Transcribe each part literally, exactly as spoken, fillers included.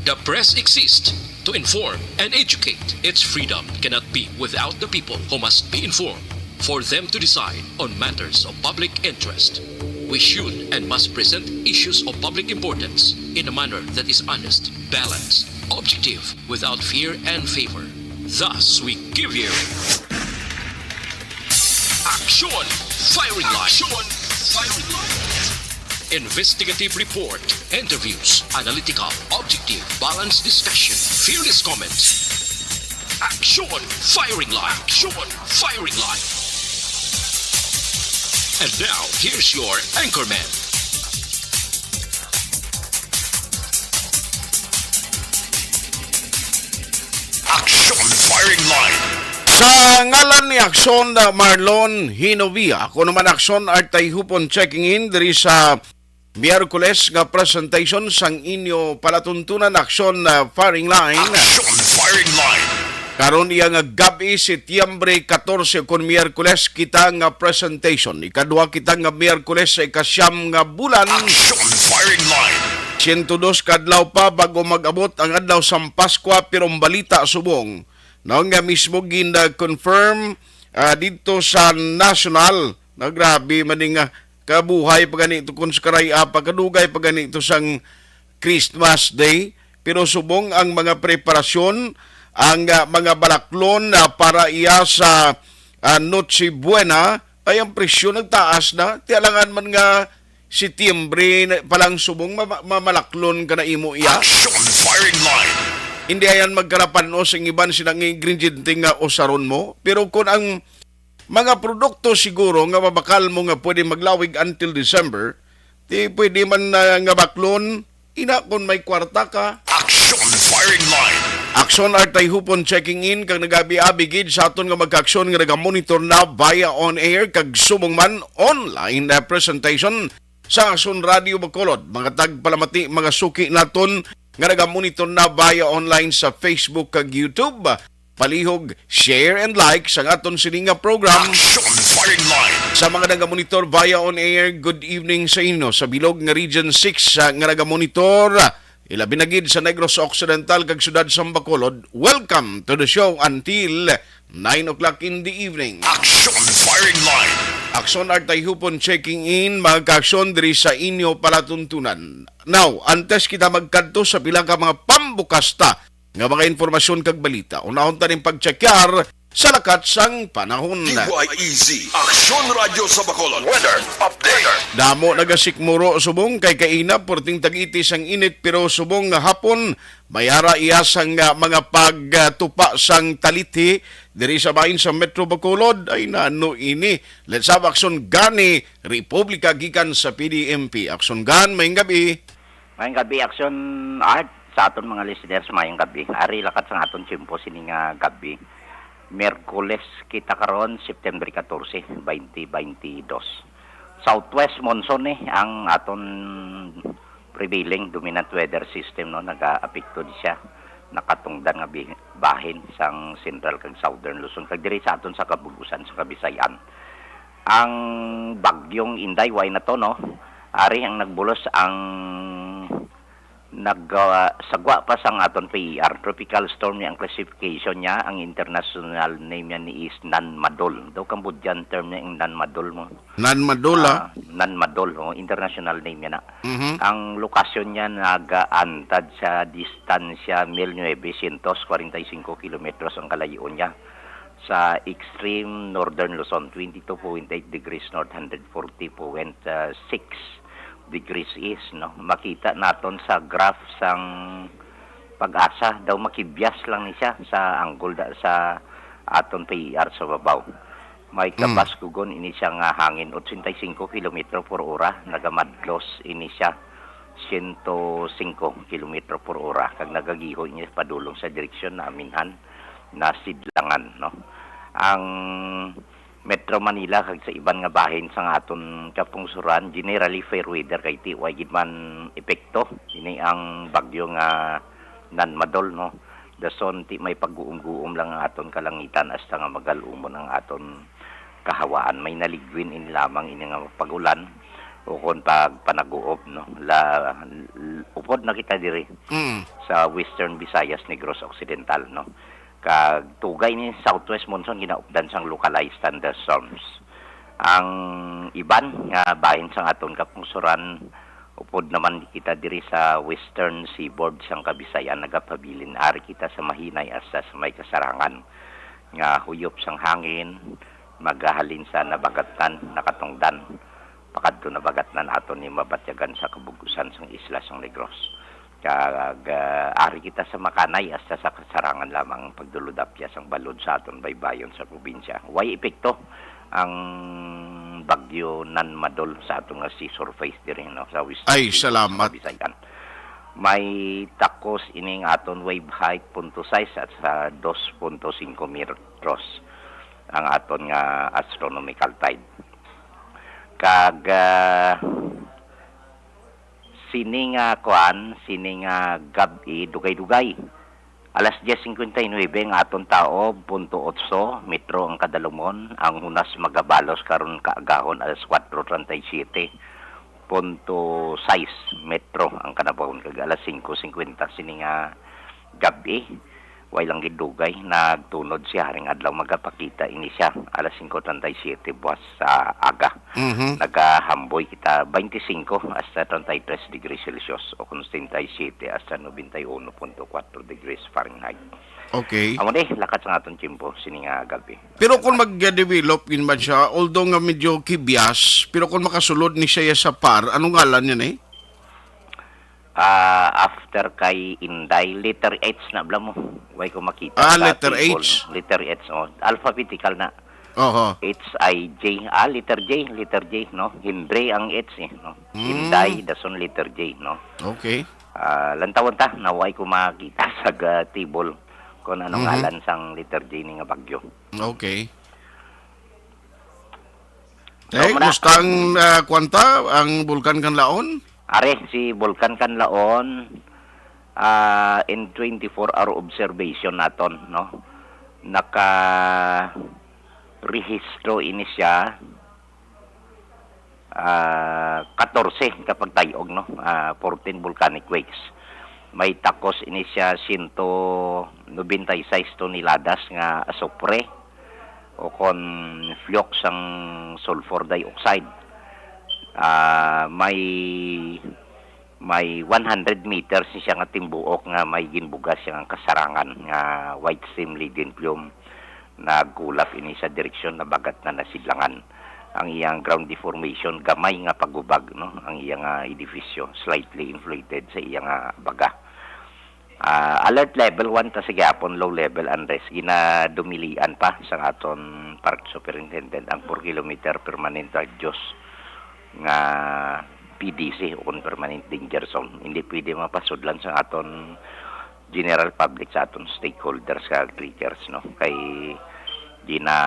The press exists to inform and educate. Its freedom cannot be without the people, who must be informed for them to decide on matters of public interest. We should and must present issues of public importance in a manner that is honest, balanced, objective, without fear and favor. Thus, we give you Action Firing Line. Action Firing Line. Investigative report, interviews, analytical, objective, balanced discussion, fearless comments. Action Firing Line. Action Firing Line. And now, here's your anchorman. Action Firing Line. Sa ngalan ni Action, uh, Marlon Hinovia, ako naman, Action Artay Hupon, checking in diri sa Miyerkules nga presentation sang inyo palatuntunan, Action, uh, Firing Line. Action Firing Line. Karon iya nga gab-i, Setyembre katorse, kon Miyerkules kita nga presentation. Ikaduha kita nga Miyerkules sa ikasyam nga bulan. Action Firing Line. Siyento dos ka adlaw pa bago mag-abot ang adlaw sang Paskwa, pero ang balita subong, no, nga mismo gina-confirm, ah, dito sa national, na grabe man ni nga kabuhay pa gani to, kon sa karay-a pa, kadugay pa gani to sang Christmas Day. Pero subong ang mga preparasyon, ang, ah, mga balaklon, ah, para iya sa, ah, Noche Buena, ay ang presyo nagtaas na. Ti alangan man nga Setyembre na, pa lang subong ma-, ma-, mamalaklon ka na imo iya. Action Firing Line. Hindi ayan magkarapanos ang iban sila nga ingrediente nga usaron mo. Pero kung ang mga produkto siguro nga mabakal mo nga pwede maglawig until December, di pwede man na nga baklon, ina, kung may kwarta ka. Action Firing Line. Action Artay Hupon checking in, kag nagabi-abi gid sa aton nga magkaaksyon nga nagamonitor na via on air kag subong man online na presentation sa Action Radio Bacolod. Mga tagpalamati, mga suki naton nga nagamonitor na via online sa Facebook kag YouTube. Palihog, share, and like sa aton sini nga program. Action Firing Line. Sa mga nagamonitor via on air, good evening sa inyo. Sa bilog nga Region six, ah, nga nagamonitor, ilabi na gid sa Negros Occidental kag siyudad sa Bacolod, welcome to the show until nine o'clock in the evening. Action Firing Line. Action Artay Hupon checking in, mga kaaksyon diri sa inyo palatuntunan. Now, antes kita magkadto sa pila ka mga pambukasta nga mga impormasyon kag balita, unahon ta ning pagtsekyar sa lakat sang panahon. D Y E Z, Aksyon Radyo sa Bacolod. Weather update. Damo nagasikmuro subong kay kaina, perting tag-iti sang init, pero subong nga hapon, may ara iya sang, ah, mga pagtupa sang talithi diri sa bahin sa Metro Bacolod. Ay, nano ini? Let's have action gani, Republika, gikan sa P D M P. Action gan, maayong gabi. Maayong gabi, Action Art, sa aton mga listeners, maayong gabi. Ari lakat sang aton tiyempo sini nga gabi. Miyerkules kita karon, September katorse, twenty twenty-two. Southwest monsoon ni ang aton prevailing dominant weather system, no, nagaapekto ni siya, nakatungdan nga bi-, bahin sang central kag southern Luzon, kag diri sa aton sa kabug-usan sa Kabisayan. Ang bagyong Inday, way na to, no? Ari ang nagbulos ang nag, ah, sagwa pa sang aton P E R. Tropical storm ni ang classification niya. Ang international name niya ni is Nanmadol. Daw Cambodian term niya ang Nanmadol mo. Nanmadol, ah. Ah, Nanmadol, oh, international name niya na. Mhm. Ang lokasyon niya nagaantad sa distansya mil novecientos kwarenta y cinco kilometros ang kalayo niya sa extreme northern Luzon, twenty-two point eight degrees north, hundred forty point six degrees east, no? Makita naton sa graph sang Pag-asa, daw makibyas lang ni siya sa angle da, sa aton P E R sa babaw. May Mm. kabaskugon ini siya nga hangin, ochenta y cinco kilometro por ora, nagamadlos ini siya, siyento singko kilometro por ora, kag nagagiho ini padulong sa direksyon na aminhan na sidlangan, no? Ang Metro Manila kag sa iban nga bahin sang aton kapungsuran, generally fair weather kay ti way gid man epekto ini ang bagyo nga Nanmadol, no? Dason ti may pag-uum-guom lang ang aton kalangitan hasta nga magal-umon ang aton kahawaan. May naligwin ini lamang ini nga pag-ulan ukon pagpanaguob, no? La, l-, of Pod na kita diri Mm. sa Western Visayas, Negros Occidental, no? Kag tugay ni southwest monsoon ginaupdan sang localized thunderstorms. Ang iban nga bahin sang aton kapungsoran, upod naman kita diri sa western seaboard sang Kabisayan, nagapabilin ari kita sa Mahinay hasta sa may Kasarangan nga huyop sang hangin, magahalin sa Nabagatnan, Nakatungdan, pakadto Nabagatnan aton ni mabatyagan sa kabug-usan sang isla sang Negros. Kag, ah, ari kita sa Makanay hasta sa Kasarangan lamang ang pagdulodapya sang balod sa aton baybayon sa probinsya. Way epekto ang bagyo Nanmadol sa aton nga sea surface diri, no, sa western Ay, seaboard sa salamat. Kabisayan. May takos ining aton wave height punto sais at sa dos punto singko metros ang aton nga astronomical tide. Kag, ah, sini nga kuan, sini nga gab-i, dugay-dugay. Alas diez cincuenta y nueve ang aton taob, punto otso metro ang kadalumon. Ang hunas magabalos karon kaagahon alas kuwatro treinta y siete, punto sais metro ang kanabahon, kag alas singko cincuenta sini nga gab-i. Way lang gid dugay, nagtunod si Haring Adlaw, magapakita ini siya alas singko treinta y siete buwas sa aga. Mhm. Nagahamboy kita twenty-five hasta thirty-three degrees Celsius o kon thirty-seven hasta ninety-one point four degrees Fahrenheit. Okay. Amo ni, lakat sa aton tiyempo sini nga gab-i. Pero kung mag-develop yun man siya, although nga medyo kibyas, pero kung makasulod ni siya sa par, anong ngalan yun eh? Ah, after kay Inday, letter H na bala mo. Way ko makita Ah, sa letter table, H? No? Letter H, oh. Alphabetical na. Oho. H I J. Ah, letter J, letter J, no? Hindre ang H, eh, no? Mm. Inday, dason letter J, no? Okay. Ah, lantawon ta, na way ko makita sa ga-, table kung anong Mhm. ngalan sang letter J ni nga bagyo. Okay. So, Eh, muna. Mustang, ah, kwanta, ang Bulkan Kanlaon? Are, si Bulkan Kanlaon, ah, in twenty-four hour observation naton, no? Naka-rehistro ini siya, ah, katorse ka pagtayog, no? Ah, fourteen volcanic quakes. May takos ini siya siyento nobenta y seis toneladas nga asupre o kon flukes sang sulfur dioxide. Ah, may, may one hundred meters ni siya nga timbuok nga may ginbugas siya nga kasarangan nga white stream leading plume. Nagkulap ini sa direksyon Nabagatnan, Nasidlangan. Ang iyang ground deformation, gamay nga pagubag, no? Ang iyang, ah, edifisyo, slightly inflated sa iyang, ah, baga. Ah, alert level one ta sa gihapon, low level unrest. Ginadumilian pa sa aton park superintendent ang four kilometer permanent radius nga P D C o kon permanent danger zone. Hindi pwede mapasudlan sa aton general public, sa aton stakeholders kag trekkers, no? Kay gina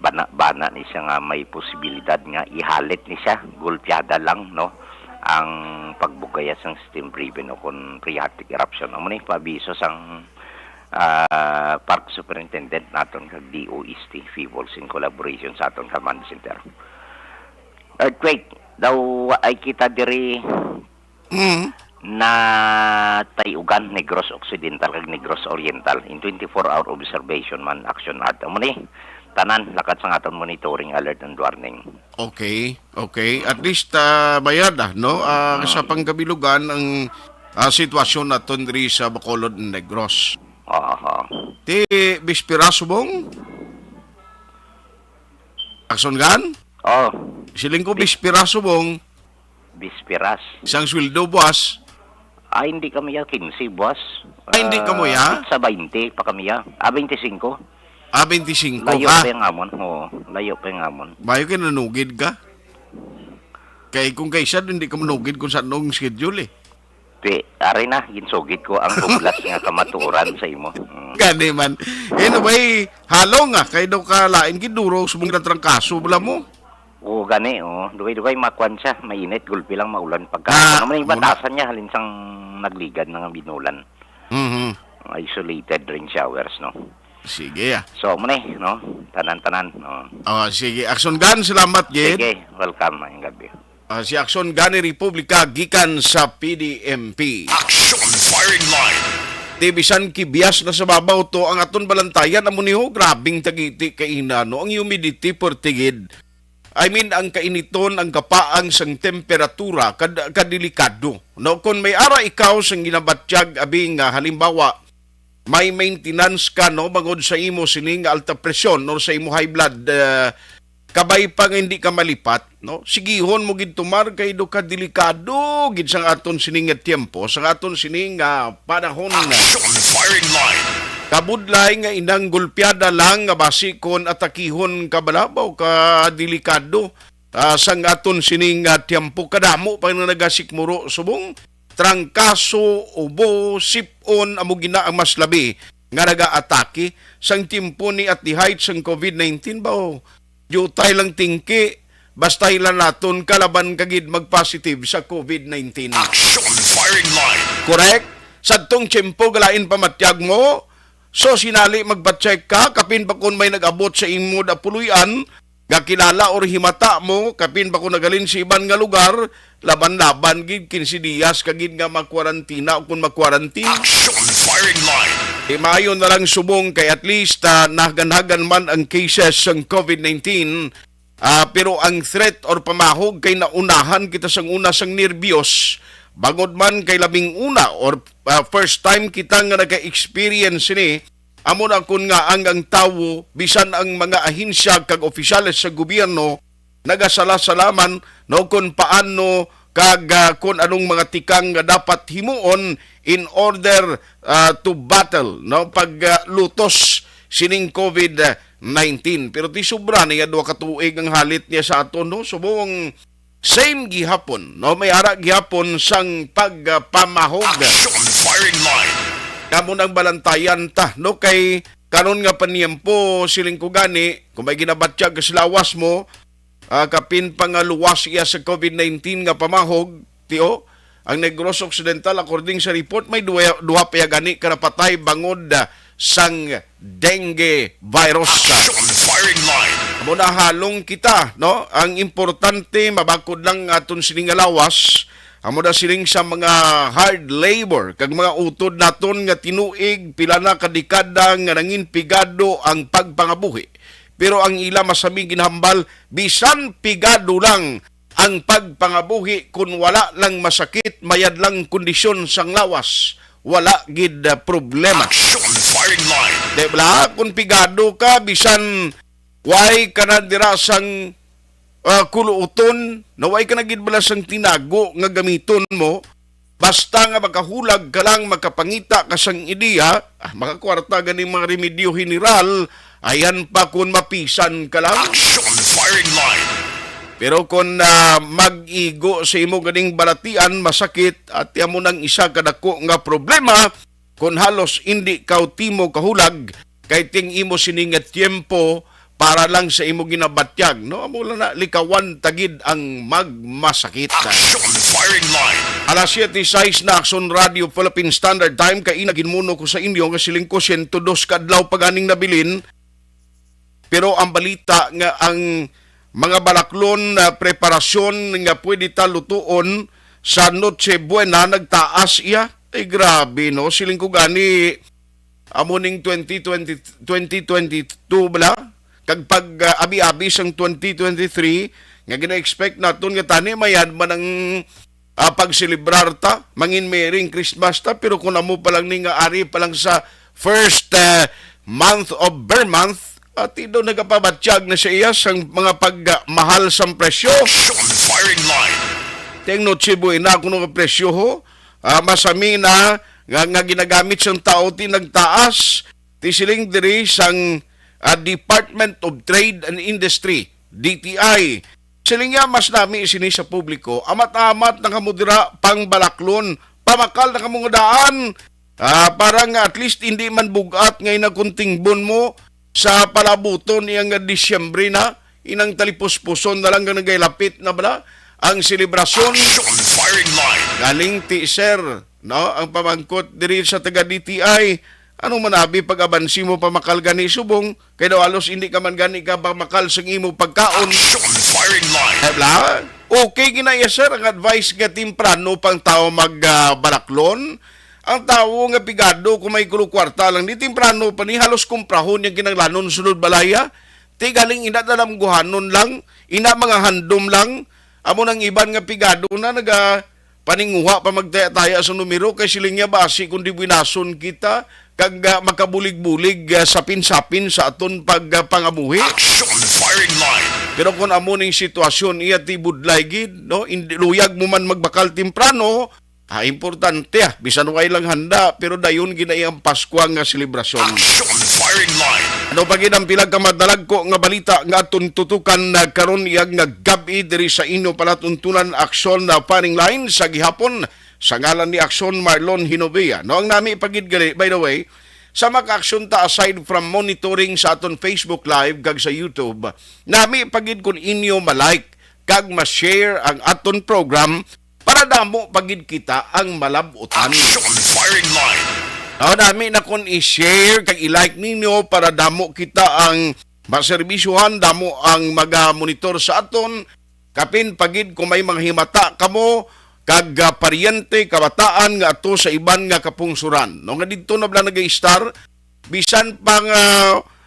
bana-bana ni siya nga may posibilidad nga ihalit ni siya, gulpyada lang, no, ang pagbugaya sang steam driven o kon phreatic eruption. Amo ni paabiso sang, ah, Park Superintendent naton kag D O S T, PHIVOLCS, in collaboration sa aton command center. Earthquake daw ay kita diri Mm. na Tayugan, Negros Occidental kag Negros Oriental in twenty-four hour observation man, action ad. Amo ni, tanan lakat sang aton monitoring, alert and warning. Okay, okay. At least, ah, bayad, ah, no? Ah, sa pangkabilugan ang, ah, sitwasyon naton diri sa Bacolod, Negros. Aha. Ti bispera subong? Action gun? Oh. Siling ko, bispera subong. Bisperas. Isang sweldo, boss. Ah, hindi kami ya, quince, boss. Ah, hindi kamo ya? Sa twenty pa kami ya. Ah, twenty-five. Ah, twenty-five Layo ka? pa yung amon. Oo, layo pa yung amon. Bayo kay nanugid ka? Kay kung kaysa, hindi ka manugid kung saan ang schedule eh. Ti, ari na, ginsugid ko ang hublas nga kamatuoran sa imo. Mm. Gani man. Eh, no, bay, halong ah, kay daw ka lain gid duro sa mong trangkaso, bala mo. Oo, gani, oh. Dugay-dugay makuan siya, mainit, gulpi lang maulan pagka. Ah, Ano man yung muna. batasan niya, halin sang nagligad na nga binulan. Mhm. Isolated rain showers, no? Sige, ah. So, muna, no? Tanan-tanan, no? Oh, sige. Action gun, salamat, gid. Sige, welcome, mayong gabi. Ah, si Action Gani Republika gikan sa P D M P. Action Firing Line. Ti bisan kibyas na sa babaw to ang aton balantayan, amo ni ho, grabing tagiti kaina, no? Ang humidity, pertigid. I mean, ang kainiton, ang kapaang sang temperatura, kad kadelikado, no? Kung may ara ikaw sang ginabatyag, abi nga, halimbawa, may maintenance ka, no, bangod sa imo sini nga alta presyon or sa imo high blood, ah, kabay pa nga hindi ka malipat, no? Sigihon mo gid tumar kay do ka delikado gid sang aton sini nga tiempo, sang aton sini nga panahon. Action Firing Line. Kabudlay nga inang gulpiada lang nga basi kon atakihon ka bala ba o ka delikado, ah, sang aton sini nga tiempo. Kadamo pa nga nagasikmuro subong trangkaso, ubo, sip-on, amo gina ang mas labi nga nagaatake sang timpo ni at the height sang covid nineteen ba, o diutay lang tingki, basta hila naton kalaban ka gid mag-positive sa covid nineteen. Action Firing Line. Correct? Sadtong tiyempo, galain pamatyag mo. So, sinali magpa-check ka, kapin pa kun may nag-abot sa imo da puloy-an, nga kilala or himata mo, kapin pa kun nagalin sa iban nga lugar, laban-laban gid, quince dias ka gid nga makwarantina o kun makwarantin. Action Firing Line. Di maayo na lang subong kay at least, ah, nahagan-hagan man ang cases sang covid nineteen. Ah, pero ang threat or pamahog kay naunahan kita sang una sang nerbyos, bangod man kay labing una or, ah, first time kita nga naka-experience sini, amo na kun nga ang, ang tawo, bisan ang mga ahensya kag opisyales sa gobyerno, nagasala-salaman, no, kung paano kag, ah, kung anong mga tikang nga dapat himuon in order, ah, to battle, no, pag, ah, lutos sining covid nineteen. Pero ti sobra niya duha ka tuig ang halit niya sa aton, no? Subong same gihapon, no? May ara gihapon sang pagpamahog. Action Firing Line. Kamo nang balantayan ta, no? Kay karon nga panyempo, siling ko gani, kung may ginabatyag ka sa lawas mo, ah, kapin pa nga luwas iya sa covid nineteen nga pamahog, tio, ang Negros Occidental, according sa report, may duha, duha pa ya gani ka napatay bangod, ah, sang dengue virus. Action Firing Line. Amo na, halong kita, no? Ang importante, mabakod lang aton sini nga lawas. Amo na siling sa mga hard labor kag mga utod naton nga tinuig, pila na ka dekada nga nangin pigado ang pagpangabuhi. Pero ang ila masami ginhambal, bisan pigado lang ang pagpangabuhi, kun wala lang masakit, mayad lang kondisyon sang lawas, wala gid, ah, problema. Action Firing Line. Di bala, kun pigado ka, bisan way ka na dira sang, ah, kuluuton, na way ka na gid bala sang tinago nga gamiton mo, basta nga makahulag ka lang, makapangita ka sang ideya, ah, makakwarta ganing mga remedyo general, ayan pa kun mapisan ka lang. Action Firing Line. Pero kun, ah, mag-igo sa imo ganing balatian, masakit, at amo nang isa ka dako nga problema, kun halos indi ka timo kahulag, kay ting imo sini nga tiempo para lang sa imo ginabatyag, no? Amo lang na, likawan ta gid ang magmasakit. Action Firing Line. Alas siyete sais na, Action Radio Philippine Standard Time, kay ina ginmuno ko sa inyo nga siling ko, siyento dos ka adlaw pa ganing nabilin, pero ang balita nga ang mga balaklon na preparasyon nga pwede ta lutuon sa Noche Buena nagtaas iya. Ay, grabe, no? Siling ko gani, amo ning twenty twenty, twenty twenty-two bala, kag pag, ah, abi-abi sang twenty twenty-three, nga gina-expect naton nga tani mayad man ang, ah, pagselebrar ta, mangin Merry Christmas ta, pero kung amo pa lang ni nga ari pa lang sa first, ah, month of Ber month, ati daw nagapabatyag na sa iya sang mga pagmahal sang presyo. Action Firing Line. Ting Noche Buena, kuno nga presyo ho, ah, masami na nga, nga ginagamit sang tao ti nagtaas, ti siling diri sang, ah, Department of Trade and Industry, D T I. Siling niya, mas nami sini sa publiko, amat-amat na kamo dira, pangbalaklon, pamakal na kamo nga daan, ah, para nga at least hindi man bugat nga inakuntingbon mo sa palabuton niya nga Disyembre na, inang talipuspuson na lang nga nagailapit na bala ang selebrasyon. Action Firing Line. Galing ti sir, no? Ang pamangkot diri sa taga D T I, Ano man abi pag-abansi mo pamakal gani subong, kay daw halos hindi ka man gani ka pamakal sang imo pagkaon. Action firing line. Ay, bla? Okay, ginaya, sir, ang advice nga temprano pang tao mag, ah, baraklon. Ang tawo nga pigado kung may kulo kwarta lang, di temprano pa ni halos kumprahon yung kinanglanon sulod balaya. Ti galing ina dalamguhanon lang, ina mga handom lang. Amo nang iban nga pigado na naga paninguha pa magtaya-taya sa numero kay siling niya basi kung di binason kita kag, ah, makabulig-bulig, ah, sapin-sapin sa aton pag, ah, pangabuhi. Action firing line. Pero kung amo ning sitwasyon, iya ti budlay gid, no? Indi luyag mo man magbakal temprano, ah, importante, ah, bisan way lang handa, pero dayon gid na iyang Paskwa nga selebrasyon. Action firing line. Ano pa gid ang pila ka madalagko nga balita nga aton tutukan na karon iyang nga gab-i diri sa inyo palatuntunan, Action na Firing Line sa gihapon? Sa ngalan ni Action Marlon Hinovea. No, ang nami pa gid gali, by the way, sa maka-action ta aside from monitoring sa aton Facebook Live kag sa YouTube, nami pa gid kun inyo ma-like kag ma-share ang aton program para damo pa gid kita ang malab-utan. Action firing line. Aw, nami na kun i-share kag i-like ninyo para damo kita ang maserbisyuhan, damo ang maga-monitor sa aton. Kapin pa gid kung may mga himata kamo kag, ah, paryente, kabataan nga ato sa iban nga kapungsuran, no, nga didto na bala nag-istar, bisan pa nga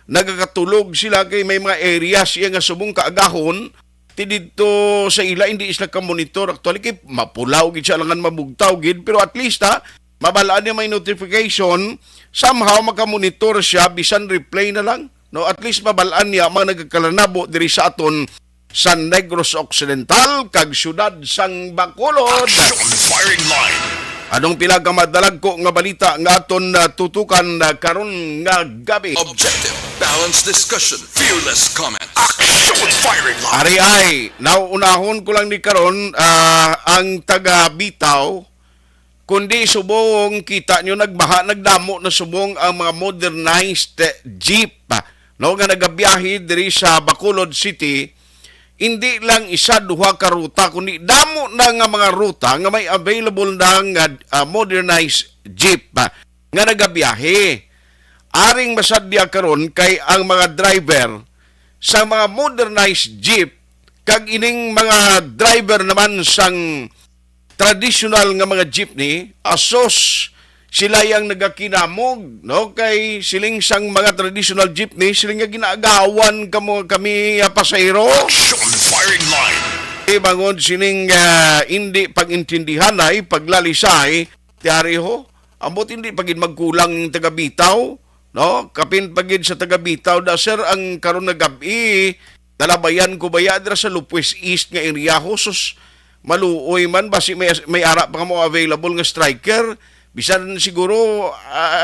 nagakatulog sila kay may mga areas iya nga subong kaagahon, ti didto sa ila hindi sila ka-monitor. Actually, kay mapulaw gid siya, langan mabugtaw gid, pero at least, ha, mabalaan niya may notification, somehow makamonitor siya, bisan replay na lang. No, at least mabalaan niya ang mga nagakalanabo diri sa aton sa Negros Occidental kag siyudad sang Bacolod. Action firing line. Anong pila ka madalagko nga balita nga aton, ah, tutukan, ah, karon nga gabi? Objective, balanced discussion, fearless comment. Action firing line. Ari ay, nauunahon ko lang ni karon, ah, ang taga Bitaw, kundi subong kita nyo nagbaha, nagdamo na subong ang mga modernized jeep, no, nga nagabiyahe diri sa Bacolod City. Hindi lang isa, duha ka ruta, kundi damo na nga mga ruta nga may available na nga, ah, modernized jeep, ah, nga nagabiyahe. Aring masadya karon kay ang mga driver sa mga modernized jeep kag ining mga driver naman sang tradisyonal nga mga jeepney, asos, sila yang nagakinamog, no? Kay siling sang mga traditional jeepney, siling nga ginaagawan kamo kami, ah, pasahero. Action firing line. Ibangod sining, ah, hindi pag-intindihanay, paglalisay, tiyari ho, ambot hindi pa gid magkulang ang taga Bitaw, no? Kapin pa gid sa taga Bitaw, da, sir, ang karon nga gab-i, nalabayan ko baya dira sa Lopez East nga area, ho, sus, maluoy man, basi may, may ara pa kamo available nga striker. Bisan siguro,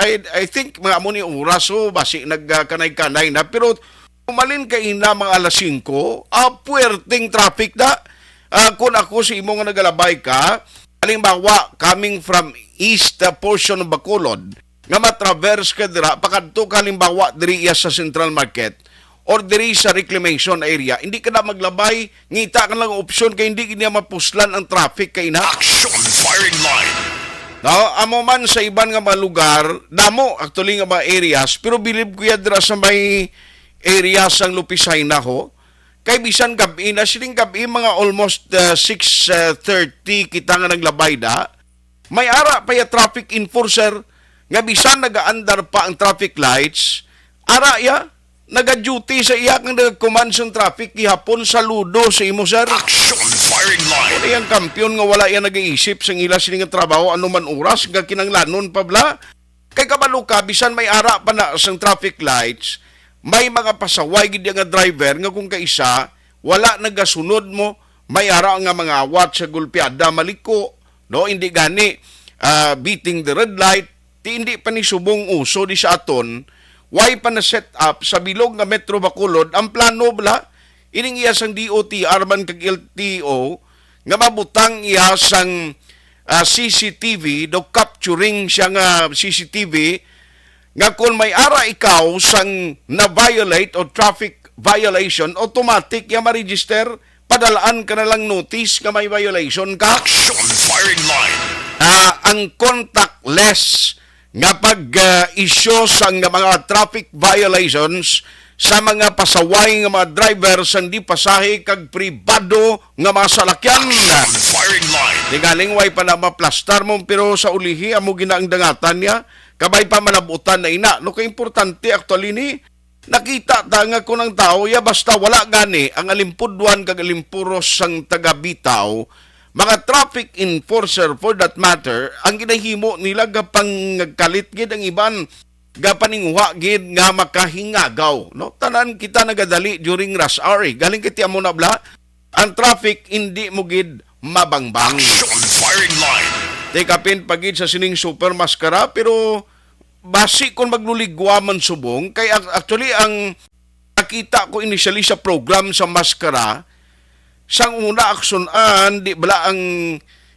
I, I think mga amo ni oras, ho, basi nagkanay-kanay na. Pero umalin ka ina mga alas singko, ah, puwerteng traffic na. Ah, kung ako sa imo nga nagalabay ka, halimbawa, coming from east, ah, portion of Bacolod, nga matraverse ka dira, pakadto ka halimbawa diri iya sa Central Market or diri sa Reclamation Area, hindi ka na maglabay, ngita ka lang opsyon kay hindi niya mapuslan ang traffic kay na. Action firing line. No, amo man sa iban nga mga lugar, damo actually nga mga areas, pero bilib ko ya dira sa may area sang Lupisay na ho. Kay bisan gab-i na, sining gab-i mga almost, uh, six thirty kita nga naglabay da. May ara pa ya traffic enforcer nga bisan nagaandar pa ang traffic lights, ara ya, naga-duty sa iya kang nagag-command sang traffic gihapon. Saludo sa imo, sir. Action firing line. Ano yang kampiyon nga wala ya nagaisip sang ila sini nga trabaho ano man oras nga kinanglanon pa bala? Kay kabalo ka, bisan may ara pa na sang traffic lights, may mga pasaway gid nga driver nga kung kaisa, wala nagasunod mo, may ara nga mangawat sa gulpiada, maliko, no? Hindi gani, ah, beating the red light, ti hindi pa ni subong uso di sa aton, way pa na set up sa bilog nga Metro Bacolod ang plano bala, ining iya sang D O T R man kag L T O, nga mabutang iya sang, ah, C C T V, do capturing siya nga C C T V, nga kon may ara ikaw sang na-violate o traffic violation, automatic ya ma-register, padalaan ka na lang notice nga may violation ka. Action firing line. Ah, ang contactless nga pag-issue sang mga traffic violations sa mga pasaway nga mga driver sang di pasahe kag pribado nga mga salakyan. Action firing line. Tingaling way pa na maplastar mo, pero sa ulihi amo gina ang dangatan niya. Kabay pa malabutan na ina. No, kay importante actually ni nakita ta nga kun ang tawo ya basta wala gani ang alimpudwan kag alimpuros sang taga Bitaw, mga traffic enforcer for that matter, ang ginahimo nila gapangkalit gid ang iban, gapaninguha gid nga makahingagaw, no? Tanan kita nagadali during rush hour, eh. Galing kay ti amo na bla, ang traffic hindi mo gid mabangbang. Action firing line. Take a pin pa gid sa sining super maskara, pero basi kon magluligwa man subong, kay ac-, actually ang nakita ko initially sa program sa maskara, sang una aksyon-an, di bala ang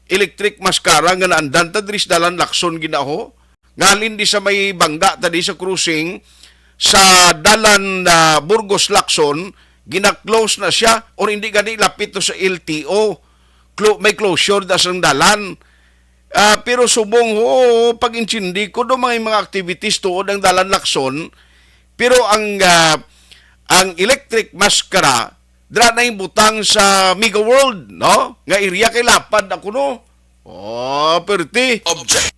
electric maskara nga naandan ta diri sa dalan Lacson ginaho? Ngalin di sa may bangga ta di sa crossing sa dalan na Burgos Lacson, gina-close na siya or hindi gani lapit to sa L T O. Clo-, may closure da sang dalan. Ah, pero subong ho, pag-intindi ko do mga, mga activities tuod ang dalan Lacson, pero ang, ah, ang electric maskara dra na yung butang sa Mega World, no? Nga area kay lapad ako, no? Oh, perti. Object.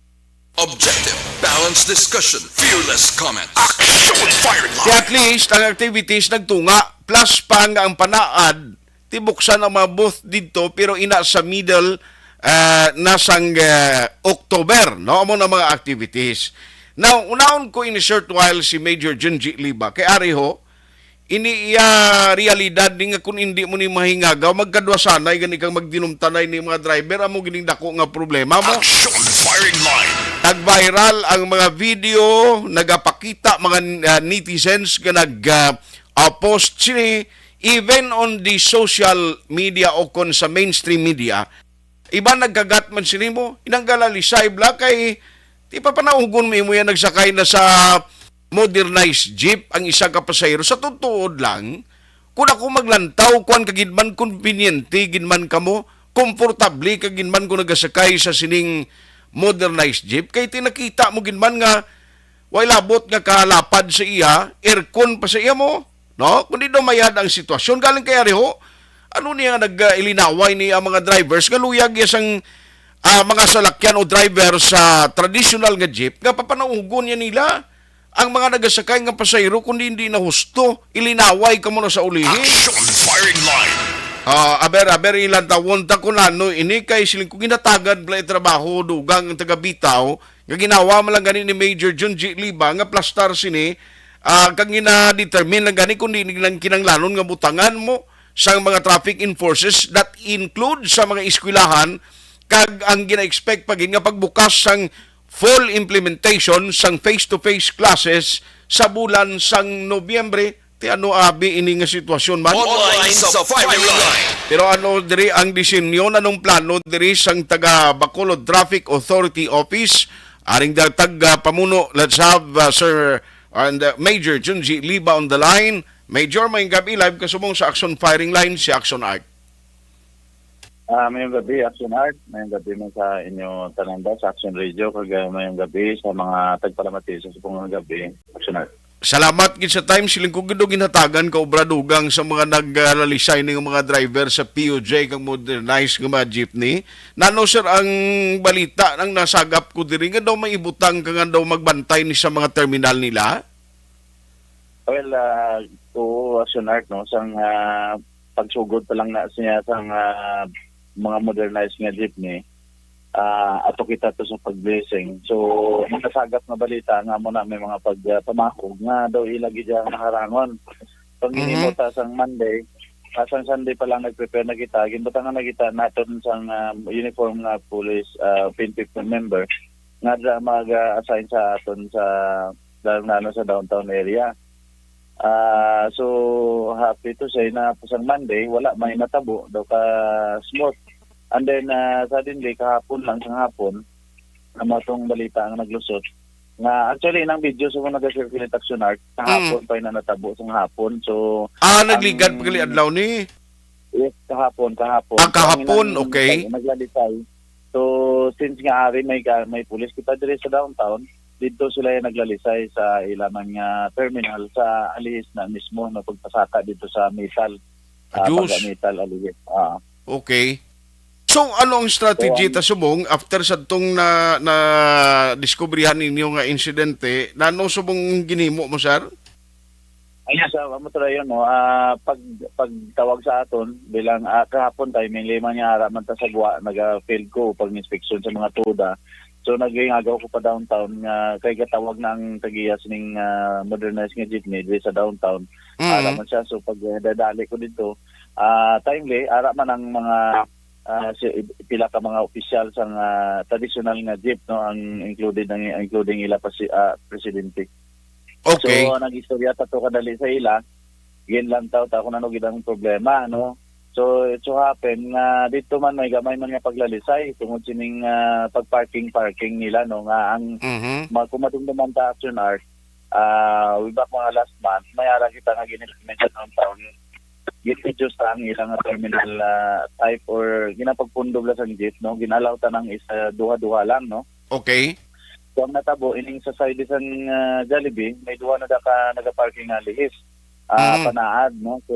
Objective. Balanced discussion. Fearless comment. Action firing line. Kaya at least ang activities nagtunga, plus pa nga ang panaad, tibuksan ang mga booth didto, pero ina sa middle, ah, na sang, ah, October, no? Amo na mga activities. Now, unaon ko in a short while si Major Junji Liba. Kay ari ho, ini iya realidad ni nga kung hindi mo ni mahingagaw, magkadwa sanay gani kang magdinumtanay ni mga driver, amo gining dako nga problema mo. Action firing line. Nag-viral ang mga video, nagapakita mga, ah, netizens nga nag, ah, ah, post sini, even on the social media o kon sa mainstream media, iban nagkagat man sini mo, inanggalalisay bla kay di pa panaugon mo imo yan nagsakay na sa modernized jeep ang isa ka pasahero. Sa tutuod lang, kung ako maglantaw, kuwan ka gid man, konbinyente gid man kamo, komportable ka gid man kung nagasakay sa sining modernized jeep, kay tinakita mo gid man nga way labot nga kalapad sa iya, aircon pa sa iya mo, no? Kundi daw mayad ang sitwasyon. Galing kay ari ho, ano niya nga nag-ilinaway ni ang mga drivers nga luyag iya sang, ah, mga salakyan o driver sa traditional nga jeep nga papanaugon niya nila ang mga nagasakay nga pasahero, kundi hindi na husto, ilinaway ka mo na sa ulihi. Action firing line. Ah, aber, aber, ilang tawon ta kung ano ini kay siling ko ginatagan pala trabaho dugang ang taga Bitaw nga ginawa man lang gani ni Major Junji Liba nga plastar sini, ah, kag gina-determine lang gani kung di lang kinanglanon nga butangan mo sang mga traffic enforcers that include sa mga eskwelahan kag ang gina-expect pa gid nga pagbukas sang full implementation sang face-to-face classes sa bulan sang Nobyembre. Ti ano abi ini nga sitwasyon man? Online sa firing line. Pero ano diri ang disenyo, anong plano diri sang taga Bacolod Traffic Authority Office? Aring datag, ah, pamuno, let's have, ah, Sir and, uh, Major Junji Liba on the line. Major, mayong gabi, live ka subong sa Action Firing Line, si Action Art. Ah, mayong gabi, Action Art. Mayong gabi man sa inyo tanan ba sa Action Radio, kag, ah, mayong gabi sa mga tagpalamati sa subong nga gabi, Action Art. Salamat gid sa time. Siling ko gid, ginhatagan ka obra dugang sa mga naglalisay ning mga driver sa P O J kang modernized nga mga jeepney. Nano, sir, ang balita nang nasagap ko diri nga daw may ibutang ka nga daw magbantay ni sa mga terminal nila? Well, ah, oo, Action Art, no? Sang, ah, pagsugod pa lang na siya sang, ah, mga modernized nga jeepney, ah, ato kita to sa pag-blessing. So, ang nasagap nga balita nga mo na may mga pag, ah, pamakog nga daw ila gid ang nakarangon. Pag Mhm. hinimo ta sang Monday, ah, sang Sunday pa lang nag-prepare na kita, ginbutangan na kita naton sang, ah, uniform nga police, ah, P N P member nga da-, mag-assign sa aton sa, lalo na, ano, sa downtown area. Ah, so, happy to say na sang Monday, wala may natabo daw ka smooth. And then, ah, suddenly, kahapon lang, sa hapon, ang mga tong balita ang naglusot. Nga, actually, inang video sa mga nag-circulate, Action Art, kahapon Mm. pa yung natabo sa hapon. So, Ah, ang nagligad pa gali adlaw ni? Yes, kahapon, kahapon. Ah, So, ang kahapon, inang okay. nag-, naglalisay. So, since nga ari may ga-, may pulis kita diri sa downtown, dito sila yung naglalisay sa ilaman nga terminal sa Alihis na mismo, no, pagpasaka dito sa metal, ah, Ayos. Baga Metal Alihis. Ah. Okay. So, ano ang strategy So, ang ta subong after sa tong na, na diskubrihan ninyo nga insidente? Nano subong ginhimo mo, sir? Ay, yes, ah, amo to na yun, no? Ah, pag, pagtawag sa aton, bilang, ah, kahapon, timing lima niya, ara man ta sa Guwa, naga-field ko pag-inspeksyon sa mga tuda. So, nagingagaw ko pa downtown nga kay gatawag na ang tagiya sining, ah, modernized nga jeepney diri sa downtown. Mm. Ara man siya. So, pag, eh, dadali ko dito, ah, timely, ara man ang mga, ah, si, pila ka mga opisyal sang, ah, traditional nga jeep, no, ang included, ang, including ila pa si, ah, presidente. Okay. So, nag-istorya ta to kadali sa ila. Ginlantaw ta kung ano gid ang problema, no? So, it so happen nga dito man may gamay man nga paglalisay tungod sining, ah, pag-parking-parking nila, no? Nga ang Mhm. ma-, kung madumduman ta, Action Art, ah, way back mga last month, may ara kita nga gin-implement sa downtown. Gin-reduce ta ang ilang terminal, ah, type or ginapagpundo bala sang jeep, no? Gin-allow ta nang isa, duha-duha lang, no? Okay. So, ang natabo, ining sa side sang, ah, Jollibee, may duha na da ka nagaparking nga lihis. Ah, Mm. Panaad, no? So,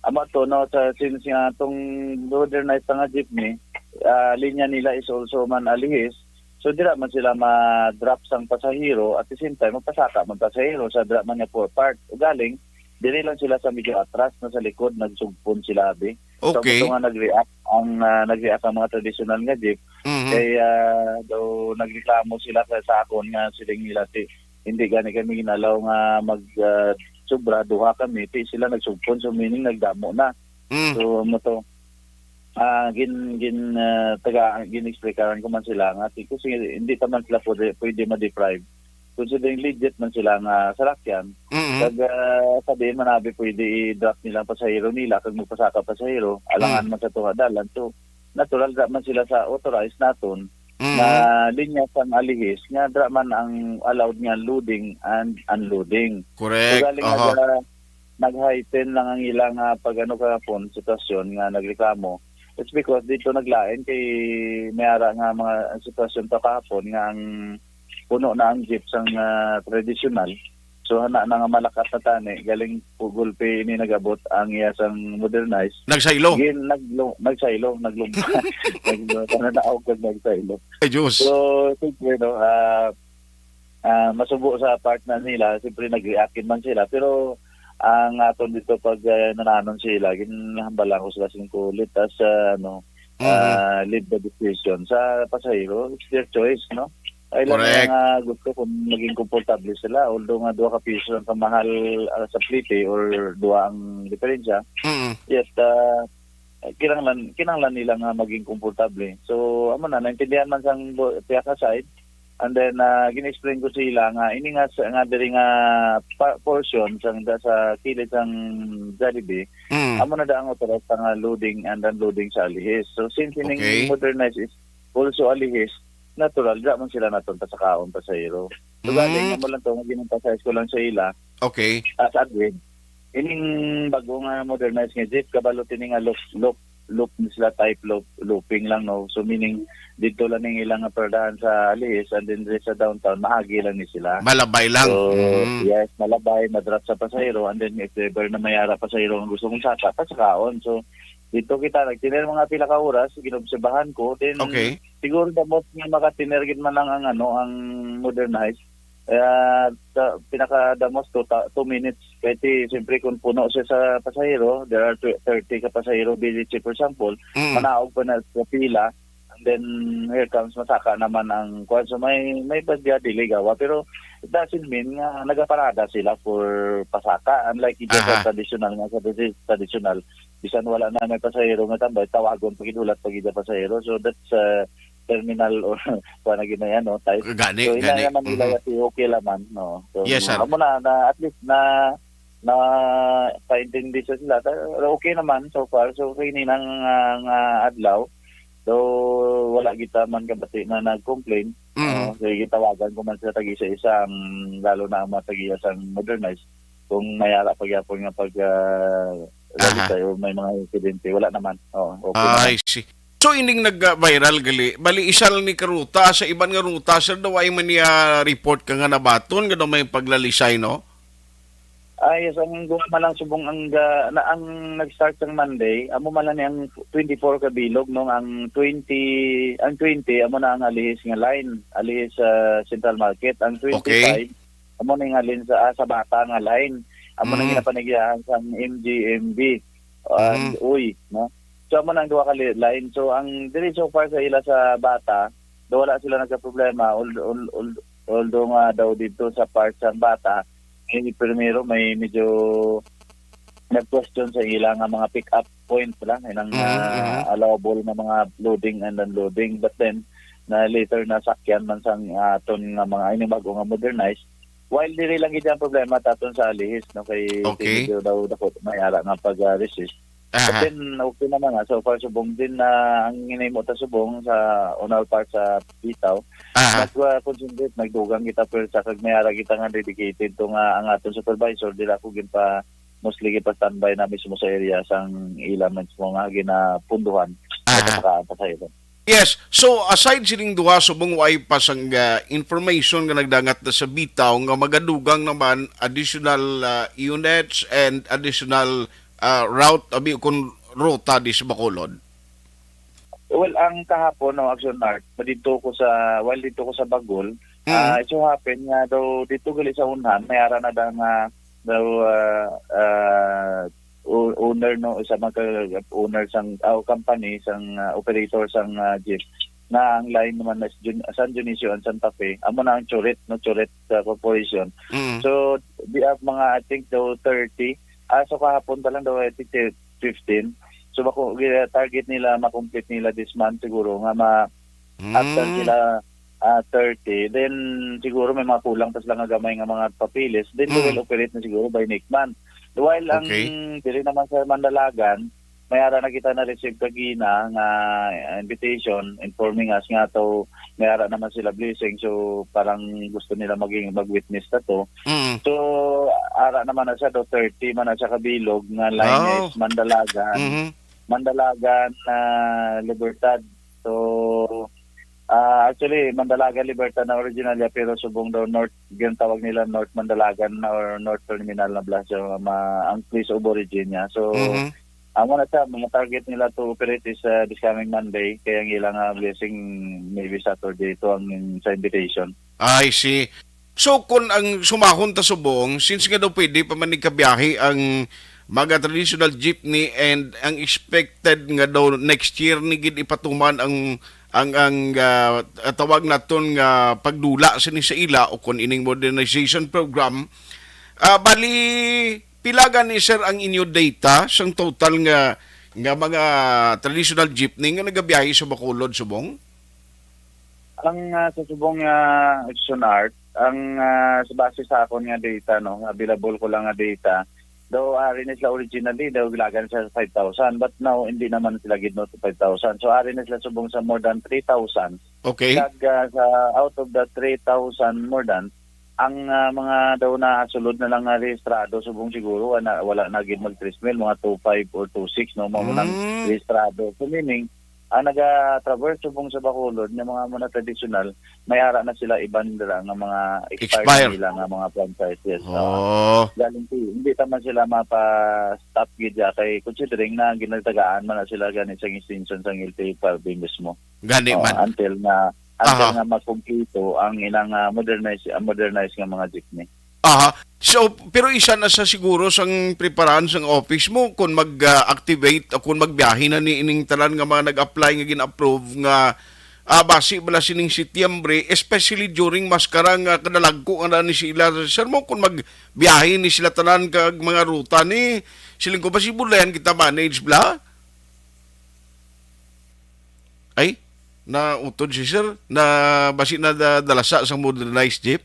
amo to, no, sa, since nga tong modernized nga jeepney, ah, linya nila is also man alihis. So, dira man sila ma-drop sang pasahero, at the same time, magpasaka man pasahero sa dira man nga footpath. Ugaling, diri lang sila sa medyo atras na sa likod, nagsugpon sila, abi. So, Okay. ito nga nag-react, ang, ah, nag-react ang mga traditional nga jeep. Mhm. Kay, ah, daw nagreklamo sila sa, sa akon nga siling nila, "Ti, hindi gani kami ginalaw nga mag, ah, sobra, duha kami." Ti sila nagsugpon, so meaning nagdamo na. Mm. So, mo to, ah, gin-, gin-, ah, taga, gin-explikaran ko man sila nga, ti, kasi hindi pa man sila pwede, pwede ma-deprive. Considering legit man sila nga salakyan, Mm. kag, ah, sabi man abi pwede i-drop nila ang pasahero nila kag magpasaka pasahero, alangan Mm. man sa tunga dalan. So, natural, dra man sila sa authorized naton Mm. nga linya sang alihis, nga dra man ang allowed nga loading and unloading. Correct. So, galing Aha. naga-, nag-heighten lang ang ilang, ah, pag-ano kahapon, sitwasyon nga nagreklamo. It's because dito naglain kay may ara nga mga sitwasyon to kahapon nga ang puno na ang jeep sang, ah, tradisyonal. So, hana na nga malakat na tani, galing po gulpi ini nag-abot ang iya sang modernized. Nagsaylo? Gin-, naglo-, nagsaylo, naglumba. Naglo-, ano na ako kag nagsaylo. Ay, Diyos. So, siyempre, no, ah, ah, masubo sa part na nila, siyempre, nag-react man sila. Pero, ang aton dito, pag, ah, nananon sila, ginhambal lang ko sila sing kulit, tas, ah, ano, Mhm. ah, leave the decision sa pasahero. It's their choice, no? Ay lang Correct. Nga gusto kung maging komportable sila. Although nga duha ka piso ang kamahal, ah, sa plete or duha ang diferensya, Mm. yet, ah, kinahanglan, kinahanglan nila nga maging komportable. So, amo na, naintindihan man sang bo-, pihak nga side. And then, ah, gin-explain ko sila nga, ini nga sa, nga diri nga pa-, portion sang da-, sa kilid sang Jollibee, Mm. amo na da ang authorized nga loading and unloading sa alihis. So, since ining Okay. modernized is also alihis, natural, da man sila naton pasakaon pasahero. So, Mm. galing, amo lang to, nga gin-emphasize ko lang sa ila. Okay. Ah, sa admin, ining bago nga modernized nga jeep, kabalo tini nga loop, loop, loop ni sila type loop, looping lang, no? So, meaning, dito lang ning ilang paradahan sa Alihis, and then diri sa downtown, maagi lang ni sila. Malabay lang. So, Mm. yes, malabay, madrop sa pasahero, and then if ever na may ara pasahero nga gusto mong saka, pasakaon. So, dito kita, nagtiner mga pila ka oras, ginobserbahan ko, then Okay. siguro the most nga makatiner gid man lang ang, ano, ang modernized. Ah, sa pinaka the most, two, ta-, two minutes. Kay ti, siyempre, kung puno siya sa pasahero, there are tw-, thirty ka pasahero, V H C, for example, Mm. manaog pa na sa pila, and then here comes, masaka naman ang kuwan. So, may, may pagdadili gawa, pero it doesn't mean nga nagaparada sila for pasaka. Unlike ito sa Aha. traditional nga, sa tradi-, traditional, bisan wala na may pasahero nga tambay, tawagon pa gid, hulat pa gid ang pasahero. So, that's, uh, terminal or kuwan na gid na yan, no, type. Gani, So, ina gani. naman nila Mhm. yati, okay naman, no. So, Yes, sir. amo na, na, at least na, na paintindi sa sila. Ta-, okay naman so far. So, kay ninang, ah, nga adlaw, so, wala kita man kabati na nag-complain. Mhm. No? So, gitawagan ko man sila tag-isa-isa, ang, lalo na ang mga tag-iya sang modernized. Kung may ara pa gyapon nga pag, ah, Aha. lalisay o may mga insidente, wala naman. Oo, okay naman. I see. So, ining nag-viral gali, bali, isa lang ni ka ruta, sa iban nga ruta, sir, daw ay man niya report ka nga nabaton, nga daw may paglalisay, no? Ah, yes, ang duha man lang subong ang ga- na ang nag-start sang Monday, amo man lang ni ang twenty-four ka bilog, no, ang twenty, ang twenty amo na ang alihis nga line, alihis sa Central Market, ang Okay. twenty-five amo na yung alin sa ah, sa Bata nga line, amo na Mm. ginapanigyahan sang M G M B, ah, Mhm. uy, no. So amo na ang duha ka li- line. So ang diri so far sa ila sa Bata, do wala sila nagka-problema, although, although nga daw dito sa part sang Bata, eh, primero may medyo nag-question sa ila nga mga pick-up point lang, inang Mhm, ah, mhm. allowable na mga loading and unloading. But then, na later na sakyan man sang ah, aton nga mga ini bago nga modernized. While diri lang gid ang problema taton sa alihis, no, kay Okay. medyo daw dako may ara nga pag-resist. But Aha. then, okay naman nga. So far, subong din na ang ginahimo ta subong sa unal part sa bitaw. Aha. Nag-concentrate, nagdugang kita pero sa kag may ara kita nga dedicated to nga ang aton supervisor, dira ko ginpa mostly gipa-standby na mismo sa area sang ila mismo nga ginapunduhan. Aha. Nagpakaanta sa ila. Yes. So, aside sining duha, subong way pa sang ah, information nga nagdangat na sa bitaw nga magadugang naman additional ah, units and additional ah, route, abi, kung ruta di sa Bacolod. Well, ang kahapon, no, Action Art, dito ko sa, while dito ko sa Bagol, Mm. ah, it so happen nga daw dito gali sa unhan, may ara na daw nga daw ah, ah, o- owner, no, isa man ka owner sang ah, company sang ah, operator sang ah, jeep na ang line naman na Jun- San Dionisio and Santa Fe, amo na ang Churit, no, Churit ah, Corporation. Mm. So, they have mga, I think, daw thirty. Ah, so kahapon pa lang daw, I think, fifteen. So, mako, target nila, makomplete nila this month siguro nga ma after Mm. sila ah, thirty, then siguro may mga kulang pa sila nga gamay nga mga papeles, then they Mm. will operate na siguro by next month. While ang Okay. diri naman sa Mandalagan, may ara na kita na-receive kagina nga invitation informing us nga to may ara naman sila blessing, so parang gusto nila maging mag-witness na to. Mm. So ara naman na siya do thirty man na siya kabilog nga line Wow. is Mandalagan, Mhm. Mandalagan na Libertad. So ah, actually Mandalagan Libertad na original niya pero subong daw North, ginatawag nila North Mandalagan na or North Terminal na bala. So ma- ang place of origin niya. So Mhm. amo na siya, mga target nila to operate is uh, this coming Monday, kaya ang ilang uh, blessing maybe Saturday ito ang sa invitation. I see. So, kung ang sumahon ta subong, since nga daw pwede pa man ni kabiyahe ang mga traditional jeepney and ang expected nga daw next year ni gid ipatuman ang ang ang ah, tawag naton nga pagdula sini sa ila o kung ining modernization program, ah, bali pila gani, sir, ang inyo data sang total nga nga mga traditional jeepney nga nagabiyahe sa Bacolod subong? Ang ah, sa subong nga Action Art, ang ah, sa base sa akon nga data, no, available ko lang nga data, daw ari na sila originally, daw gilagan sa five thousand, but now hindi naman sila gid no five thousand. So ari na sila subong sa more than three thousand. Okay. Kag ah, sa out of the three thousand more than, ang ah, mga daw na sulod na lang nga rehistrado subong siguro wala, wala na gid mag three mil, mga two five or two six, no, mga nang Mm. rehistrado. So meaning ang naga-traverse subong sa Bacolod nga mga muna traditional, may ara na sila iban dira nga mga expired Expire. Nila nga mga franchise. Yes. Oh. Galing ti, hindi ta man sila mapa-stop gid ya kay considering na ginatagaan man na sila gani sa extension sang L T F R B mismo. Gani Oh, man. Until nga until Aha. Nga makumpleto ang ilang ah, modernize ang modernized nga mga jeepney. Aha. So, pero isa na sa siguro sang preparahan sang office mo kung mag-activate o kung magbiyahe na ni ining tanan nga mga nag-apply nga gin-approve nga ah, basi bala sining Setyembre, especially during maskara nga kadalagko nga na ni sila. Sir mo, kung magbiyahe ni sila tanan kag mga ruta ni, siling ko ba si Bulayan kita manage bla? Ay, nautod si sir, na basi na da- dalasa sang modernized jeep.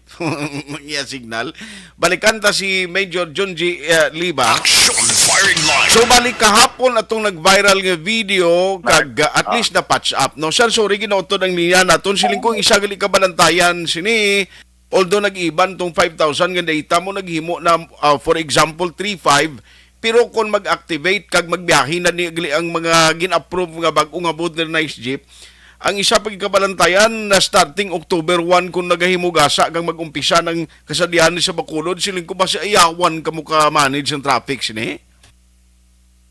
Iya signal. Balikan ta si Major John G. eh, Liba. Action firing line. So balik kahapon atong nag-viral nga video kag uh, at Ah. Least na patch up, no? Sir, sorry, ginautod ang linya naton. Siling ko isa gali kabalantayan sini, although nag-iban tong five thousand nga data mo, naghimo na, uh, for example, three five, Pero kung mag-activate kag magbiyahe na ni gali ang mga gin-approve nga bag-o nga modernized jeep, ang isa pa gid kabalantayan na starting October one kung nagahimugasa kag mag-umpisa ng kasadyahan ni sa Bacolod, siling ko ba si ayawan kamo ka manage ang traffic sini?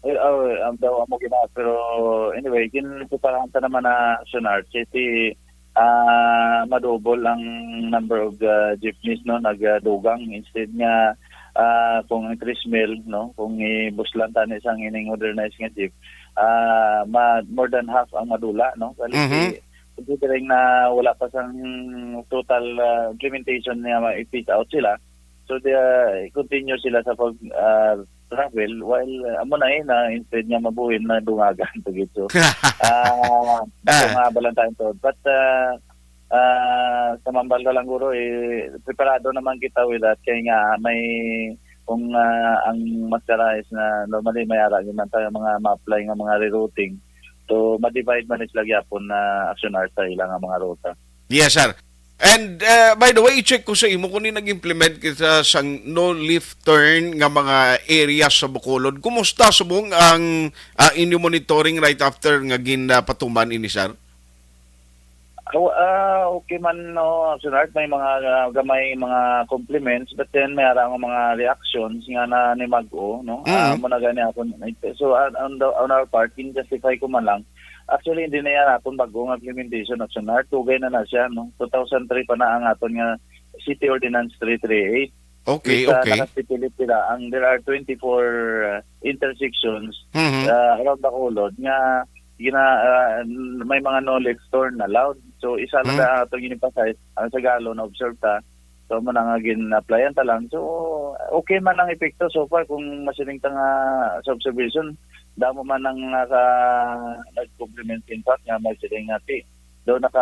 Ay, oh, ang daw amo gina, pero anyway, ginpreparahan ta naman na sonar. City, ah, madouble ang number of ah, jeepneys, no, nagdugang. Instead nga, ah, kung ang three mil, no, kung ibuslan tani sang ining modernized nga jeep, ah, ma- more than half ang madula, no. Bali, Mhm. Considering na wala pa sang total ah, implementation niya, ma-phase out sila. So, the, continue sila sa pag ah, travel, while ah, amo na eh, na instead nga mabuhin na dungagan to gid. So, ah, Ah. so nga balantayan to. But ah, ah, sa mambal ka lang guro, eh, preparado naman kita with that. Kaya nga, may, kung ah, ang maskara is na normally may ara naman tayo mga ma-apply nga mga rerouting. So, ma-divide man sila gyapon na aksyonar sa ilang mga ruta. Yes, sir. And uh, by the way, i-check ko sa imo kung nag-implement kita sang no left turn nga mga areas sa Bacolod. Kumusta subong ang uh, inyo monitoring right after nga ginpatuman ini, sir? Ah, ah, okay man, no, Sir Art, may mga ah, gamay mga compliments, but then may ara nga mga reactions nga na ni Mag-o, no? Ah, Mm. mo na gani ako. So, on, on, the, on our part, in-justify ko man lang. Actually, hindi na yan aton bago nga implementation of sonar. Tugay na na siya, no? two thousand three pa na ang aton nga City Ordinance three three eight. Okay, Sa okay. Nakasipilip nila, ang there are twenty-four uh, intersections Mhm. uh, around Bacolod nga gina, uh, may mga no left turn allowed. So, isa lang Hmm. na itong in-emphasize, ang sa Galo na observe ta. So, mo na nga gin-applyan ta lang. So, okay man ang epekto so far kung masiling ta nga sa observation, damo man ang naka nag-compliment in fact nga may siling nga ti daw naka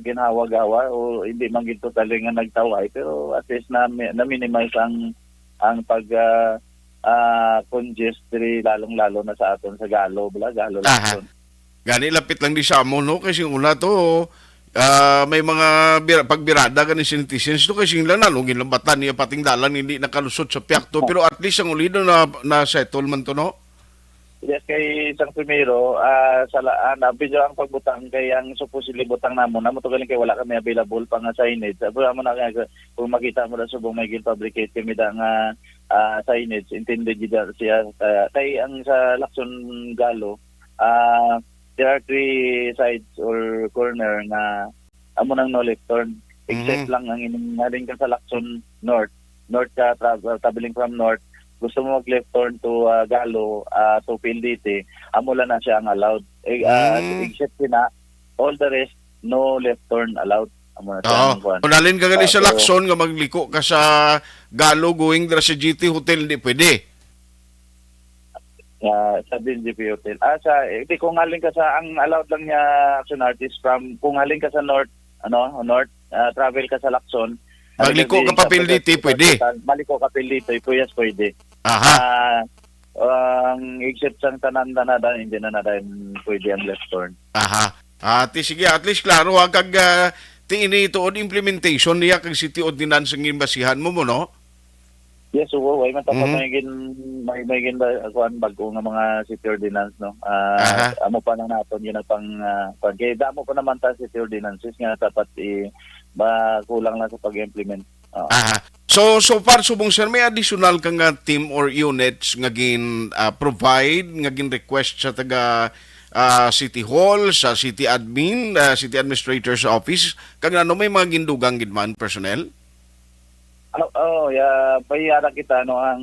ginhawa-gawa o hindi man gid totally nga nagtaway, pero at least na na-minimize ang ang pag ah, ah, congest diri, lalong-lalo na sa aton sa Galo, bala, Galo Aha. Lacson. Gani lapit lang di sa amo, no, kay sing una to ah, may mga bira, pagbirada gani sa netizens to kay sing lang nalungin lang batan niya pating dalan hindi nakalusot sa piyakto, pero at least ang ulido na na settle man to, no? Yes, kay isang primero, ah, sa la, ah, na, video ang pagbutang kay ang supposedly butang namon, namo to galing kay wala kami available pa nga signage. Sabi mo na nga, kung makita mo na subong may gin-fabricate kami da nga ah, signage, intended gid siya. Ah, kay ang sa Lacson Galo, ah, there are three sides or corner nga amo nang no left turn. Except Mhm. lang ang ining halin ka sa Lacson North, north ka tra- traveling from north, gusto mo mag left turn to ah, Galo, ah, to P L D T, amo lang na siya ang allowed. Eh, ah, Mm. Except sina, all the rest no left turn allowed. Amo na siya Oo. ang kuwan. Kung halin ka gali sa Ah, so- Lacson nga magliko ka sa Galo going dira sa G T Hotel, hindi pwede. Ah, sa B N G P Hotel. Ah, sa, eh, di, kung halin ka sa, ang allowed lang niya, action artist from, kung halin ka sa North, ano, North, ah, travel ka sa Lacson, Magliko halin ka pa sa P L D T, Hotel, pwede? Maliko ka P L D T, yes, pwede. Aha. Ah, ang except sang tanan na na, hindi na na rin pwede ang left turn. Aha. Ati sige, at least klaro ha kag ah, ti ini tuod implementation niya kag city ordinance ang ginbasihan mo mo, no? Yes, oo, way man tapos Mhm. may gin may may gin ba kuan bag-o nga mga city ordinance, no. Ah, Aha. Amo pa lang naton yun ang pang ah, kuan. Kay damo pa naman ta city ordinances nga dapat i ba, kulang lang sa pag-implement. Ah. Aha. So so far subong sir may additional ka nga team or units nga gin ah, provide nga gin request sa taga ah, City Hall, sa City Admin, ah, City Administrator's Office, kag ano may mga gindugang gid man personnel? Oh, oh, yeah, payara kita no ang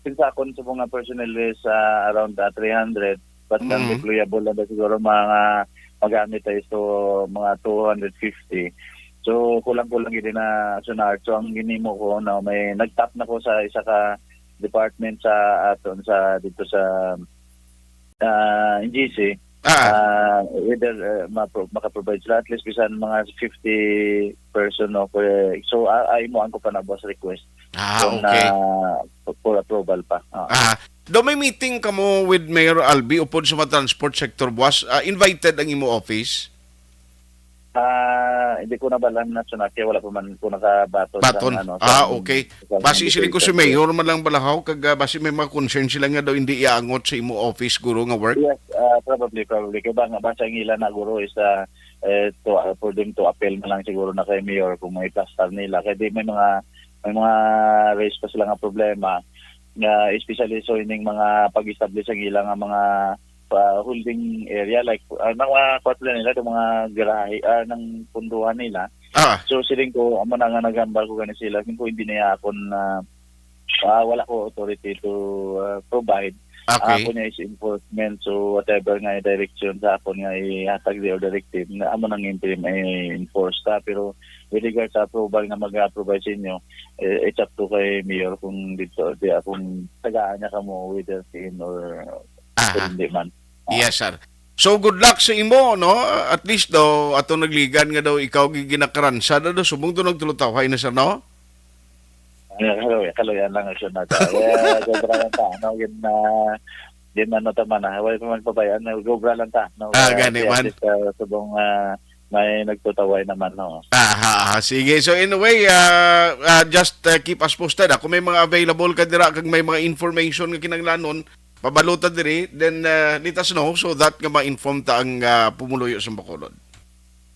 pinsakon sa mga personnel is ah, around ah, three hundred, but ang Mm. deployable lang ba siguro mga magamit ay so mga two hundred fifty. So kulang-kulang gid na sunar. So ang ginimo ko no may nagtap na ko sa isa ka department sa aton sa dito sa ah, N G C. Ah, Ah, whether uh, mapro- makaprovide sila at least bisan mga fifty person no kaya, so uh, ay mo ang ko pa na boss request ah kung okay. na for approval pa. Ah. Ah, do may meeting kamo with Mayor Albi upod sa mga transport sector, boss? Ah, invited ang imo office? Ah, Hindi ko na balaan na sunat kay wala pa man ko nakabaton sa Baton. ano, sa Ah, ano, okay. sa Basi siling ko si details. Mayor man lang balahaw kag, ah, basi may mga concern sila nga daw hindi iangot sa imo office, guro, nga work? Yes, ah, probably, probably. Kaya ba nga, basta ang ila na, guro, is, ah, eh, to, ah, for them to appeal na lang siguro na kay Mayor kung may plastar nila. Kaya di may mga, may mga raise pa sila nga problema, nga especially so ining mga pag-establish ang ila nga mga pa holding area, like, ah, nang mga kwarto nila, yung mga garahe, ah, nang punduhan nila. Ah. So, siling ko, amo na nga nagambal ko gani sila, siling ko, hindi niya ako na, ah, wala ko authority to, ah, provide. Okay. Ako niya is enforcement, so whatever nga direction sa ako nga ihatag di or directive, na amo nang implim-, eh, enforce ta. Pero with regard sa approval nga mag-provide sa inyo, eh, it's up to kay Mayor kung dito, di akong tagaan niya kamo whether in or Aha. Hindi man. Ah. Yes, sir. So, good luck sa imo, no? At least daw, ato nagligan nga daw ikaw gi-, ginakaransa na daw, subong to nagtulutawhay na, sir, no? Ay, kaloy-, kaloyan lang, sir, na ta. Eh, sobra lang ta, no? Yun na, yun ano ta man, ah. Wala pa man pabayaan, no? Sobra lang ta, no? Ah, Kaya gani si man. Artist, ah, subong, ah, may nagtutaway naman, no? Aha, aha. Sige. So, anyway, ah, ah, just, ah, keep us posted, ah. Kung may mga available ka dira, kag may mga information nga kinahanglanon, pabaluta diri, then, ah, let us know so that nga ma-inform ta ang, ah, pumuluyo sa Bacolod.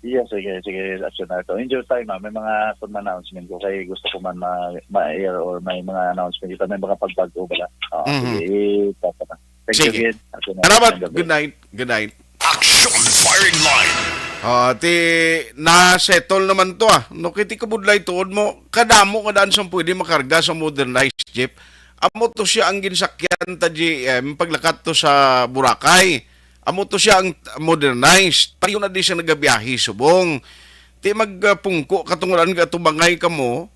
Yes, sige, sige, Action Arto. In due time, ah, may mga kun announcement ko kay gusto ko man ma-, ma-air or may mga announcement kita, may mga pagbag-o bala. Oo, Mhm. sige, ipapa-, thank you Sige. Again. Action Arto, Salamat. Magandang gabi. Good night. Good night. Action Firing Line. Ah, ti, na-settle naman to, ah. No, kay ti kabudlay tuod mo, kadamo nga daan sang pwede makarga sa modernized jeep. Amo to siya ang ginsakyan ta, G M, paglakat to sa Boracay. Amo to siya ang modernized. Pareho na di siya nagabiyahe subong. Ti magpungko ka tungod nga tumangay kamo,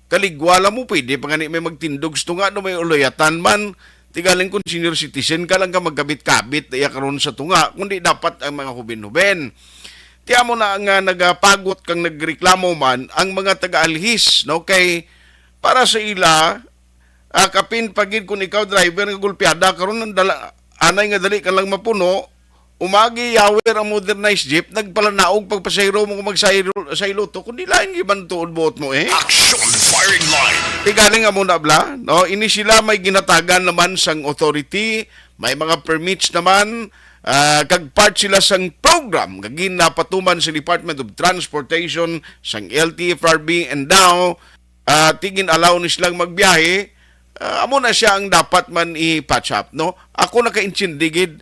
kaligwa lang mo, pwede pa gani may magtindog sa tunga, no, may uluyatan man. Ti galing kung senior citizen ka lang ka magkabit-kabit, iya karon sa tunga, kundi dapat ang mga hubin-hubin. Ti amo na nga nagapagot kang nagreklamo man ang mga taga-Alhis, no? Kay para sa ila, ah, kapin pa gid kung ikaw driver nga gulpiada karon ang dala, anay nga dali ka lang mapuno, umagi yawer ang modernized jeep, nagpalanaog pagpasahero mo kung magsahero sa iloto, kundi lain gid man tuod buot mo, eh. Action Firing Line. Ti galing amo na bala, no? Ini sila may ginatagan naman sang authority, may mga permits naman, ah, kag part sila sang program nga ginapatuman sa Department of Transportation, sang L T F R B, and daw, ah, ti gin-allow ni silang magbiyahe, ah, amo na siya ang dapat man i-patch up, no? Ako nakaintindi gid,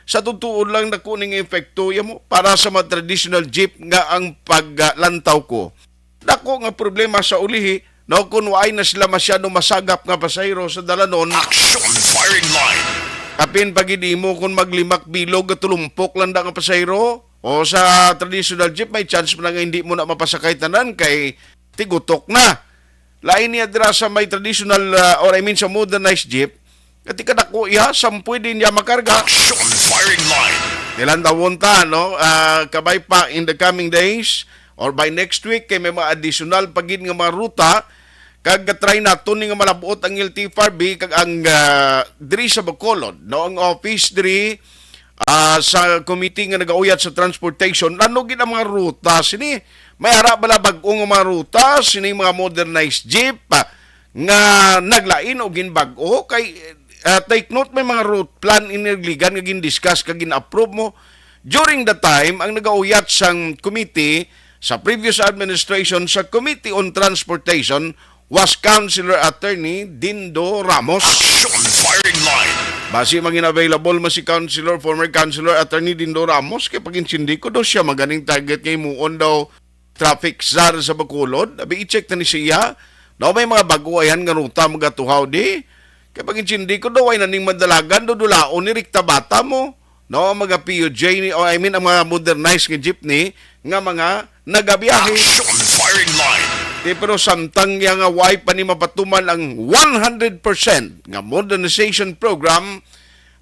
sa totoo lang, dako ning epekto, ya mo, para sa mga traditional jeep nga ang paglantaw ko. Dako nga problema sa ulihi, no, kung waay na sila masyado masagap nga pasahero sa dalanon. Action Firing Line. Kapin pa gid imo kung maglimak bilog nga tulumpok lang da nga pasahero, o sa traditional jeep, may chance man nga hindi mo na mapasakay tanan kay tigutok na. Lain niya dira sa may traditional, ah, or I mean sa modernized jeep, nga ti kadako iya, sampoy din niya makarga. Action Firing Line. Nilandawon ta, no? Ah, kabay pa in the coming days or by next week, kay may mga additional pa gid nga mga ruta, kag try naton ni nga malabot ang L T F R B kag ang, ah, diri sa Bacolod, no? Ang office diri, ah, sa committee nga nagauyat sa transportation, ano gid ang mga ruta sini? May ara bala bag-o nga mga ruta sini, mga modernized jeep, ah, nga naglain o ginbag-o? Kay, ah, take note, may mga route plan ini nagligan nga gin-discuss kag gin-approve mo during the time ang nagauyat sang committee sa previous administration sa Committee on Transportation was Councilor Attorney Dindo Ramos. Action Firing Line. Basi mangin available man si Councilor, former Councilor Attorney Dindo Ramos, kay pag-intindi ko daw siya maganing target nga himuon daw traffic czar sa Bacolod. Abi, i-check na ni siya. No, may mga bag-o ayan nga ruta magatuhaw di. Kay pag-intindi ko daw, ay naning madalagan, dudulaon ni rikta bata mo. No, ang mga P U J ni, o I mean, ang mga modernized nga jeepney nga mga nagabiyahe. Action Firing Line. Di, pero samtang ya nga way pa ni mapatuman ang one hundred percent nga modernization program,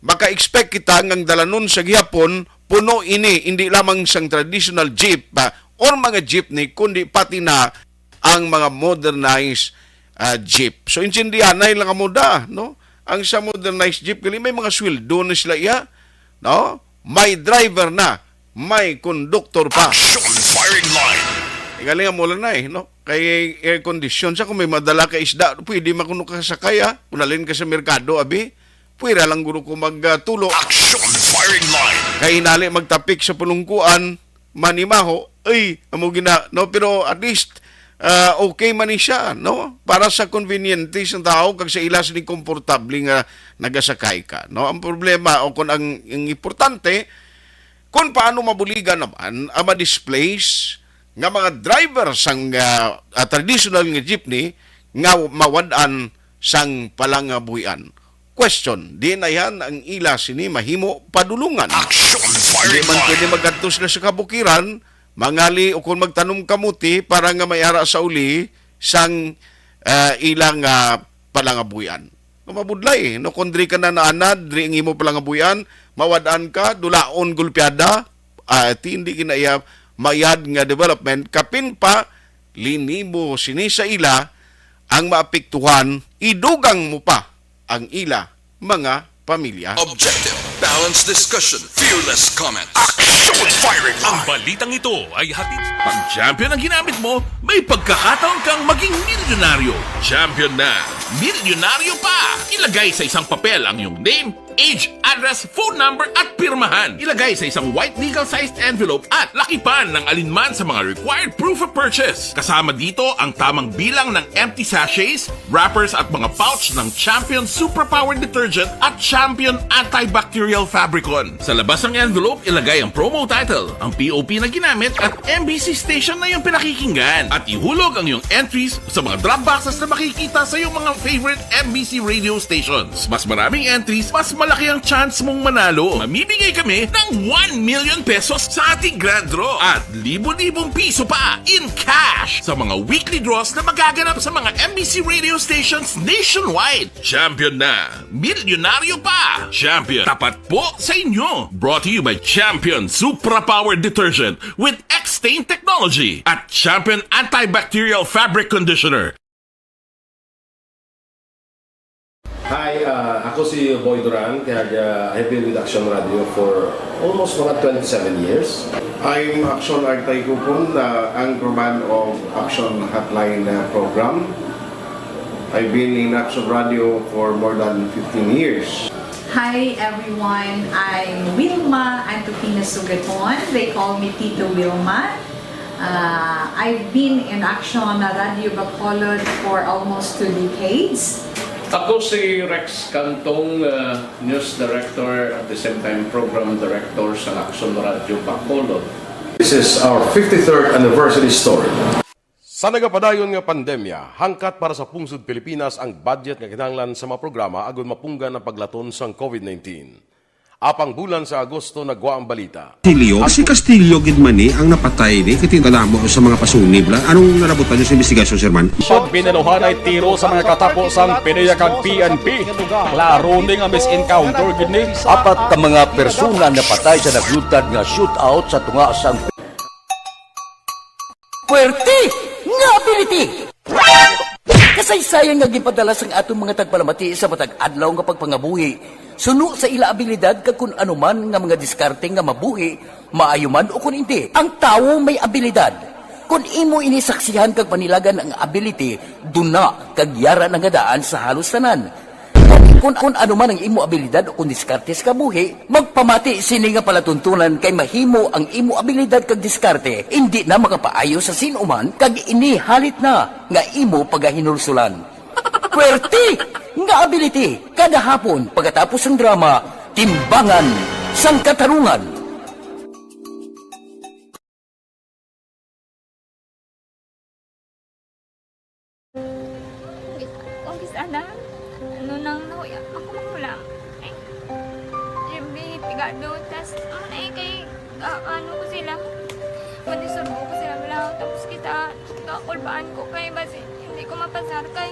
maka-expect kita nga ang dalanon sa gihapon puno ini, hindi lamang sang traditional jeep, ah, or mga jeepney, kundi pati na ang mga modernized, ah, jeep. So, intindihanay lang mo da, no? Ang sa modernized jeep, gali may mga sweldo na sila iya, no? May driver na, may konduktor pa. Action Firing Line. Galing mo lang na eh, no? Kay air condition sa, kung may madala ka isda, pwede man kuno ka sakay, ah. Kung nalin ka sa merkado, abi, pwera lang guro ko magtulo. Action firing line. Kay hinali magtapik sa pulungkuan, manimaho, ay, amo gina, no? Pero at least, ah, okay man ni siya, no? Para sa conveniente sa tao, kag sa ila sini komportable nga nagasakay ka, no? Ang problema, o kung ang, ang importante, kung paano mabuligan naman ang ma-displace nga mga driver sang, ah, ah, traditional nga jeepney nga mawad-an sang palangabuhian. Question, di na yan ang ila sini mahimo padulungan? Action Di firing man line. Pwede magadto sila sa kabukiran, mangali o kung magtanom kamuti para nga may ara sa uli sang, ah, ilang, ah, palangabuhian. Nga mabudlay, no? Kung diri ka na naanad, diri ang imo palangabuhian, mawad-an ka, dulaon, gulpiada, ah, ti hindi ginaiya mayad nga development, kapin pa, linimo sini sa ila ang maapektuhan, idugang mo pa ang ila mga pamilya. Objective, balanced discussion, fearless comment. Action firing Ang line. Balitang ito ay hatid. Pag champion ang ginamit mo, may pagkakataon kang maging milyonaryo. Champion na, milyonaryo pa! Ilagay sa isang papel ang iyong name, age, address, phone number, at pirmahan. Ilagay sa isang white legal-sized envelope at lakipan ng alinman sa mga required proof of purchase. Kasama dito ang tamang bilang ng empty sachets, wrappers, at mga pouch ng Champion Suprapower Detergent at Champion Antibacterial Fabricon. Sa labas ng envelope, ilagay ang promo title, ang P O P na ginamit, at M B C station na iyong pinakikinggan. At ihulog ang iyong entries sa mga drop boxes na makikita sa iyong mga favorite M B C radio stations. Mas maraming entries, mas malaki ang chance mong manalo. Mamimigay kami ng one million pesos sa ating grand draw at libo-libong piso pa in cash sa mga weekly draws na magaganap sa mga M B C radio stations nationwide. Champion na! Milyonaryo pa! Champion, tapat po sa inyo! Brought to you by Champion Supra Power Detergent with X-Stain Technology at Champion Antibacterial Fabric Conditioner. Hi, uh, ako si Boy Duran, kag, uh, I've been with Action Radio for almost mga twenty-seven years. I'm Action Artay Kupon, uh, anchorman of Action Hotline, uh, program. I've been in Action Radio for more than fifteen years. Hi everyone, I'm Wilma Antupina Sugaton. They call me Tito Wilma. Uh, I've been in Action Radio Bacolod for almost two decades. Ako si Rex Cantong, uh, news director at the same time program director sa Action Radio Bacolod. This is our fifty-third anniversary story. Sa nagapadayon nga pandemya, hangkat para sa pungsod Pilipinas ang budget nga kinahanglan sa mga programa agud mapunggan ang paglaton sang COVID nineteen. Apang bulan sa Agosto nagwa ang balita. Castillo? Si Castillo gid man ni ang napatay ni, kay tingala mo sa mga pasunib la. Anong nalabutan niyo sa investigasyon, Sir Man? Pag binaluhan ay tiro sa mga katapo sang PDEA kag P N P. Klaro ni nga mis-encounter gid ni. Apat ka mga persona napatay sa naglutad nga shootout sa tunga sang Puwerte nga ability! Kasaysayan nga ginpadala sang aton mga tagpalamati sa matag adlaw nga pagpangabuhi, suno sa ila abilidad kag kun ano man nga mga diskarte nga mabuhi, maayo man o kun indi. Ang tawo may abilidad. Kun imo ini saksihan kag panilagan ang ability, duna kag yara na nga daan sa halos tanan. Kung, kung ano man ang imo abilidad o kung diskarte sa kabuhi, magpamati sini nga palatuntunan kay mahimo ang imo abilidad kag diskarte indi na makapaayo sa sin-o man kag ini halit na nga imo pagahinulsulan. Puwerte nga ability kada hapon pagkatapos sang drama, Timbangan sang Katarungan. Ang kis-, ang kis-, ana, ano nang nahuya, ako man wala. Ay, Jimmy, pigado, tas, ano na eh, kay, ah, ano ko sila, madisturbo ko sila, wala, tapos kita, kakulbaan ko kay, basi, hindi ko mapasar kay.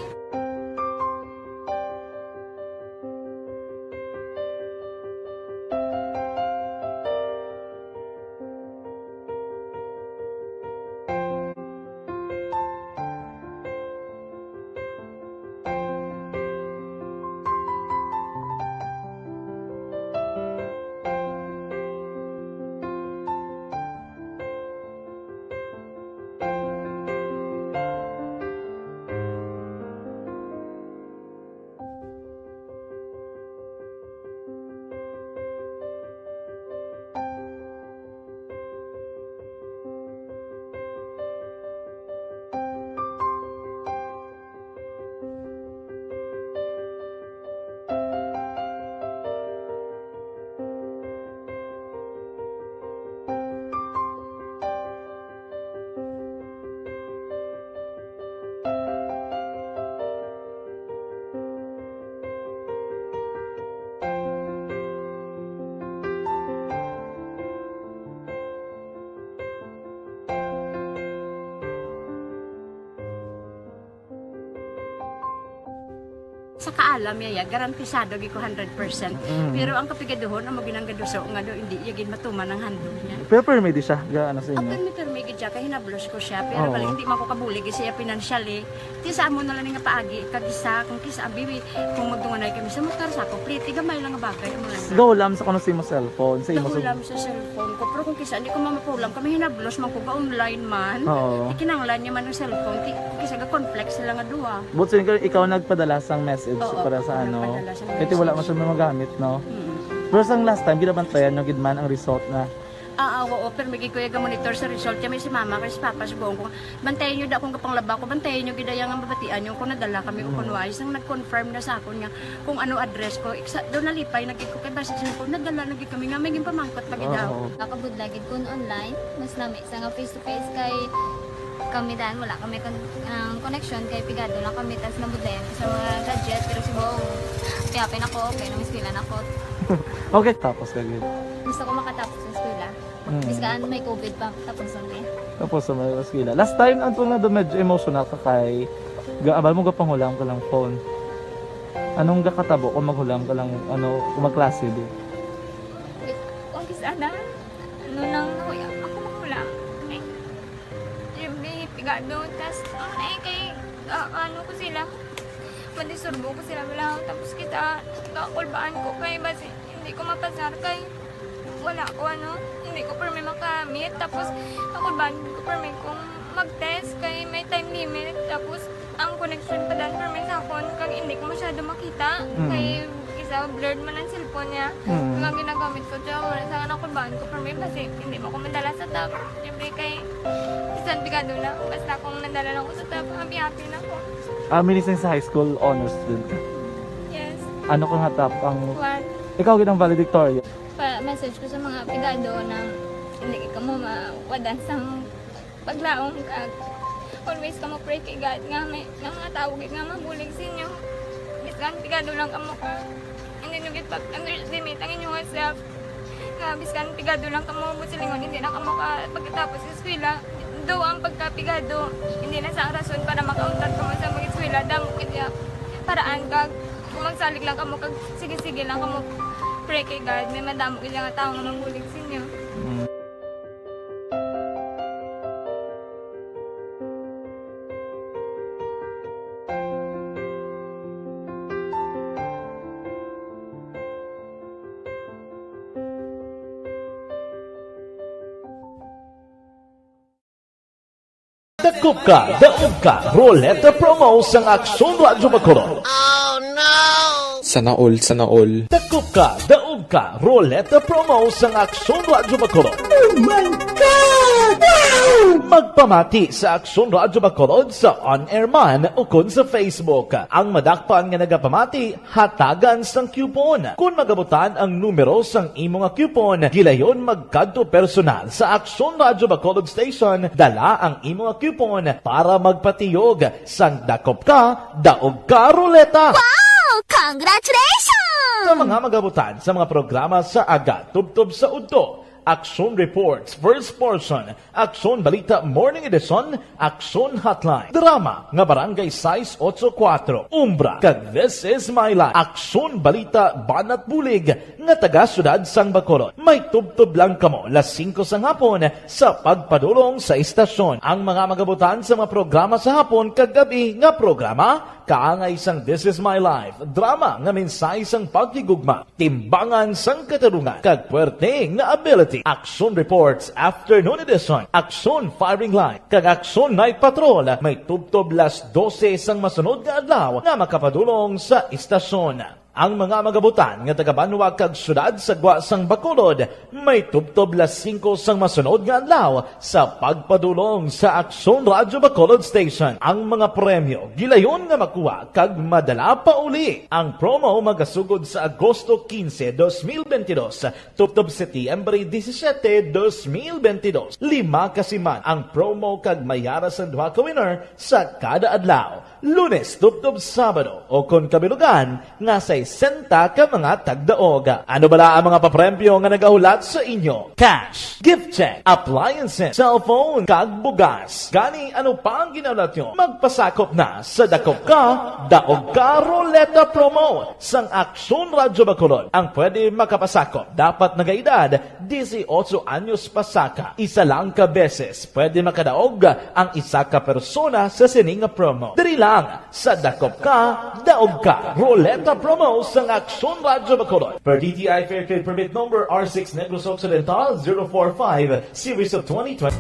Sa kaalam niya, ya, garantisado gid ko hundred percent. Mm. Pero ang kapigaduhon, amo ginang gaduso nga do, hindi iya gid matuman ang handog niya. Pero permi di siya, ga ano sa Ang inyo? Permi-permi gid siya, kay hinablos ko siya. Pero Oo. balik, hindi man ko kabulig siya financially. Ti sa amo na lang nga paagi, kag isa, kung kisa, bibi, kung magdunganay kami sa motor, sa complete, gamay lang nga bagay, amo lang. Gahulam sa kuno sa imo cellphone, sa imo Gahulam sa cellphone ko, pero kung kisa, hindi ko mamapulam, kami hinablos man ko, ga-online man. Oo. Ikinanglan niya man ang cellphone, ti, kung kisa, ga-conflict sila nga duha. But so, ikaw, ikaw nagpadala sang message Oo, para sa ano? nagpadala sang Kaya wala man message. Siya magamit, no? Mm. Pero sang last time, ginabantayan nyo gid man ang result na. Ah, ah, oo, pero may gid ko iya ga-monitor sa result. Kaya may si mama, kay si papa, sugoon ko, bantayan nyo da kung kapanglaba ko, bantayan nyo gid iya nga mabatian nyo kung nadala kami o kung wala. Isang nag-confirm na sa akon nga kung ano address ko. Iksa, doon nalipay na gid ko kay basi sa ko, nadala na gid kami nga may ginpamangkot pa gid daw. Oo. Nakabudlay gid kun online, mas lami sa nga face to face kay kami dan wala kami kon ang connection kay pigado lang kami tas nabudlayan ko sa mga gadget pero si Bong piyapin ako kay nang eskwela na ko. Okay, tapos ka gid. Gusto ko makatapos sa eskwela. Mm. Biskan may covid pa tapos na eh. Tapos sa mga eskwela. Last time, ang tunga do medyo emotional ka kay gaabal mo gapanghula ka lang phone. Anong gakatabo kung maghulam ka lang, ano, kung magklase di? Wait, kung kis ana, ano nang nahuya ako maghula. Ay, siyempre, pigado. Tas, ang ay kay, ah, ano ko sila, madisturbo ko sila wala. Tapos kita, kakulbaan ko kay basi hindi ko mapasar kay wala ko ano, hindi ko permi makamit. Tapos, kakulbaan ko permi kung mag-test kay may time limit. Tapos, ang connection pa dan permi sa akon kag hindi ko masyado makita. Mm. Kay isa blurred man ang cellphone niya. Mm. Kaya ginagamit ko siya wala sa anak ko baan ko permi kasi hindi mo ko madala sa top. Siyempre kay bisan pigado na basta kung nadala lang ko sa top, happy happy na ko. Ah, minising sa high school honors student ka. Yes. Ano ka nga top ang... One. Ikaw gid ang valedictorian. Pa message ko sa mga pigado na hindi ka mo mawadan sang paglaom kag always ka mo pray kay God nga may nga mga tawo gid nga mabulig sa inyo. Bisan pigado lang kamo ka hindi nyo gid pag-underestimate ang inyong self. Nga biskan pigado lang kamo mo silingon hindi na kamo ka pagkatapos sa eskwela. Do ang pagkapigado hindi na sa rason para makauntat kamo sa mag-eskwela damo gid ya paraan kag kung magsalig lang kamo kag sige-sige lang kamo pray kay God may madamo gid nga tawo nga mabulig sa inyo. Mm. Dakop ka, daog ka, Roleta Promo sang Aksyon Radyo Bacolod. Sana all, sana all. Dakop ka, daog ka, Roleta Promo sang Aksyon Radyo Bacolod. Oh my God! Magpamati sa Aksyon Radyo Bacolod sa on-air man ukon sa Facebook. Ang madakpan nga nagapamati, hatagan sang coupon. Kon magabutan ang numero sang imo nga coupon, gilayon magkadto personal sa Aksyon Radyo Bacolod Station, dala ang imo nga coupon para magpatiyog sang dakop ka, daog ka, Roleta! Wow! Congratulations! Sa mga magabutan sa mga programa sa aga tubtob sa udto, Aksyon Reports, First Portion, Aksyon Balita Morning Edition, Aksyon Hotline, drama nga Barangay sais otso kuwatro, Umbra, kag This Is My Life, Aksyon Balita Banat Bulig nga taga Siyudad sang Bacolod. May tubtob lang kamo las singko sang hapon sa pagpadulong sa istasyon. Ang mga magabutan sa mga programa sa hapon kag gab-i nga programa, kaangay sang This Is My Life, drama nga mensahe sang paghigugma, timbangan sang katarungan, kag puwerte nga ability. Aksyon Reports, Afternoon Edition, Aksyon Firing Line, kag Aksyon Night Patrol may tubtob las dose sang masunod nga adlaw nga makapadulong sa istasyon. Ang mga magabutan nga taga-banwa kag siyudad sa gwa sang Bacolod may tubtob las singko sang masunod nga adlaw sa pagpadulong sa Aksyon Radyo Bacolod Station. Ang mga premyo gilayon nga makuha kag madala pauli. Ang promo magasugod sa Agosto quince, dos mil veintidós, tubtob Setyembre disisiete, dos mil veintidós. Lima ka siman ang promo kag may yara sang duha ka winner sa kada adlaw, Lunes tubtob Sabado, o kon kabilugan nga sa sesenta ka mga tagdaog. Ano bala ang mga papremyo nga nagahulat sa inyo? Cash, gift check, appliances, cellphone, kag bugas. Gani, ano pa ang ginahulat nyo? Magpasakop na sa Dakop Ka, Daog Ka Ruleta Promo sang Aksyon Radyo Bacolod. Ang pwede makapasakop dapat nagaedad dieciocho anyos pasaka. Isa lang ka beses pwede makadaog ang isa ka persona sa sini nga promo. Diri lang sa Dakop Ka, Daog Ka. Ruleta Promo sang Aksyon Radyo Bacolod. Per D T I Fair Trade Permit Number R six Negros Occidental zero four five, Series of twenty twenty.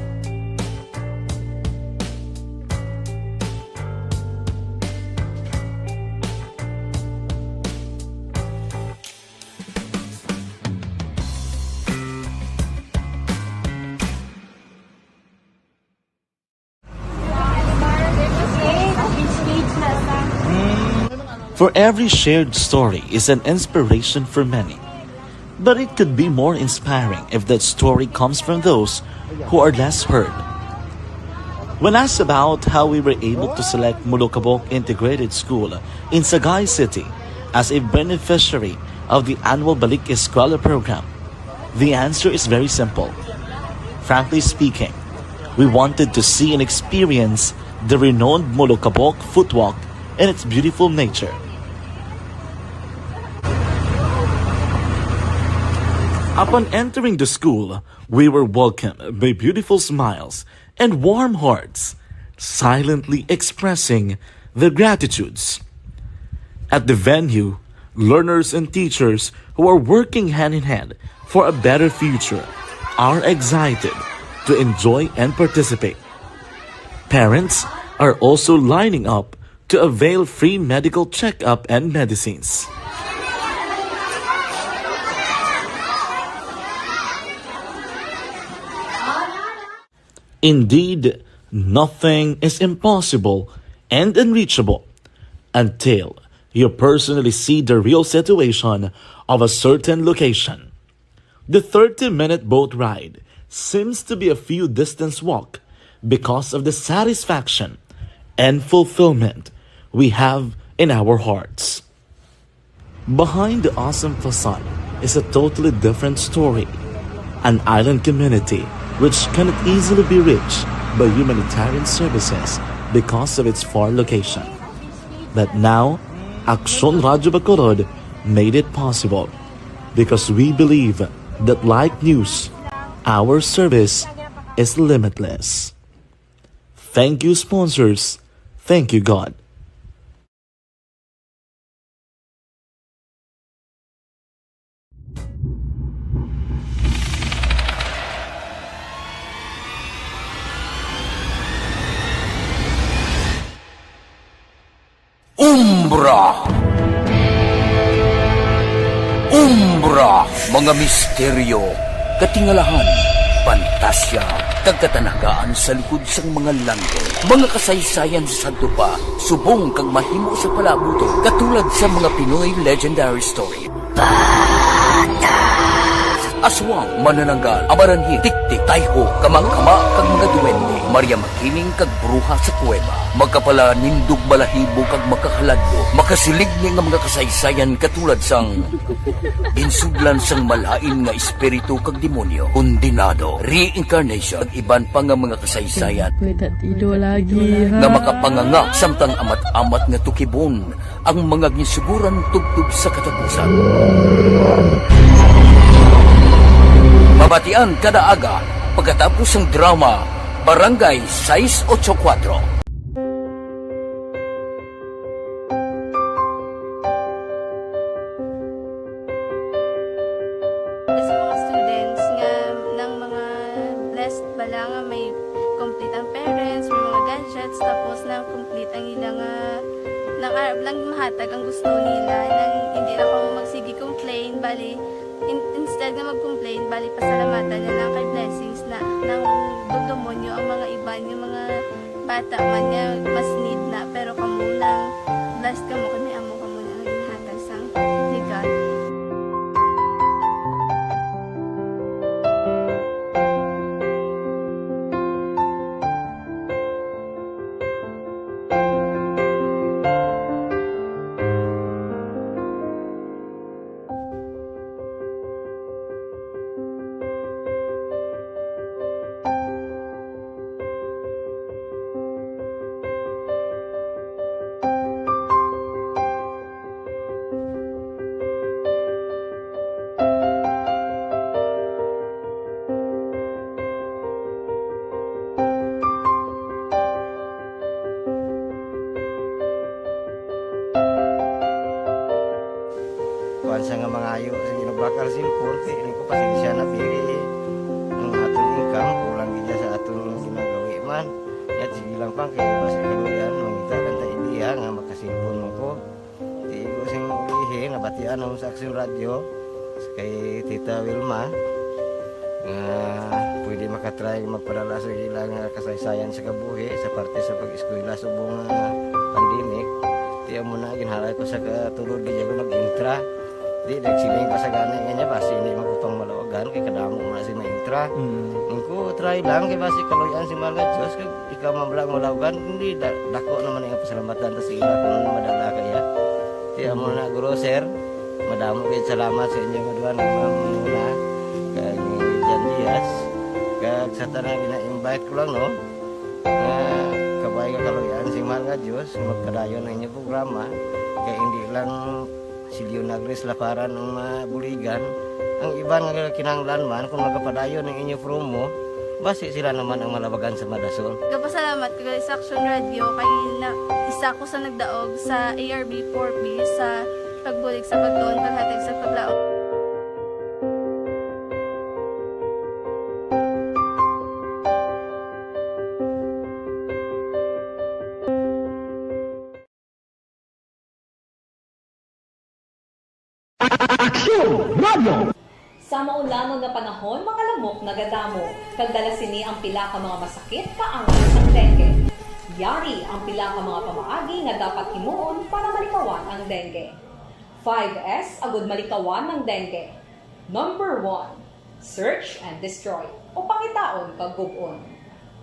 For every shared story is an inspiration for many. But it could be more inspiring if that story comes from those who are less heard. When asked about how we were able to select Molokabok Integrated School in Sagay City as a beneficiary of the annual Balik Eskwela program, the answer is very simple. Frankly speaking, we wanted to see and experience the renowned Molokabok Footwalk and its beautiful nature. Upon entering the school, we were welcomed by beautiful smiles and warm hearts, silently expressing their gratitudes. At the venue, learners and teachers who are working hand in hand for a better future are excited to enjoy and participate. Parents are also lining up to avail free medical checkup and medicines. Indeed, nothing is impossible and unreachable until you personally see the real situation of a certain location. The thirty-minute boat ride seems to be a few distance walk because of the satisfaction and fulfillment we have in our hearts. Behind the awesome facade is a totally different story. An island community which cannot easily be reached by humanitarian services because of its far location. But now, Aksyon Radyo Bacolod made it possible because we believe that like news, our service is limitless. Thank you, sponsors. Thank you, God. Umbra. Umbra, mga misteryo, katingalahan, pantasya, kag katanagaan sa likod sang mga langit. Mga kasaysayan sa sadto pa, subong kag mahimo sa palaabuton, katulad sa mga Pinoy legendary story. Aswang, manananggal, amaranhil, tiktik, tayho, kamangkama, kag mga duwende, Maria Makiling kag bruha sa kuweba. Makapalanindog balahibo kag makahaladlo, makasiligni nga mga kasaysayan katulad sang ginsudlan sang malain nga espiritu kag demonyo, kondenado, reincarnation, kag iban pa nga mga kasaysayan May tatido lagi, ha? nga makapanganga samtang amat-amat nga tukibon ang mga ginsuguran tubtob sa katapusan. Mabatian kada aga pagkatapos sang drama Barangay Sais Ocho Kuatro. Sa mga students nga nang mga blessed bala nga may complete ang parents, may mga gadgets, tapos nang complete ang ila nga nang arab lang mahatag ang gusto nila, nang hindi na kamo magsige complain, bali, in-, instead nga mag-complain, bali, pasalamatan na lang kay blessings na nang dugdumonyo ang mga iban nga mga bata man nga mas need na, pero kamo lang, blessed kamo kay may amo kamo nga ginhatag sang ni God. Nga mangayo sa ginabakal cellphone, kay ini ko pasensya na, pili ang aton income, kulang gid sa aton ginagawi man. Yat, sige lang pang, kay basi kaluyan, mangita lang ta ideya nga makasilpon man ko. Di ko sing ulihi, nabatian ako sa Aksyon Radyo, kay Tita Wilma, nga pwede makatry magpadala sa ilang kasaysayan sa kabuhi sa parte sa pag-eskwela subong nga pandemic. Di amo na, ginhalay ko sa katulod, di ako nag-intra. Di, nagsiling pa sa gani nga niya, basi hindi man ko pang malawagan, kay kadamo man si maintra. Mm. Ang ko, try lang, kay basi kaluyan si Mahal nga Diyos, kag ikaw man lang malawagan, hindi, da-, dako naman ang pasalamatan ta sa ila kung madala kaya. Di, amo na, Guro, sir, madamo kayo salamat sa inyo nga duha nga mga muna, kag Jan Diaz, kag sa tanan, gina-invite ko lang, no, nga kabay nga kaluyan si Mahal nga Diyos, magpadayon ang inyong programa, kay hindi lang si Leonagris Laparan ang mabuligan. Ang iban nga kinahanglan man, kung magapadayon ang inyo promo, basi sila naman ang malabagan sa madason. Nagapasalamat ko gali sa Aksyon Radyo kay na, isa ko sa nagdaog sa A R B four B sa pagbulig sa pagtuon, paghatag sa paglaom. Aksyon Radio! Sa maulanon nga panahon, mga lamok nagadamo, kag dala sini ang pila ka mga masakit kaangay sang dengue. Yari ang pila ka mga pamaagi nga dapat himuon para malikawan ang dengue. Five S agud malikawan ang dengue. Number one, search and destroy, o pangitaon kag gub-on.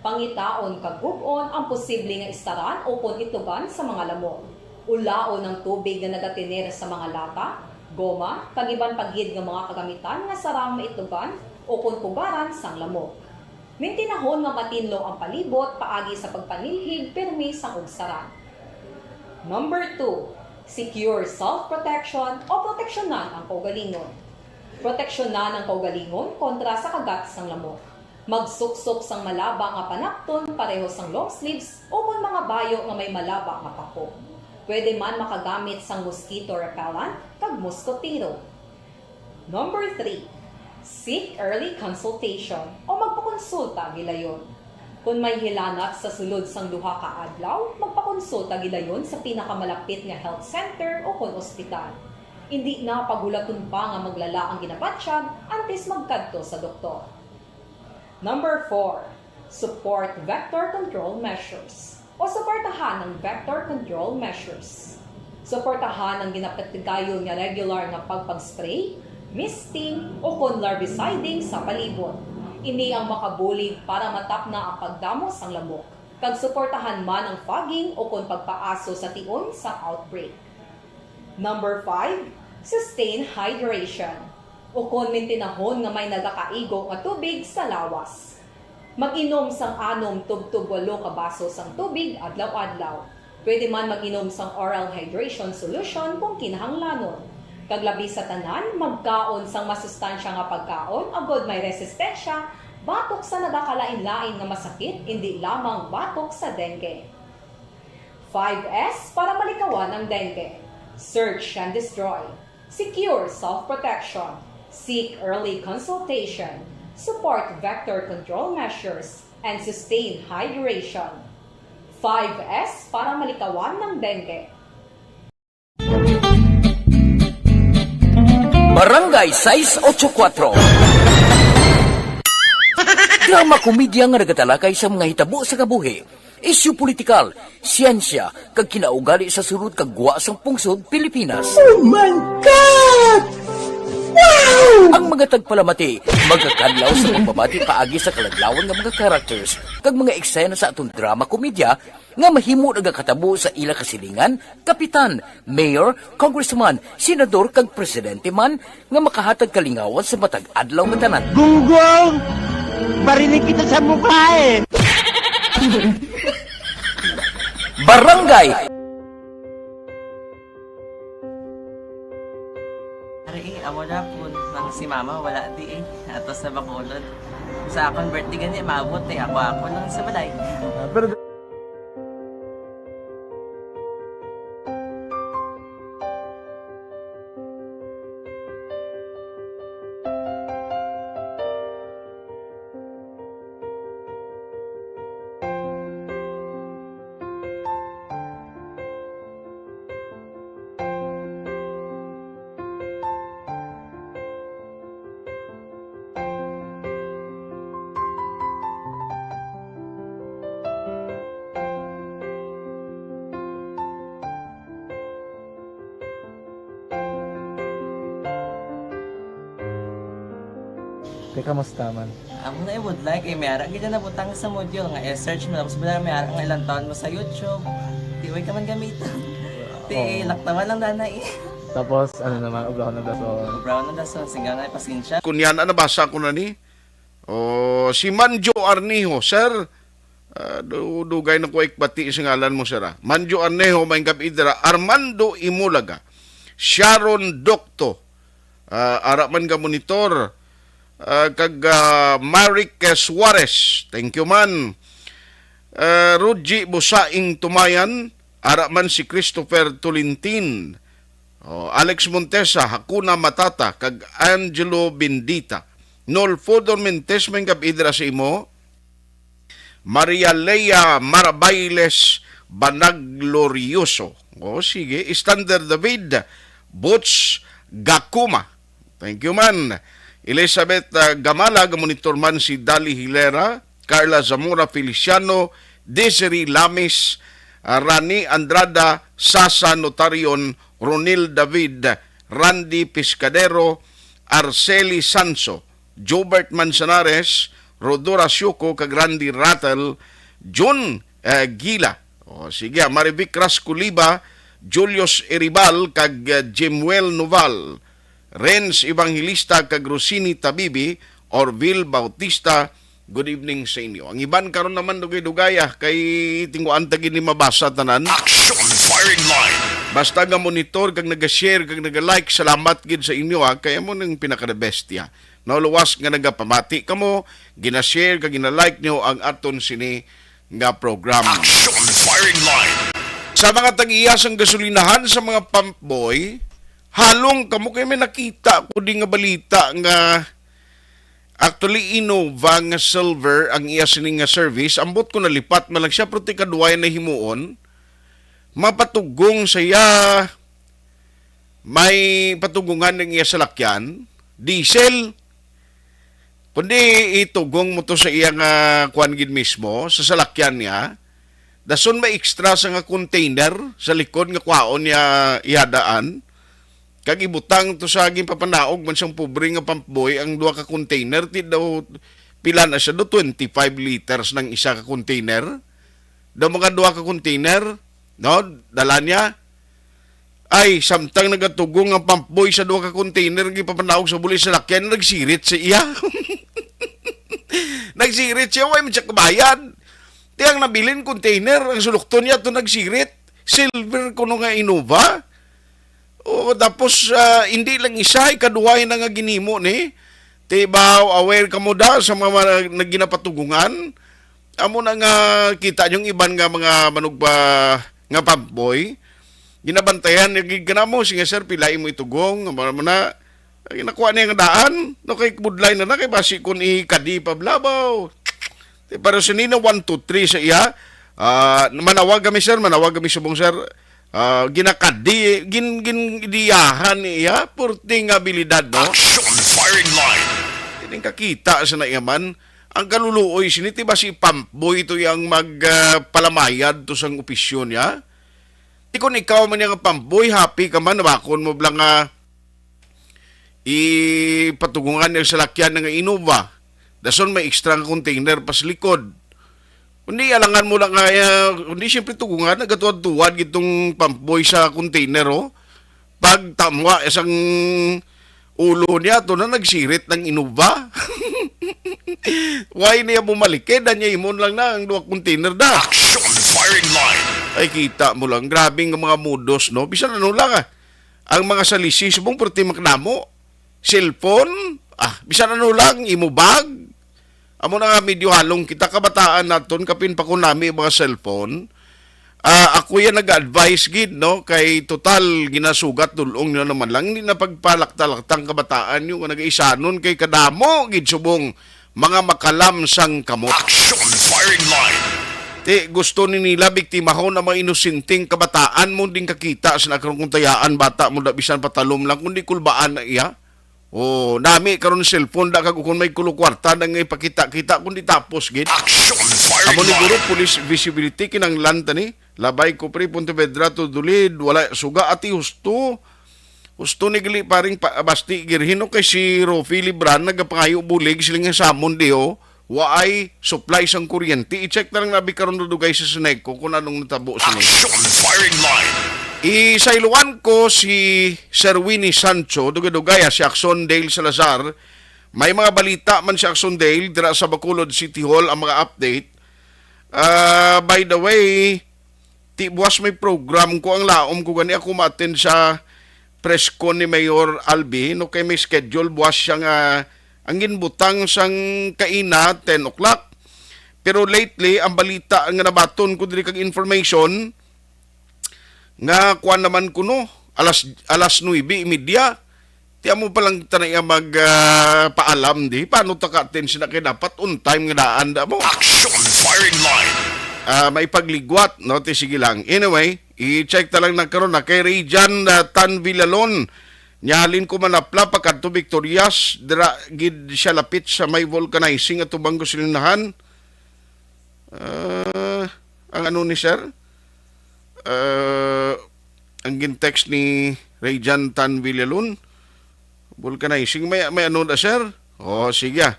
Pangitaon kag gub-on ang posible nga istaran ukon itugan sa mga lamok. Ulaon ang tubig nga nagatener sa mga lata, goma, kag iban pa gid nga mga kagamitan nga sarang maitugan ukon pugaran sang lamok. Mintinahon nga matinlo ang palibot paagi sa pagpanilhig pirmi sang ugsaran. Number two, secure self-protection o proteksyonan ang kaugalingon. Proteksyonan ang kaugalingon kontra sa kagat sang lamok. Magsuksok sang malaba nga panakton pareho sang long sleeves ukon mga bayo nga may malaba nga pako. Pwede man makagamit sang mosquito repellent kag moskotero. Number three, seek early consultation o magpakonsulta gilayon. Kon may hilanat sa sulod sang duha ka adlaw, magpakonsulta gilayon sa pinakamalapit nga health center ukon ospital. Indi na paghulaton pa nga maglala ang ginabatyag antes magkadto sa doktor. Number four, support vector control measures o suportahan ang vector control measures. Suportahan ang ginapatigayon nga regular nga pagpag-spray, misting, ukon larviciding sa palibot. Ini ang makabulig para matapna ang pagdamo sang lamok, kag suportahan man ang fogging ukon pagpaaso sa tion sang outbreak. Number five, sustain hydration, ukon mintinahon nga may nagakaigo nga tubig sa lawas. Mag-inom sang anom tubtob walo ka baso sang tubig adlaw-adlaw. Pwede man mag-inom sang oral hydration solution kung kinahanglanon. Kag labi sa tanan, magkaon sang masustansya nga pagkaon agod may resistensya batok sa nagakalain-lain nga masakit, indi lamang batok sa dengue. Five S para malikawan ang dengue. Search and destroy. Secure self-protection. Seek early consultation. Support vector control measures. And sustain hydration. Five S para malikawan ang dengue. Barangay sais ocho kuwatro. Drama komedya nga nagatalakay sa mga hitabo sa kabuhi, isyu politikal, siyensya, kag kinaugali sa sulod kag gwa sang pungsod Pilipinas. Oh my God! Wow! Ang mga tagpalamati magakadlaw sa pagbabati paagi sa kaladlawan nga mga characters kag mga eksena sa aton drama komedya nga mahimo nagakatabo sa ila kasilingan, kapitan, mayor, congressman, senador, kag presidente man nga makahatag kalingawan sa matag adlaw nga tanan. Gunggong! Barinig kita sa mukha eh! Barangay! Ari, eh, amo na po, nang si mama wala di eh. Ato sa Bacolod. Sa akon birthday gani, maabot eh. Ako, ako lang sa balay. Ah, pero Te, kamusta man? Amo na ibudlay kay may ara gid na nabutang sa module nga i-search mo, tapos wala may ara nga ilang taon mo sa YouTube. Di way ka man gamiton. Ti, oo, laktawan lang danay. Tapos, ano naman, obrahon ng dason. Obrahon ng dason, sige na, pasensya. Kunya na, nabasa ko na ni. O, si Manjo Arniho, sir, ah, du-, dugay na ko ikbati sa ngalan mo, sir, ah. Manjo Arniho, maayong gab-i dira. Armando Imulaga, Sharon Docto, ah, ara man nga monitor, ah, kag, ah, Maric Suarez. Thank you, man. Ah, Ruji Busaing Tumayan, ara man si Christopher Tulintin. Oh, Alex Montesa, Hakuna Matata, kag Angelo Bendita. Nolfo Dormentes, maayong gab-i dira sa imo. Maria Lea Marabailes Banaglorioso. O, sige. Standard David, Butch Gakuma. Thank you, man. Elizabeth, ah, Gamala, gamonitor man si Dali Hilera, Carla Zamora Feliciano, Desiree Lamis, ah, Rani Andrada, Sasa Notarion, Ronil David, Randy Piscadero, Arceli Sanso, Jobert Manzanares, Rodora Siuco, kag Randy Rattle, Jun, eh, Gila. O, sige, ah, Marivic Rasculiba, Julius Eribal, kag, eh, Jemuel Noval, Renz Evangelista, kag Rosini Tabibi, Orville Bautista, good evening sa inyo. Ang iban karon naman dugay-dugay, ah, kay tinguan ta gid ni mabasa tanan. Action firing line. Basta nga monitor kag naga-share kag naga-like, salamat gid sa inyo, ah, kay amo nang pinaka-the best, ya. No, luwas nga nagapamati kamo, gina-share kag gina-like nyo ang aton sini nga program. Action firing line. Sa mga tag-iya sang gasolinahan, sa mga pump boy, halong kamo kay may nakita ko di nga balita nga actually Innova nga silver ang iya sini nga service. Ambot ko nalipat man lang siya, pero ti kaduway na himuon. Mapatugong sa iya may patugungan ng iya salakyan, diesel. Kundi itugong mo to sa iya nga kuan gid mismo, sa salakyan niya. Dason may extra sa nga container sa likod nga kwaon niya ihadaan. Kag ibutang to sa ginpapanaog man sang pobre nga pump boy ang duha ka container. Ti daw, pila na siya do? Twenty-five liters ng isa ka container. Daw mga duha ka container, no? Dala niya. Ay, samtang nagatugong ang pump boy sa duha ka container nga ipapanaog sa buli sa lakyan, nagsirit sa iya. Nagsirit siya, way man siya kabayad. Ti ang nabilin container, ang sulukton niya to nagsirit. Silver kuno nga Innova. O, tapos, ah, hindi lang isa, ikaduway na nga ginimo ni. Ti ba, aware kamo da sa mga, mga nagginapatugungan? Amo na nga kita yung iban nga mga manugba nga pamboy. Ginabantayan niya gid kanamo, sige sir, pila imo itugong, amo na, ay, nakuha niya nga daan, no, kay budlay na na, kay basi kun ikadi pa blabaw. Ti, pero sinina one, two, three sa iya, ah, manawag kami sir, manawag kami subong sir, ah, ginakadi, gin, gin, idiyahan niya, purting abilidad, no? Action firing line. Ining kakita sa naiyaman, ang kaluluoy sini, ti ba si pump boy ito yang mag, ah, palamayad to sang opisyon niya? Di kun ikaw man yang pump boy, happy ka man, bakon mo bala nga ipatugungan niya sa lakyan nga Innova. Dason may extra nga container pa sa likod. Kundi alangan mo lang nga, ah, kundi siyempre tugungan, nagatuwad-tuwad gitong pump boy sa container, oh. Pagtamwa isang ulo niya, to na nagsirit ng Innova. Why niya bumalik? Eh, da niya imon lang na ang duha container da. Action firing line. Ay, kita mo lang. Grabe nga mga mudos, no? Bisan ano lang, ah. Ang mga salisi, subong perti maknamo. Cellphone, ah, bisan ano lang, imo bag. Amo na nga, medyo halong kita, kabataan naton, kapin pa ko nami mga cellphone. Ah, ako yan nag-advise gid, no? Kay total, ginasugat, dulong nyo naman lang. Hindi na pagpalakta-laktang kabataan nyo nga nag-isanon kay kadamo gid subong mga makalam sang kamot. Action firing line. Ti, gusto ni nila biktimahon ang mga inosenteng kabataan mo, ding kakita sa nakarong kuntayaan, bata mo da bisan patalom lang, kundi kulbaan na iya. Oh, nami karon cellphone da kag ukon may kulo kwarta na nga ipakita-kita kundi tapos gid. Action firing line. Amo ni guro, police visibility kinanglan ta ni. Labay ko pre, Pontevedra to Dulid, wala suga ati husto. Husto ni gali paring pa, basti girhin, no, kay si Rofi Libran nagapangayo bulig siling nga samon di, oh, waay supply sang kuryente. I-check na lang nabi karon dugay sa Seneco kung anong natabo sa Action Firing Line. Isayloan ko si Sir Winnie Sancho, dugay-dugay, ah, si Axon Dale Salazar. May mga balita man si Axon Dale dira sa Bacolod City Hall ang mga update. Ah, by the way, ti buwas may program ko, ang laom ko gani ako ma-attend sa press con ni Mayor Albi, no, kay may schedule buwas siya nga ang ginbutang sang kaina ten o'clock. Pero lately, ang balita nga nabaton ko diri kag information nga kuan naman kuno, alas, alas nuebe y media, ti amo pa lang ta na iya mag, ah, paalam di. Paano ta ka-attend sina kay dapat on time nga daan da mo? Action Firing Line. Ah, maipagligwat, no? Ti sige lang. Anyway, i-check ta lang na karon na kay Rejan, ah, Tan Villalon. Nya halin ko manapla pa kadto Victorias, dira gid siya lapit sa may vulcanizing atubang gasolinahan. Ah, ang ano ni sir? Ah, ang gintext ni Rejan Tan Villalon. Vulcanizing, may, may ano na, sir? Oh, sige, ah.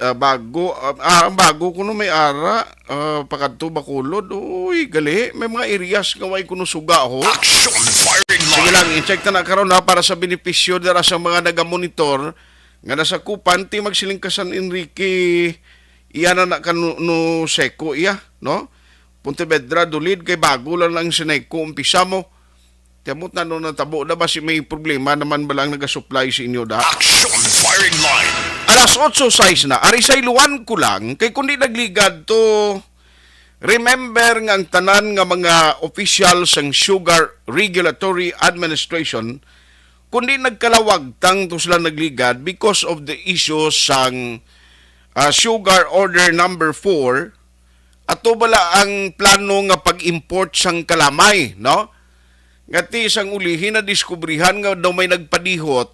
Ah, bago, ah, ah, ang bago kuno may ara, ah, pakadto Bacolod. Uy, gali, may mga areas nga way kuno suga, ho. Action Firing Line. Sige lang, i-check ta na karon, ha, para sa benepisyo dira sa mga nagamonitor nga nasakupan, ti magsiling ka San Enrique, iya na na kanu-, no Seco iya, no? Pontevedra, Dulid, kay bago lang lang Seneco, umpisa mo. Tiamot na, no, natabo na ba si may problema naman ba lang nagasupply sa inyo da? Action Firing Line. Alas otso sais na, ari sayloan ko lang, kay kundi nagligad to, remember nga ang tanan nga mga opisyal sang Sugar Regulatory Administration, kundi nagkalawagtang to sila nagligad because of the issue sang, ah, Sugar Order Number Four, ato bala ang plano nga pag-import sang kalamay, no? Nga ti sang ulihi nadiskubrihan nga daw may nagpadihot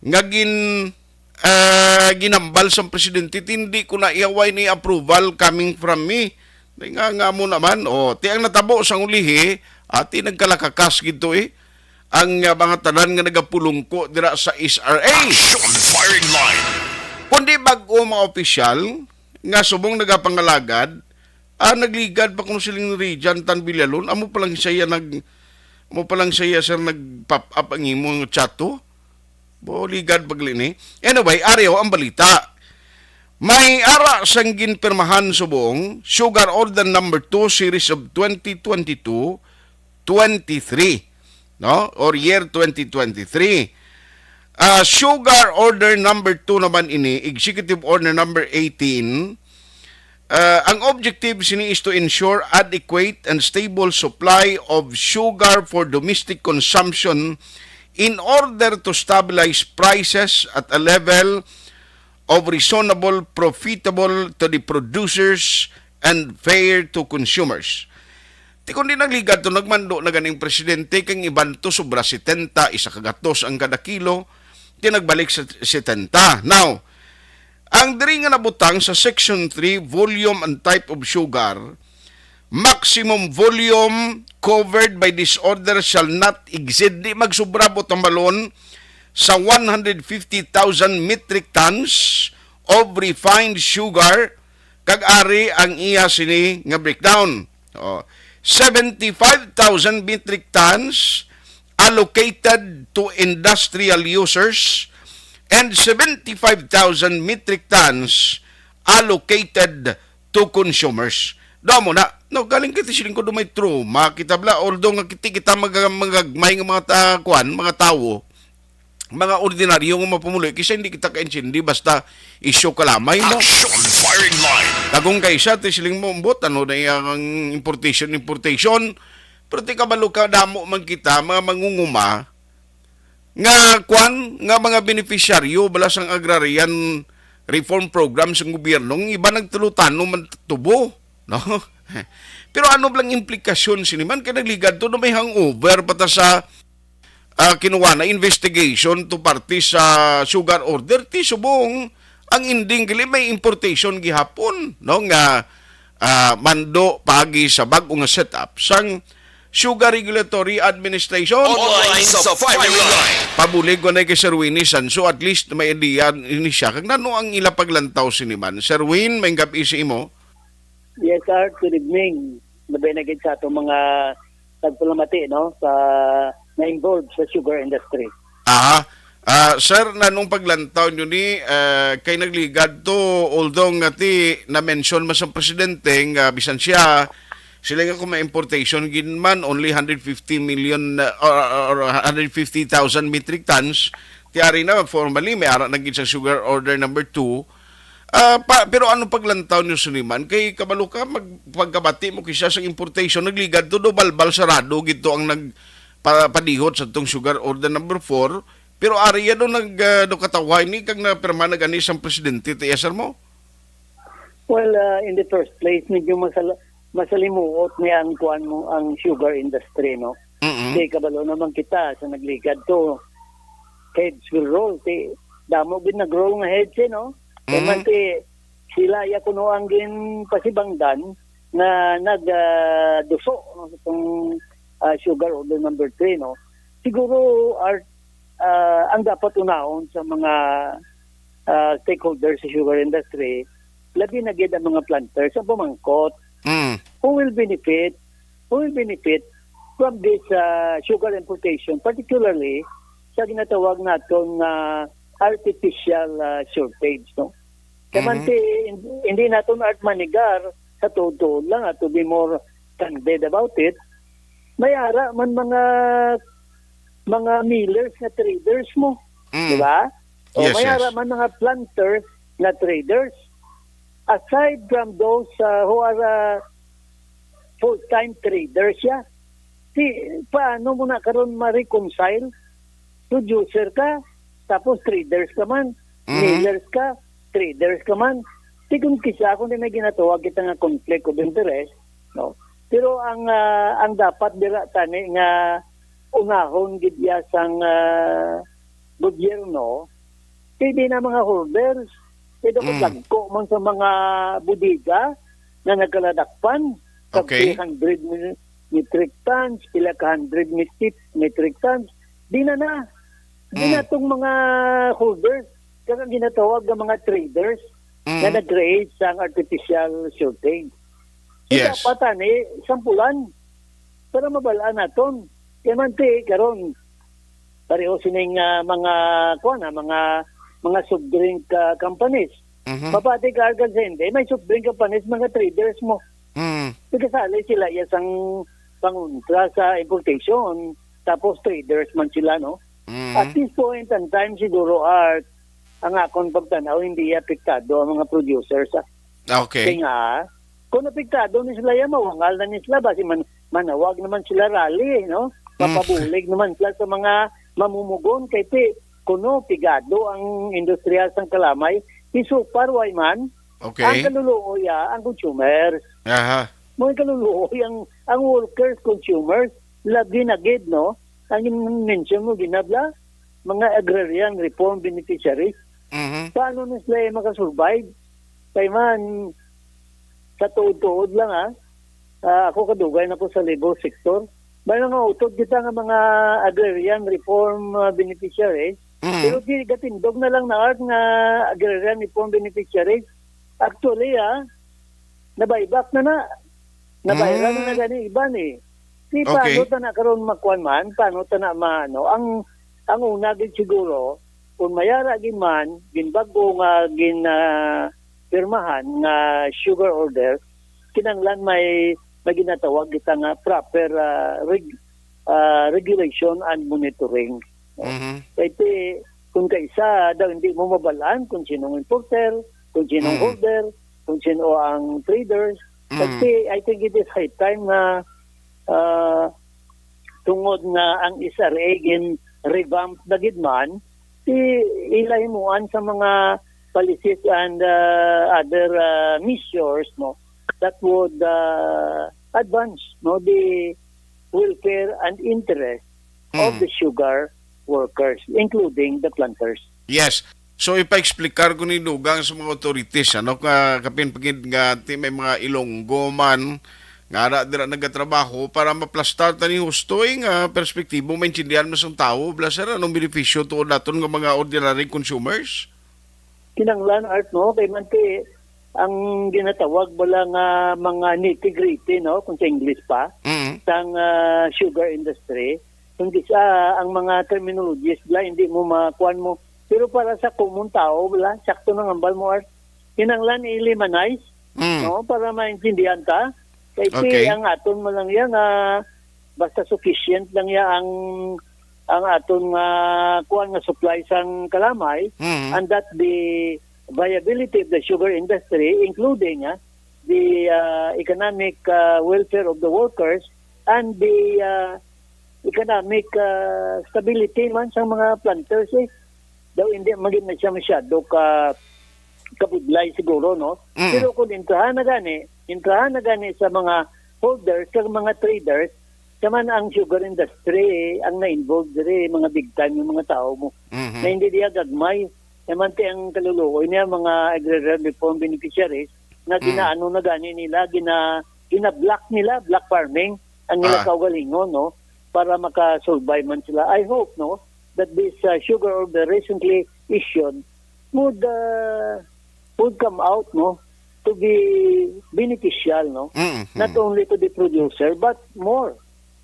nga gin-, ah, ginambal sang presidente, ti hindi ko na iyaway ni approval coming from me. Di nga, nga mo naman, oh, ti ang natabo sang ulihi, ati nagkalakakas gid to, eh, ang, ah, mga tanan nga nagapulungko dira sa S R A. Action Firing Line. Kundi bag-o mga opisyal nga subong nagapangalagad, ah, nagligad pa kuno siling Rejan Tan Villalon, amo pa lang siya nag-, amo pa lang siya, sir, nag-pop up ang imong chat to. Bo, ligad pagli ni. Anyway, ari ho ang balita. May ara sang ginpirmahan subong Sugar Order Number Two Series of twenty twenty-two twenty-three, no? Or year twenty twenty-three. Ah, Sugar Order Number Two naman ini, Executive Order Number eighteen. Ah, ang objective sini is to ensure adequate and stable supply of sugar for domestic consumption in order to stabilize prices at a level of reasonable, profitable to the producers and fair to consumers. Ti kundi nagligad to, nagmando na ganing presidente, kay ang iban to sobra setenta, isa ka gatos ang kada kilo, ti nagbalik sa setenta. Now, ang diri nga nabutang sa Section three, volume and type of sugar, maximum volume covered by this order shall not exceed, di magsubra, butang balon, sa one hundred fifty thousand metric tons of refined sugar, kag ari ang iya sini nga breakdown. Oh, seventy-five thousand metric tons allocated to industrial users and seventy-five thousand metric tons allocated to consumers. Daw mo na, no, galing kita siling ko do may trauma kita bla, although nga kita, kita mga, mga gagmay nga mga ta-, kuan, mga tawo, mga ordinaryo nga mapumuloy, kisa hindi kita kaintindi basta isyu kalamay mo. Action Firing Line. Kagong kaysa, ti siling mo, "Ambot, ano na iyang importation, importation?" Pero ti kabalo ka, damo man kita, mga mangunguma, nga kwan, nga mga beneficiaryo bala sang agrarian reform program sang gobyerno, ang iba nagtulutano man tubo, no? Pero ano blang implikasyon sini man? Kay nagligad to na may hangover pa ta sa, ah, kinuha na investigation to parte sa sugar order. Ti subong ang ending gali may importation gihapon, no, nga, ah, mando paagi sa bag-o nga setup sang Sugar Regulatory Administration. Online sa Fireline. Pabulig ko na kay Sir Winnie Sanso, at least may idea ini siya. Kag nano ang ila paglantaw sini man? Sir Win, may gabi sa imo. Yes, sir. Good evening. Labi na gid sa atong mga nagpalamati, no, sa na-involved sa sugar industry. Aha. Ah, sir, nanong paglantaw nyo ni, ah, kay nagligad to, although nga ti na-mention man sa presidente nga bisan siya, sila nga kung may importation gid man, only hundred fifty million, ah, or, or hundred fifty thousand metric tons, ti ari na, formally, may ara na gid sa sugar order number two. Ah, pa, pero anong paglantaw nyo sini man? Kay kabalo ka, mag, pagkabati mo kisa sa importation, nagligad to do balbal sarado gid to ang nag, pa, padihot sa tong sugar order number four. Pero ari ya do nag, ah, do katawhay ni kag napirma na gani sang presidente, ti, sir mo? Well, ah, in the first place, medyo masal-, masalimuot ni ang kuan mo, ang sugar industry, no? Mm-mm. Kay kabalo naman kita sa nagligad to, heads will roll. Ti, damo gid nag-roll nga heads, eh, no? Kay Mm-hmm. man ti, sila ya kuno ang ginpasibangdan nga nag, ah, duso, no, sa tong, ah, sugar order number three, no? Siguro, Art, ah, ang dapat unahon sa mga, ah, stakeholders sa sugar industry, labi na gid ang mga planters, ang pamangkot, Mm. who will benefit, who will benefit from this, ah, sugar importation, particularly sa ginatawag naton nga artificial, ah, shortage, no? Kaya man Mhm. ti, hin-, hindi naton, Art, manigar sa tuod-tuod lang, ah, to be more candid about it, may ara man mga, mga millers nga traders mo, Mm. di ba? O Yes, may yes. ara man mga planters nga traders. Aside from those, ah, who are, ah, full-time traders, ya, si, paano mo na karon ma-reconcile? Producer ka, tapos traders ka man. Mhm. Millers ka, traders ka man. Di kung kisa, kung di may ginatawag kita nga conflict of interest, no? Pero ang, ah, ang dapat dira tani nga unahon gid iya sang, ah, gobyerno, pwede na mga holders. Pwede ko Mm. dagko man sa mga bodega na nagkaladakpan, kag Okay. three hundred mi-, metric tons, pila ka hundred metric, metric tons. Di na na. Di Mm. na tong mga holders, kag ang ginatawag nga mga traders Mm. nga nag-create sang artificial shortage. Yes. Dapat ani, sampulan para mabal-an naton. Kay man ti, karon, pareho sining, ah, mga, kuwan, ah, mga, mga soft drink, ah, companies. Mhm. Mapati ka, Argan, sa hindi, may soft drink companies, mga traders mo. Mm. Nagkasali sila iya sang pangontra sa importation, tapos traders man sila, no? Mm. At this point in time, siguro, Art, ang akon pagtanaw, hindi apektado ang mga producers, ah. Okay. Kaya nga, kung apektado ni sila yan, mawangal na ni sila, basi man, manawag naman sila rally, no? Mm. Mapabulig naman sila sa mga mamumugon, kay ti, kuno pigado ang industriya sang kalamay, isupar way man, Okay. ang kaluluoy, ah, ang consumers. Aha. Mo ang kaluluoy, ang, ang workers, consumers, labi na gid, no? Ang mention mo, ginabla, mga agrarian reform beneficiaries. Mhm. Paano na sila makasurvive? Kay man, sa tuod-tuod lang, ah, ah, ako kadugay na ko sa labor sector. May mga utod kita nga mga agrarian reform, ah, beneficiaries. Mhm. Pero di, gatindog na lang na, Art, nga agrarian reform beneficiaries. Actually, ah, nabayback na na. Nabayran na Mm. na gani iban, eh. Di Okay. paano ta na karon makuan man? Paano ta na ma-, ano? Ang, ang una gid siguro, kung mayara gid man, ginbago nga gin, ah, pirmahan nga sugar order, kinahanglan may, may ginatawag kita nga proper, ah, reg-, ah, regulation and monitoring. Mhm. Kay ti, kung kaisa daw hindi mo mabalaan kung sinong importer, kung sinong Mm. holder, kung sino ang traders. Mm. Kasi I think it is high time na, ah, tungod nga ang S R A gin revamp na gid man, i-, ila himuan sa mga policies and, ah, other, ah, measures, no, that would, ah, advance, no, the welfare and interest of Mm. the sugar workers, including the planters. Yes. So, ipa-explicar ko ni dugang sa mga authorities, ano, ka, kapin pagid nga ti may mga Ilonggo man, nga ara dira nagatrabaho para maplastar ta ni husto, eh, nga perspektibo, maintindihan man sang tawo, bala, sir, anong benepisyo tuod naton nga mga ordinary consumers? Kinahanglan, Art, no? Kay man ti, ang ginatawag bala nga mga nitty-gritty, no? Kung sa English pa, Mm. sang, ah, sugar industry. Kung di sa, ang mga terminologies bala, hindi mo makuan mo. Pero para sa common tao bala, sakto na ang hambal mo, Art. Kinahanglan i-lemonize, Mm. no? Para maintindihan ta. Kay ti Okay. ang aton mo lang yan, ah, basta sufficient lang ya ang, ang aton nga kuan nga supply sang kalamay, Mm. and that the viability of the sugar industry, including, ah, the, ah, economic, ah, welfare of the workers and the, ah, economic, ah, stability man sa mga planters, eh. Daw hindi magin na siya masyado ka kabudlay siguro, no? Mm. Pero kung intrahan na gani, intrahan na gani sa mga holders, sa mga traders, sa man ang sugar industry, ang na-involved diri, mga big time yung mga tao mo. Mhm. Na hindi diya gagmay. Naman ti ang kaluluoy niya, mga agrarian reform beneficiaries, na Mm. ginaano na gani nila, gina, gina-block nila, block farming, ang nila Ah. kaugalingon, no? Para makasurvive man sila. I hope, no, that this, uh, sugar order recently issued would, uh, would come out, no, to be beneficial, no, Mm, not mm. only to the producer, but more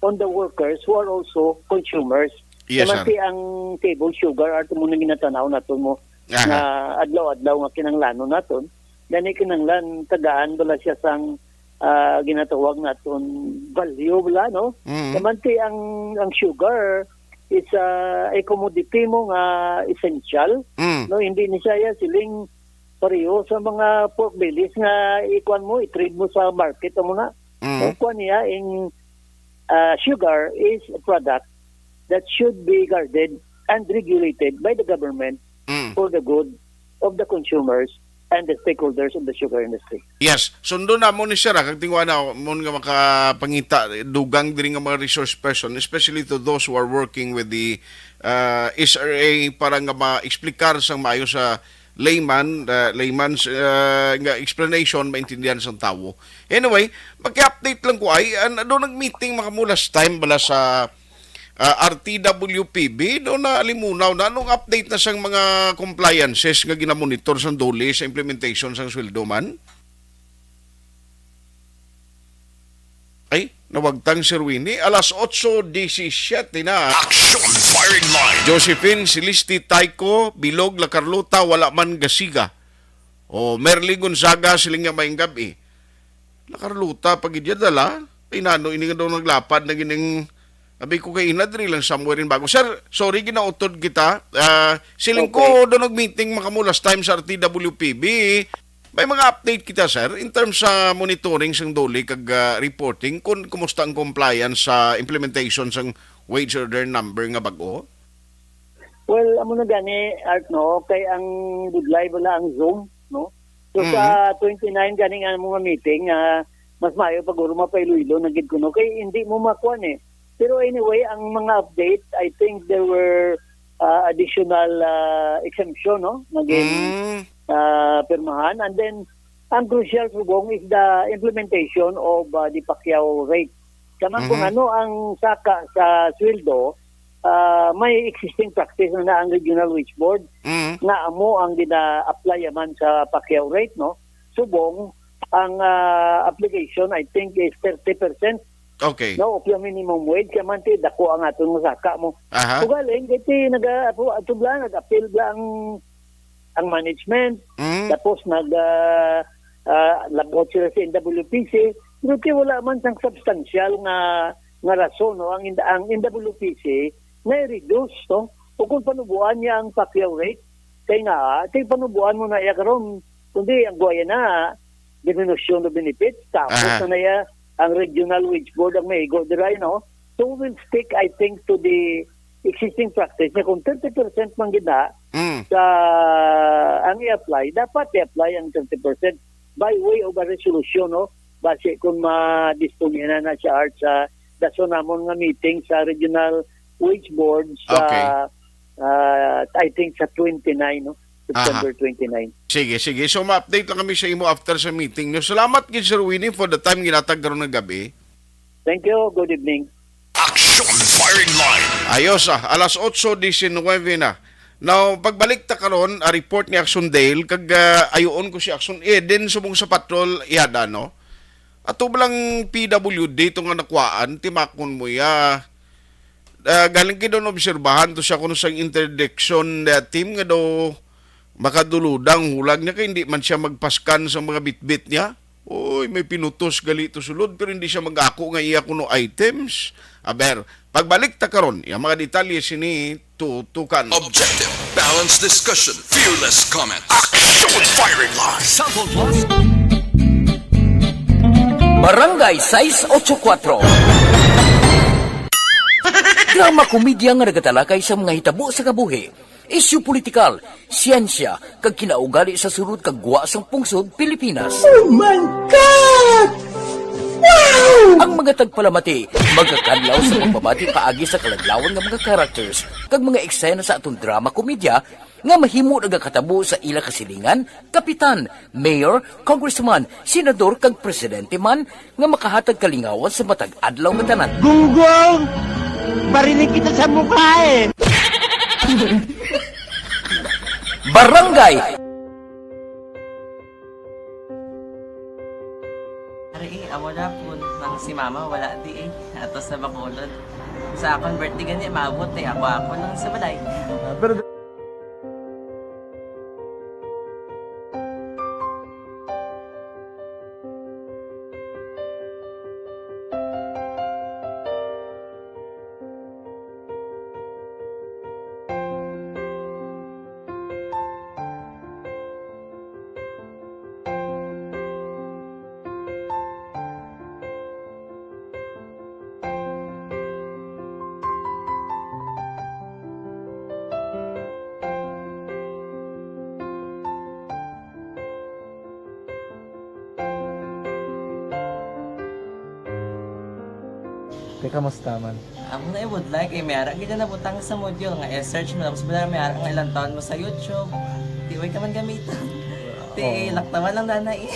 on the workers who are also consumers. Yes, Naman sir. ti ang table sugar, ato mo na ginatanaw nato mo Aha. nga adlaw-adlaw nga kinanglanon naton. Gani kinanglan, tagaan bala siya sang, ah, ginatawag naton value bala, no? Mm. Naman ti ang, ang sugar is, ah, a commodity mo nga essential, Mm. no? Hindi ni siya ya siling pareho sa mga pork bellies nga ikuan mo, i-trade mo sa market, amo na. Mm. Ang kuan niya, in, ah, sugar is a product that should be guarded and regulated by the government Mm. for the good of the consumers and the stakeholders of the sugar industry. Yes, sundo na mo ni sir, ah, kag tingwa na mo nga makapangita dugang diri nga mga resource person, especially to those who are working with the, uh, S R A para nga ma-explicar sang maayo sa layman, uh, layman's, uh, nga explanation, maintindihan sang tawo. Anyway, maki-update lang ko ay, an-, do nag-meeting makamu last time bala sa, uh, R T W P B, do na limunaw na anong update na sang mga compliances nga ginamonitor sang DOLE sa implementation sang sweldo man? Ay, nawagtang si Rwini. Alas otso disisiete na. Action Firing Line. Josephine Celeste Tayco, Bilog, La Carlota, wala man gasiga. O, Merly Gonzaga, siling nga maayong gab-i. La Carlota, pag-idya dala. Ay, nano, ini nga daw naglapad na gining, abi ko kay ina, diri lang somewhere in Bago. Sir, sorry, ginautod kita. Ah, siling ko Okay. daw nag-meeting makamu last time sa R T W P B. May mga update kita, sir, in terms sa monitoring sang DOLE kag, ah, reporting, kung kumusta ang compliance sa implementation sang wage order number nga bag-o? Well, amo na gani, Art, no? Kay ang budlay bala ang Zoom, no? So, sa Mhm. twenty-nine gani nga mga meeting, ah, mas maayo pa guro mapailoilo na gid kuno. Kay hindi mo makuan, eh. Pero anyway, ang mga update, I think there were, ah, additional, ah, exemption, no? Naging, Mm. ah, pirmahan. And then, ang crucial subong is the implementation of, ah, the Pacquiao rate. Kama kung Mhm. ano ang saka sa sweldo, ah, may existing practice na, na ang Regional Wage Board Mm. nga amo ang gina-apply man sa Pacquiao rate, no? Subong, ang, ah, application, I think, is thirty percent, Okay. no, of the minimum wage. Kaya man, ti, dako ang aton nga saka mo. Aha. Ugaling, kaya ti, naga-, apo, ato bla, nag-appeal bla ang, ang management. Mm. Tapos, nag, ah, ah, labot sila sa N W P C. Pero ti, wala man sang substansyal nga, nga rason, no? Ang, ang N W P C, na-reduce, no? O kung panubuan niya ang Pacquiao rate, kaya nga, ah, ti, panubuan mo na iya karon, kundi ang guwaya na, diminution of benefits, tapos Aha. na naya ang regional wage board ang maigo dira, no? So we will stick, I think, to the existing practice na kung thirty percent man gid na Mm. sa ang i-apply, dapat i-apply ang thirty percent by way of a resolution, no? Base kung madisponyahan na siya, Art, sa dason namon nga meeting sa regional wage board sa, Okay. ah, I think sa twenty-nine, no? September twenty-nine. Sige, sige. So, ma-update lang kami sa imo after sa meeting niyo. Salamat gid, Sir Winnie, for the time ginatag karon nga gabi. Thank you. Good evening. Action Firing Line. Ayos, ah. Alas otso diecinuebe na. Now, pagbalik ta karon, a report ni Action Dale, kag, ah, ayuon ko si Action Eden subong sa patrol, ihada, no? Ato ba lang P W D to nga nakuhaan, timakon mo ya. Ah, galing kay doon obserbahan to siya kuno sa interdiction, ah, team nga daw makaduludang hulag niya kay hindi man siya magpaskan sa mga bitbit niya. Uy, may pinutos gali to sulod, pero hindi siya mag-ako nga iya kuno items. Aber, pagbalik ta karon, yung mga detalye sini tutukan. Objective, balanced discussion, fearless comment. Action Firing Line. Sample Plus. Barangay sais ocho kuatro. Drama komedya nga nagatalakay sa mga hitabo sa kabuhi, isyu politikal, siyensya, kag kinaugali sa surot kag gwa sang pungsod Pilipinas. Oh my God! Wow! Ang mga tagpalamati magakadlaw sa pagpamati paagi sa kaladlawan nga mga characters kag mga eksena sa aton drama komedya nga mahimo nagakatabo sa ila kasilingan, kapitan, mayor, congressman, senador, kag presidente man nga makahatag kalingawan sa matag adlaw nga tanan. Gunggong! Barinig kita sa mukha eh! Barangay! Ari, eh, amo na po. Nang si mama, wala di eh. Ato sa Bacolod. Sa akon birthday gani, maabot eh. Ako, ako lang sa balay. Ah, pero Te, kamusta man? Amo na, I would like, eh, may ara gid na nabutang sa module nga i-search mo, tapos wala, may ara nga ilang taon mo sa YouTube. Di, way ka man gamitan. Ti, Oo. Laktawan lang na na eh.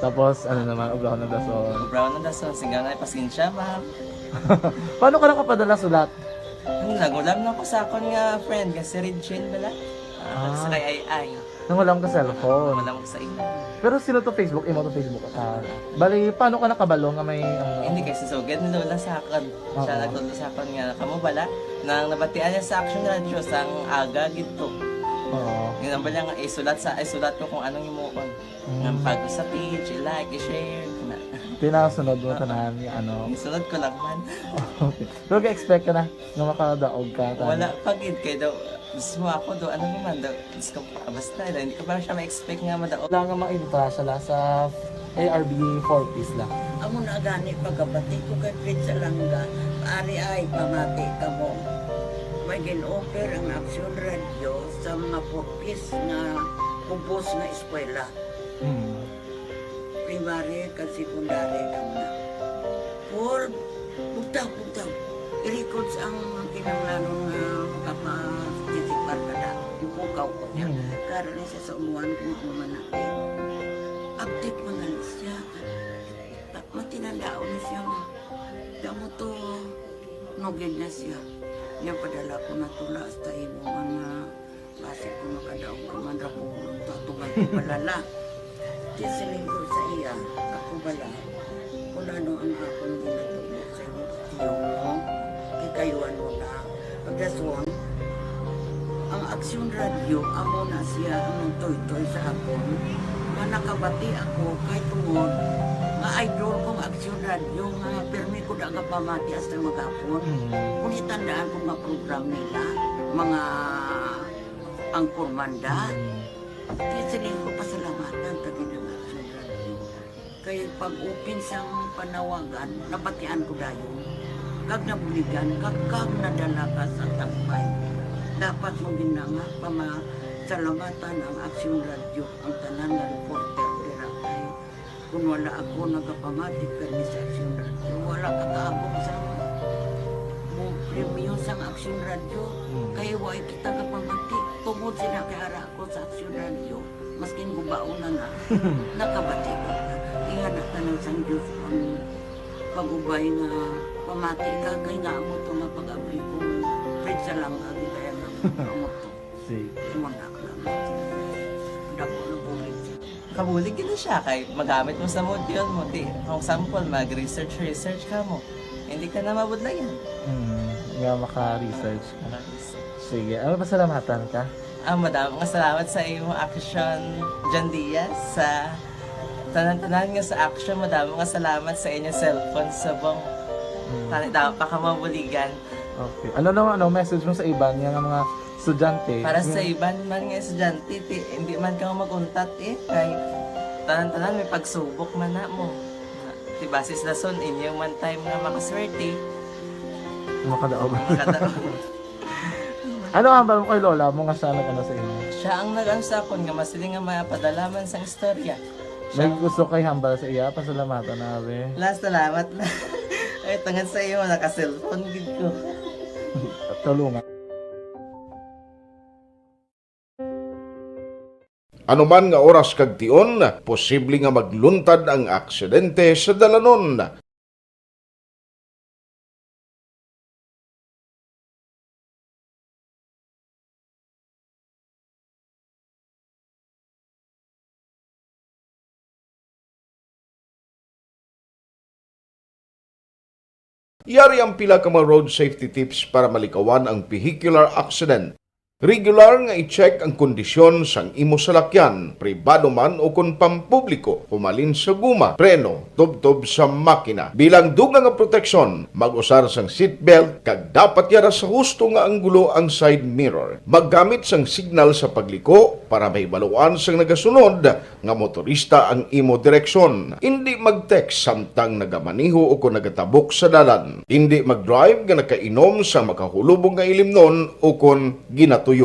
Tapos, ano naman, ubraw ng dason. Ubraw ng dason, singgaw na, pasensya, ma'am. Paano ka nakapadala sulat? Ano, nagulam na ko sa akon nga friend, nga si Regine bala. Ah, Ah. Sa kay Ay Ay. Nangulam ka cellphone. Wala mo sa imo. Pero sino to Facebook? Imo to Facebook account. Bali, paano ka nakabalo nga may, ano? Hindi, kay si Sugad ni Lola sa akon. Siya Oo. Nagtudlo sa akon nga, kamo bala, nang nabatian niya sa Action Radio, sang aga gid to. Oo. Yun ang bala nga, isulat sa, isulat ko kung anong himuon. Mm. Nga pag sa page, i-like, i-share, na. Tinasunod mo Oo. Tanan, ano? Isunod ko lang man. Okay. Pero ka-expect ka na nga makadaog ka, Tan? Wala pa gid, kay daw, mismo ako daw, ano naman daw, Diyos ko, basta daw, hindi ko pa siya ma-expect nga madaog. Wala nga ma-entra siya la sa A R B four Ps la. Amo na gani pagkabati ko kay Fred Salanga, ari ay pamati kamo. May gin-offer ang Action Radio sa mga four Ps nga kubos nga eskwela. Hmm. Primary kag secondary lang na. Paul, bugtaw, bugtaw. I-record sa ang kinahanglanon nga makapa-, participar ka na. Ipukaw ko niya. Mm. Karon ni siya sa umuan kung ano man natin. Update man na siya. Ta-, matinandaon na siya nga. Damo to, nugid na siya. Niya padala ko na tula hasta imo man nga Basi kung makadaog ka man ra po, tatuman ko balala. Di siling ko sa iya, ako bala, kung ano ang akong ginatubo sa imo, tiyo mo, kikayuan mo na. Pagdason, ang Aksyon Radyo, amo na siya ang nagtoy-toy sa akon, nga nakabati ako kay tungod nga idol kong Aksyon Radyo, nga pirmi ko da nga pamati hasta maghapon. Mm. Kung itandaan ko nga program nila, mga Ang Kurmanda. Mm. Kaya siling ko pasalamatan ta gid ang Action Radio. Kay pag-open sang panawagan, nabatian ko dayon. Kag nabuligan, kag, kag nadala ka sa tampay. Dapat mo gid na nga pamasalamatan ang Action Radio, ang tanan nga reporter dira kay Kung wala ako nagapamati permi sa Aksyon Radyo, wala ka kaabot sa mo premyo sang Aksyon Radyo. Hmm. Kay wa kita kapamati tungod Sinakiara ako sa aksyon radyo, maskin gubaon na nga, nakabati ko. Ingana ka na sang Diyos ang pag-ubay nga pamati ka, kay nga amo to nga pag-abri ko, pizza lang ang gitaya ng amo to. Sige. Imo na ka. Dako na bulig. Kabulig gid na siya kay magamit mo sa module mo. Di, for example, mag-research, research ka mo. Hindi ka na mabudlayan. Hmm, nga maka-research ka. Maka-research. Sige, ano, pasalamatan ka? Ah, madamo nga salamat sa imo action, John Diaz, sa tanan-tanan nga sa action, madamo nga salamat sa inyo cellphone subong. Hmm. Tani daw pa ka mabuligan. Okay. Ano naman, ano, message mo sa iban nga mga estudyante? Para sa Yung iban man nga estudyante, ti, hindi man ka mag-untat eh. Kay tanan-tanan may pagsubok man na mo. Ti basis lason, inyo man time nga makaswerte. Makadaog. Makadaog. Ano ang hambal mo kay lola mo nga siya nag-ano sa imo? Siya ang nag-ano sa akon nga masiling nga mapadala man sang istorya. May Siya gusto kay hambal sa iya, pasalamatan na, be. La, salamat na. Ay, tungod sa imo, naka-cellphone gid ko. Tulungan. Ano man nga oras kag tion, posible nga magluntad ang aksidente sa dalanon. Yari ang pila ka mga road safety tips para malikawan ang vehicular accident. Regular nga i-check ang kondisyon sang imo salakyan, pribado man o kon pampubliko, humalin sa guma, preno, tubtob sa makina. Bilang dugang nga proteksyon, mag-usar sang seatbelt kag dapat yara sa husto nga anggulo ang side mirror. Maggamit sang signal sa pagliko para mahibaluan sang nagasunod nga motorista ang imo direksyon. Indi mag-text samtang nagamaneho o kon nagatabok sa dalan. Indi mag-drive nga nakainom sa makahulubong nga ilimnon o kon ginatuyo.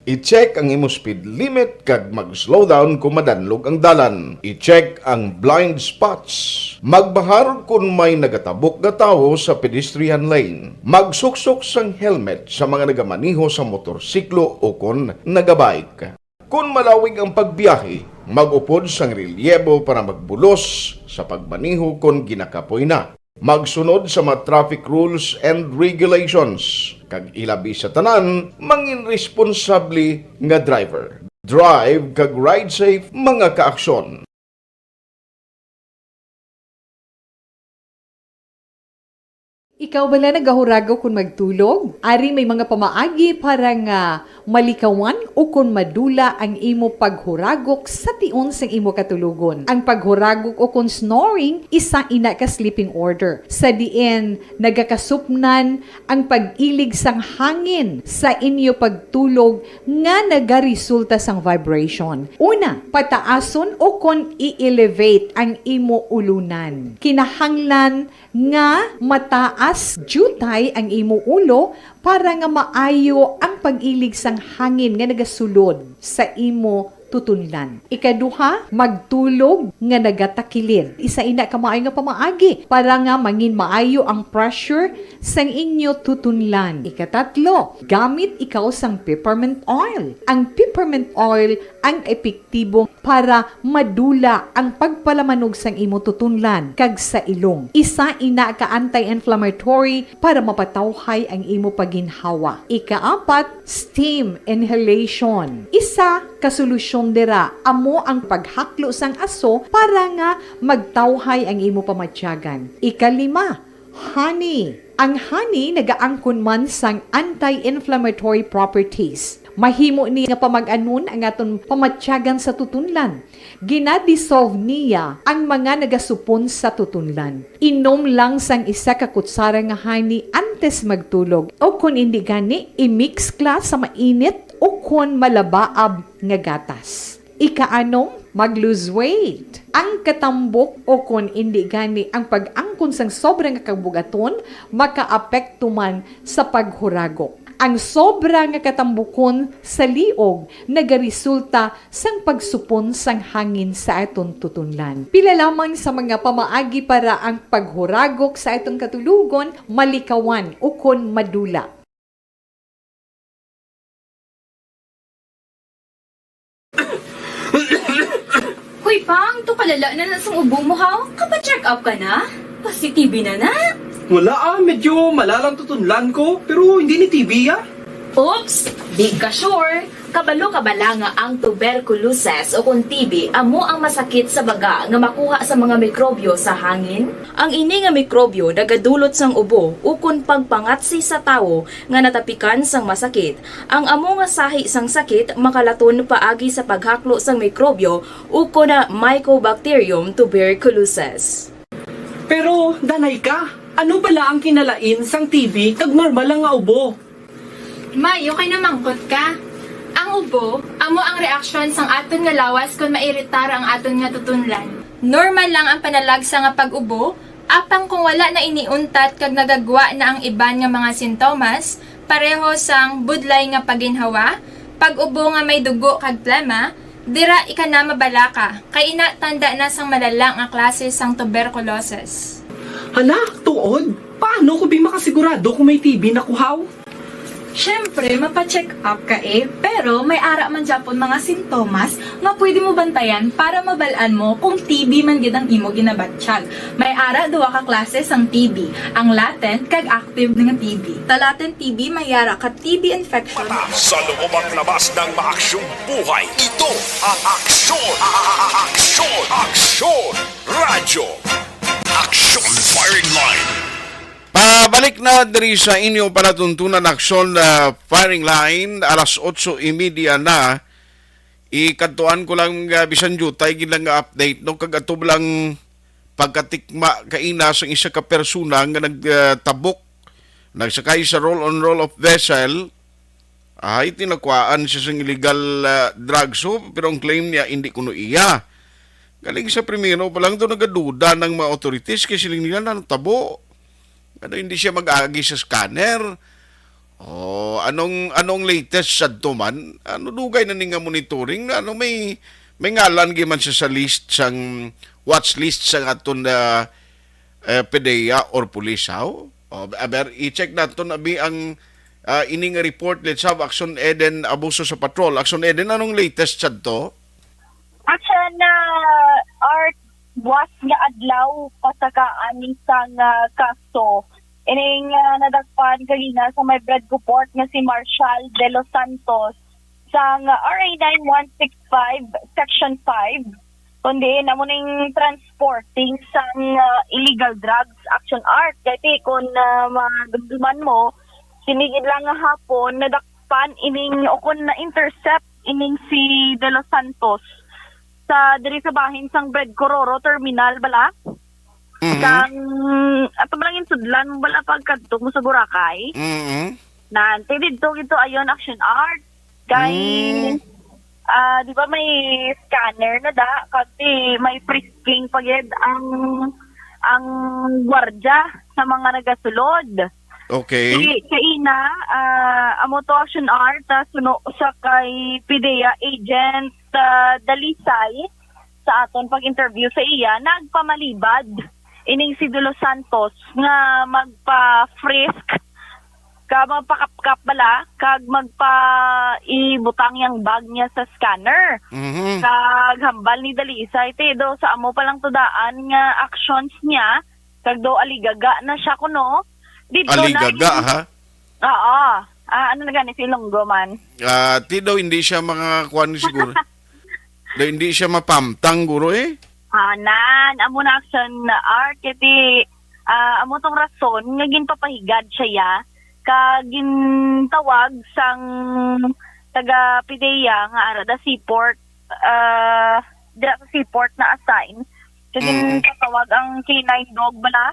I-check ang imo speed limit kag mag-slow down kon madanlog ang dalan. I-check ang blind spots. Magbahar kon may nagatabok nga tawo sa pedestrian lane. Magsuksok sang helmet sa mga nagamaneho sa motorsiklo o kon nagabike. Kon malawig ang pagbiyahe, mag-upod sang relyebo para magbulos sa pagmaneho kon ginakapoy na. Magsunod sa mga traffic rules and regulations, kag ilabi sa tanan, mangin responsable nga driver. Drive kag ride safe, mga kaaksyon. Ikaw bala nagahuragok kon magtulog? Ari may mga pamaagi para nga malikawan ukon madula ang imo paghuragok sa tion sang imo katulogon. Ang paghuragok ukon snoring, isa ina ka sleeping order, sa diin nagakasupnan ang pag-ilig sang hangin sa inyo pagtulog nga nagaresulta sang vibration. Una, pataason ukon i-elevate ang imo ulunan. Kinahanglan nga mataas diutay ang imo ulo para nga maayo ang pag-ilig sang hangin nga nagasulod sa imo tutunlan. Ikaduha, magtulog nga nagatakilid. Isa ina ka maayo nga pamaagi para nga mangin maayo ang pressure sang inyo tutunlan. Ikatatlo, gamit ikaw sang peppermint oil. Ang peppermint oil ang epektibo para madula ang pagpalamanog sang imo tutunlan kag sa ilong. Isa ina ka anti-inflammatory para mapatawhay ang imo pagginhawa. Ikaapat, steam inhalation. Isa ka solusyon dira amo ang paghaklo sang aso para nga magtawhay ang imo pamatyagan. Ikalima, honey. Ang honey nagaangkon man sang anti-inflammatory properties. Mahimo ni nga pamag-anon ang aton pamatyagan sa tutunlan. Gina-dissolve niya ang mga nagasupon sa tutunlan. Inom lang sang isa ka kutsara nga honey antes magtulog, o kon indi gani, i-mix ka sa mainit o kon malabaab nga gatas. Ikaanom, mag-lose weight. Ang katambok o kon indi gani ang pag-angkon sang sobra nga kabugaton makaapekto man sa paghuragok. Ang sobra nga katambukon sa liog nagaresulta sang pagsupon sang hangin sa aton tutunlan. Pila lamang sa mga pamaagi para ang paghuragok sa aton katulogon malikawan ukon madula. Pang, to kalala na na sang ubo mo, haw? Kapa-check up ka na? Positive na na? Wala ah, medyo malalang tutunlan ko, pero hindi ni T B ah. Oops! Di ka sure? Kabalo ka bala nga ang tuberculosis o kon T B amo ang masakit sa baga nga makuha sa mga mikrobyo sa hangin? Ang ini nga mikrobyo nagadulot sang ubo ukon pagpangatsi sa tawo nga natapikan sang masakit. Ang amo nga sahi sang sakit makalaton paagi sa paghaklo sang mikrobyo ukon na Mycobacterium tuberculosis. Pero, danay ka, ano bala ang kinalain sang T B kag normal lang nga ubo? May, okay na mangkot ka. Ang ubo, amo ang reaksyon sang aton nga lawas kon mairitar ang aton nga tutunlan. Normal lang ang panalagsa nga pag-ubo, apang kung wala na ini untat kag nagagwa na ang iban nga mga sintomas, pareho sang budlay nga paginhawa, pag-ubo nga may dugo kag plema, dira ika na mabalaka, kay ina tanda na sang malala nga klase sang tuberculosis. Hala, tuod? Paano ko bi makasigurado kung may T B na ko, haw? Siyempre, mapa-check up ka eh, pero may ara man gyapon mga sintomas nga pwede mo bantayan para mabal-an mo kung T B man gid ang imo ginabatyag. May ara duha ka klase sang T B, ang latent kag active nga T B. Sa latent T B, may ara ka T B infection. Sa loob at labas ng maaksyong buhay, ito ang aksyon. Aksyon! Aksyon! Radyo. Aksyon Firing Line. Pabalik na diri sa inyo palatuntunan, Aksyon, ah, Firing Line, alas otso y media na. Ikadtuan ko lang, ah, bisan diutay gid lang nga update, no? Kag ato lang pagkatikma kaina sang isa ka persona nga nagtabok, nagsakay sa roll-on roll-off vessel. Ay, tinakwaan siya sang illegal, ah, drugs, oh, pero ang claim niya, hindi kuno iya. Galing sa primero pa lang to, nagaduda ng mga authorities kay siling nila na natabo. Ano, hindi siya mag-agi sa scanner? Oh, anong, anong latest sadto man? Ano, dugay na ni nga monitoring na, ano, may, may ngalan gyud man siya sa list, sang watch list sa aton, ah, eh, PDEA or pulis, haw? Oh, aber, i-check naton abi ang, ah, ini nga report, let's have Action Eden, abuso sa patrol. Action Eden, anong latest sadto? Action, ah, Art, buwas nga adlaw, pasakaan ni sang, ah, kaso. Ining, ah, nadakpan kagina sa may Bredco Port nga si Marshall De Los Santos sang, ah, R A nine one six five, Section five, kundi amo ning transporting sang, ah, illegal drugs, Action Art. Kay ti, kung, ah, madumduman mo, sini gid lang nga hapon, nadakpan ining, o kung na-intercept ining si De Los Santos sa, diri sa bahin sang Bredco Roro Terminal bala. Mhm. Sang, ato ba lang yung sudlan mo bala pagkadto mo sa Boracay? Mhm. Nan, ti didto gid to ayon, Action Art. Kay, Mm. ah, di ba may scanner na da? Kag ti may frisking pa gid ang, ang gwardya sa mga nagasulod. Okay. Si, kaina, ah, amo to, Action Art, ah, suno sa kay PDEA agent, ah, Dalisay, sa aton pag-interview sa iya, nagpamalibad ining si De Los Santos nga magpa-frisk ka, magpakapkap bala, kag magpa-ibutang yang bag niya sa scanner. Mhm. Kag hambal ni Dalisay, ti, do sa amo pa lang to daan nga actions niya, kag do aligaga na siya kuno. Dito na Aligaga, in- ha? Oo. Ah, ano na gani si Ilonggo man? Ah, ti daw hindi siya makakuan siguro. Daw hindi siya mapamtang guro eh. Ah, nan, amo na, Action Art, kay ti, ah, amo tong rason nga ginpapahigad siya ya, ka gintawag sang taga PDEA nga ara da seaport, ah, dira sa seaport na assign. Kag Mm. ginpatawag ang K nine dog bala.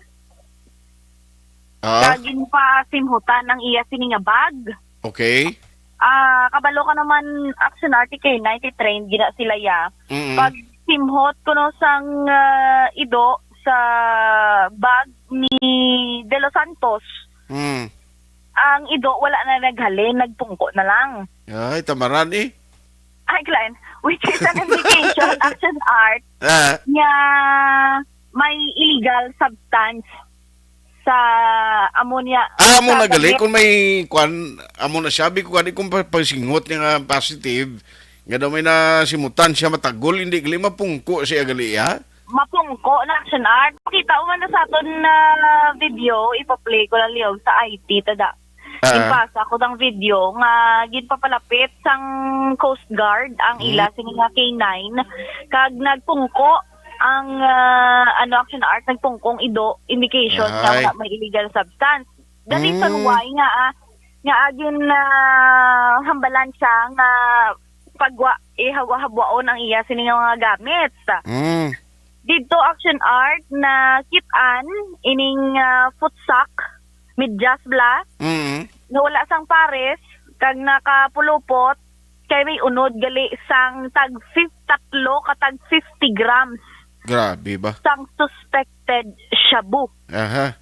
Ah. Kag ginpasimhutan ang iya sini nga bag. Okay. Ah, kabalo ka naman, Action Art, kay ninety trained gina sila ya. Mm-mm. Pag simhot kuno sang, ah, ido sa bag ni De Los Santos, Mm. ang ido wala na naghalin, nagpungko na lang. Ay, tamaran eh. Ay, Glenn, which is an indication, Action Art, Ah. nga may illegal substance sa ammonia, Ah, amo sa na gali, gamit. Kung may kwan, amo na siya, bi ko gani kung pa-, pagsingot niya nga positive, Nga daw may nasimutan siya matagol, hindi gali mapungko siya gali, ha? Mapungko na, Action Art. Makita mo man na sa aton na video, ipa-play ko lang liog sa I T, tada. Ah. Ginpasa ko ang video nga ginpapalapit sang Coast Guard ang Hmm. ila sini nga K nine, kag nagpungko ang, ah, ano, Action Art, nagpungkong ido, indication nga Ay. wala may illegal substance. The reason Mm. why nga, ah, nga agin, ah, hambalan siya nga pagwa, ihabwa-habwaon ang iya sini nga mga gamit. Mm. Didto, Action Art, nakit-an ining, ah, futsak, medyas bala, Mm. nga wala sang pares, kag nakapulupot, kay may unod gali sang tag fif-, tatlo ka tag fifty grams Grabe ba? sang suspected shabu. Aha.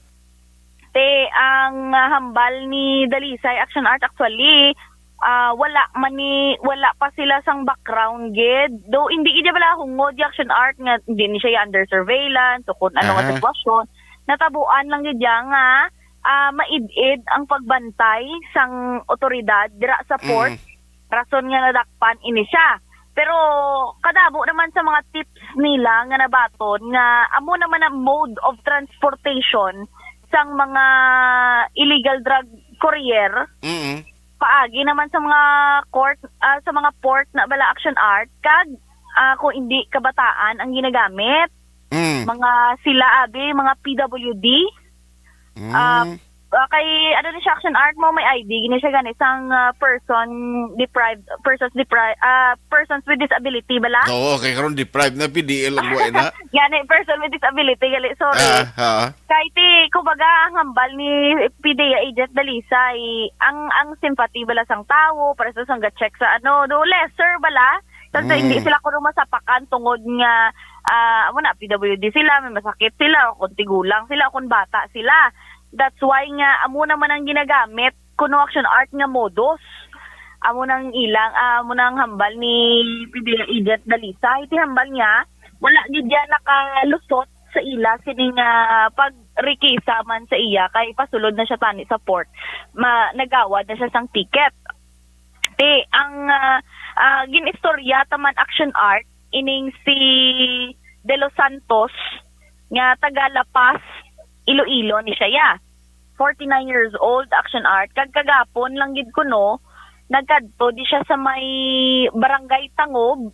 Te, ang, ah, hambal ni Dalisay, Action Art, actually, ah, wala man ni, wala pa sila sang background gid. Though, hindi gid bala hungod yung Action Art nga hindi ni siya under surveillance o kung ano nga Aha. sitwasyon. Natabuan lang gid niya nga, ah, maid-id ang pagbantay sang otoridad dira sa port. Mm. Rason nga nadakpan ini siya. Pero kadamo naman sa mga tips nila nga nabaton nga amo naman ang mode of transportation sang mga illegal drug courier. Mm. Paagi naman sa mga court, ah, sa mga port na bala, Action Art, kag, ah, kung hindi kabataan ang ginagamit, Mm. mga sila abi, mga P W D. Mm. Ah, ah, kay, ano ni siya, Action Art, mo may I D, gini siya gani, sang, ah, person deprived, persons deprived, ah, persons with disability bala? Oo, kay karon deprived na, P D L ang buhay na. Gani, person with disability, gali, sorry. Ah, ha. Kay ti, kumbaga, ang hambal ni P D A agent Dalisay, ang, ang sympathy bala sang tawo, para sa sang ga-check sa ano, do lesser bala, kasi Mm. hindi sila kuno masapakan tungod nga, ah, amo na, P W D sila, may masakit sila, o kung tigulang sila, o kung bata sila. That's why nga, amo naman ang ginagamit kuno, Action Art, nga modus. Amo nang ilang, ah, amo nang hambal ni P D A agent Dalisay. Ti hambal niya, wala gid yan nakalusot sa ila sining, ah, pagrikisa man sa iya, kay pasulod na siya tani sa port. Ma-, nagawad na siya sang ticket. Ti, ang, ah, ah, gin-istorya ta man, Action Art, ining si De Los Santos nga taga La Paz, Iloilo ni siya, ya. Forty-nine years old, Action Art. Kag kagapon lang gid kuno, nagkadto di siya sa may Barangay Tangob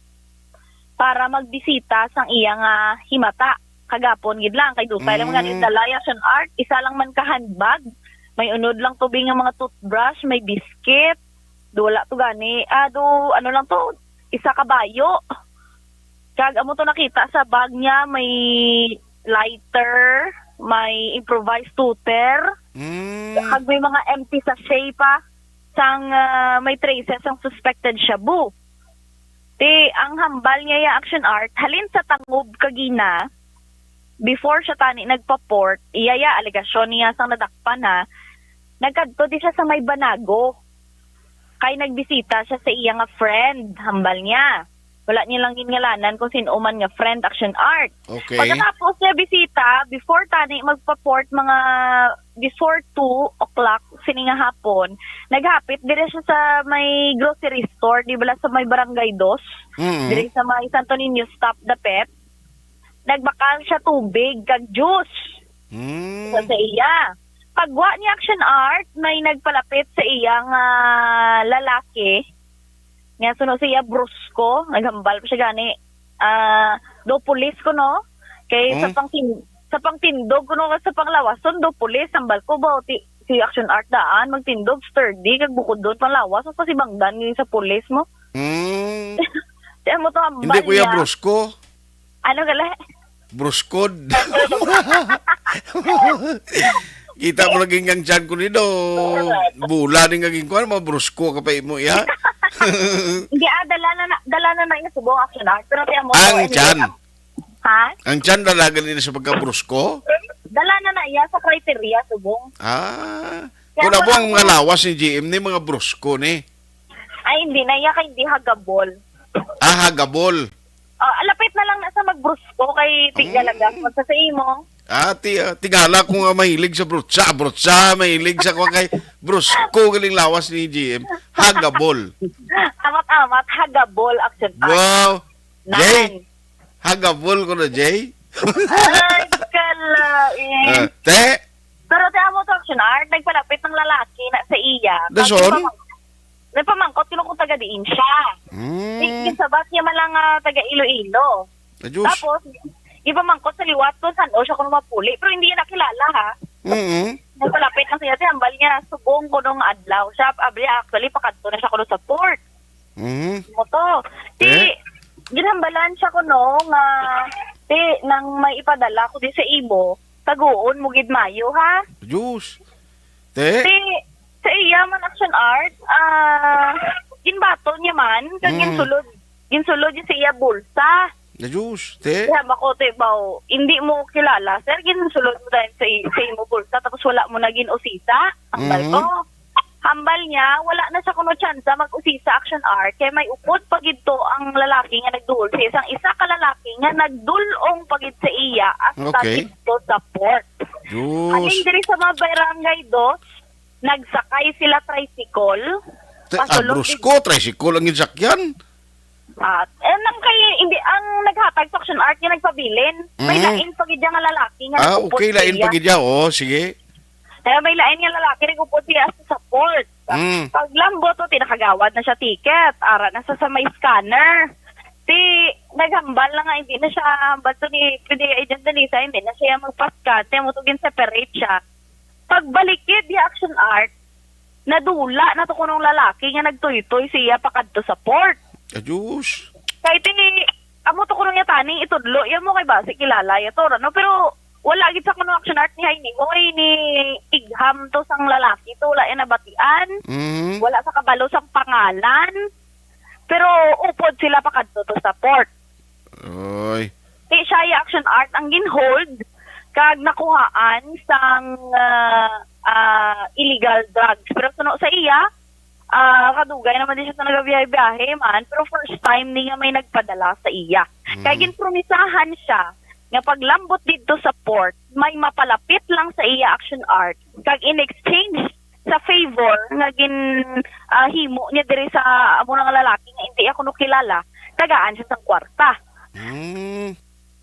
para magbisita sang iya nga himata. Kagapon gid lang, kay dupay lang man gani Mm. dala, Action Art. Isa lang man ka handbag. May unod lang tubig nga mga toothbrush, may biscuit. Do wala to gani. Ah, do, ano lang to, isa ka bayo. Kag amo to nakita sa bag niya, may lighter, may improvised tuter, Mm. kag may mga empty sachet pa sang, ah, may traces sang suspected shabu. Ti, ang hambal niya, ya, Action Art, halin sa Tangob kagina, before siya tani nagpa-port, iya, ya, alegasyon niya sang nadakpan, ha, nagkadto di siya sa may Banago. Kay nagbisita siya sa iya nga friend, hambal niya. Wala niya lang ginngalanan kung sin-o man nga friend, Action Art. Okay. Pagkatapos niya bisita, before tani magpa-port, mga before two o'clock sini nga hapon, naghapit diri siya sa may grocery store, di bala sa may Barangay Dos, Mm. diri sa may Santo Niño stop dapit. Nagbakal siya tubig kag juice Mm. sa, sa iya. Pagwa ni Action Art, may nagpalapit sa iya nga lalaki. Nga suno siya brusko, naghambal pa siya gani. Ah, do pulis ko, no? Kay sa Hmm? pangtin-, sa pangtindog ko, no, sa panglawason, do pulis, hambal ko ba, ti-, si Action Art daan, magtindog, sturdy, kag bukod doon, panglawas, o pa si Bangdan, yun sa pulis mo. Hmm. Kaya mo to, hambal Hindi, Kuya, niya. Brusko. Ano gali? Bruskod. Kita mo lagi ang tiyan ko ni do. Bula ni nga ginkuan, mga brusko ka pa imo, ya? Hindi, ah, dala na, na, dala na na yung subong, Action Art. Pero kaya mo, Ang anyway, tiyan? Ha? Ang tiyan dalagan nila sa pagkabrusko? Dala na na iya sa criteria, subong. Ah. Kaya Kung abo ang wala mga ko lawas ni G M ni, mga brusko ni. Ay, hindi na iya kay hindi hagabol. Ah, hagabol. Ah, lapit na lang na sa magbrusko kay Mm. tigalagas. Magsa sa imo. Ati, ah, tingala ko nga mahilig sa brutsa, brutsa, mahilig sa kwa kay brusko galing lawas ni G M. Hagabol. Amat-amat, hagabol, action art. Wow. Jay, Nine. Hagabol ko na, Jay. Ay, kalain. Ah, te, Pero te, amo to, action art, nagpalapit ng lalaki na sa iya. Dason? Tapos nagpamang-, nagpamangkot kung taga diin siya. mm, Ginsabat niya man lang nga taga Iloilo. Diyos. Tapos, ipamangkot sa liwat ko, san o siya kuno mapuli. Pero hindi niya nakilala, ha? Mm-mm. Nagpalapit na siya, hambal niya, subong kuno nga adlaw siya. Abri, actually, pakadto na siya kuno sa port. Mhm. Mo to. Ti, Eh? Ginhambalan siya kuno nga, ti, nang may ipadala ko di sa imo, taguon mo gid mayo, ha? Diyos. Te, Ti, sa iya man, action art, ah, ginbaton niya man, kag Mm. ginsulod, ginsulod niya sa iya bulsa. na Diyos. Te, Kaya ba ko, ti, baw, hindi mo kilala, sir, ginsulod mo dahil sa, i- sa imo bulsa, tapos wala mo na gin-usisa. Ang Mhm. ko. Hambal niya, wala na siya kuno tsansa mag-usisa, action art, kay may upod pa gid to ang lalaki nga nagduol sa isang isa ka lalaki nga nagdul-ong pa gid sa iya hasta Okay. didto sa port. Diyos. Aling diri sa mga barangay dos, nagsakay sila tricycle. Te, ah, Pasulod brusko, tricycle ang ginsakyan. At, eh, nang kay, hindi, ang naghatag sa action art nga nagpabilin, may Mhm. lain pa gid nga lalaki nga Ah, nag-upod okay, sa lain iya. pa gid siya, oh, sige. Kaya may lain nga lalaki nag-upod siya sa support. Mm. Paglambot, o, tinakagawad na siya ticket. Ara na sa, sa may scanner. Ti, naghambal na nga, hindi na siya, hambal to ni P D A agent Danisa, hindi na siya magpascan. Ti, mo to gin-separate siya. Pagbalikid di action art, nadula na to kunong lalaki nga nagtuytoy siya pakadto sa port. Adiyos. Kay ti, amo to kuno niya tani, itudlo iya mo kay basi kilala iya to, no? Pero wala gid sa kuno action art ni Haini. Hoy, ni igham to sang lalaki to, wala iya nabatian. Mm. Wala sa kabalo sang pangalan. Pero upod sila pakadto to sa port. Oy. Ti siya iya action art ang ginhold kag nakuhaan sang ah, ah, illegal drugs. Pero suno sa iya, ah, kadugay naman din siya sa nagabiyahe-biyahe man, pero first time ni nga may nagpadala sa iya. Kay Mhm. ginpromisahan siya nga paglambot didto sa port, may mapalapit lang sa iya action art. Kag in exchange sa favor nga gin ah, himo niya diri sa amo nga lalaki nga hindi ako no kilala, tagaan siya sang kwarta. Mm.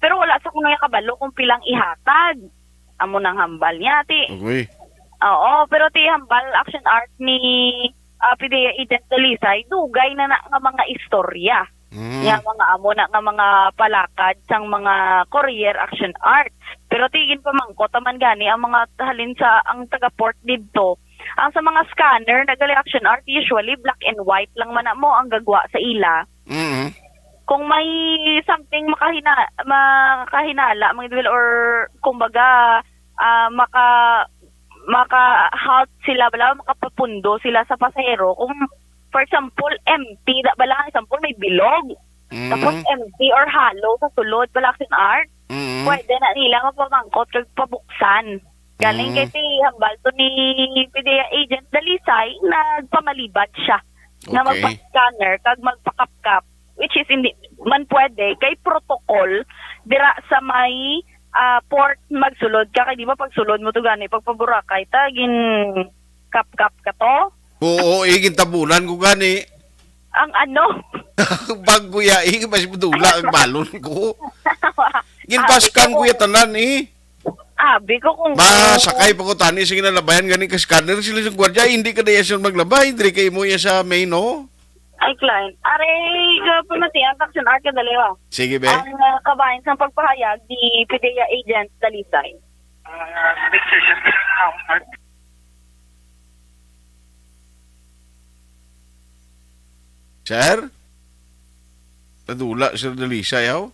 Pero wala sa kuno niya kabalo kung pilang ihatag. Amo nang hambal niya, ti. Okay. Oo, pero ti hambal action art ni ah, P D A agent Dalisay, dugay na na nga mga istorya. Mm. Nga mga amo na nga mga palakad sang mga courier action art. Pero ti ginpamangkot man gani ang mga halin sa ang taga-port didto. Ang sa mga scanner na gali action art, usually black and white lang man na mo ang gagwa sa ila. Mm. Kung may something makahina, makahinala, mga individual, or kumbaga ah, maka maka-halt sila bala, makapapundo sila sa pasahero. Kung for example, empty da bala, example may bilog. Tapos Mm. empty or hollow sa sulod bala action art. Mm. Pwede na nila mapamangkot kag pabuksan. Galing Mm. kay ti hambal to ni P D A agent Dalisay, nagpamalibad siya nga Okay. magpa-scanner kag magpakapkap, which is hindi man pwede kay protocol dira sa may ah, port magsulod ka, kay di ba pagsulod mo to gani pagpaburakay ta gin kapkap ka to. Oo, eh, gintabunan ko gani. Ang ano? Bag ko ya, eh, mas madula ang balon ko. Ginpaskan ko ya tanan, eh. Abi ko kung Ba, sakay pa ko tani sa ginalabayan gani ka scanner sila sa gwardiya, hindi ka daya siya maglabay, diri kay mo ya sa main, no? Ay, client. Aray, ka pamatian, action art ka dali, oh. Sige, be. Ang ah, kabahin sa pagpahayag ni P D A agent Dalisay. Sir? Nadula, Sir Dalisay, yaw?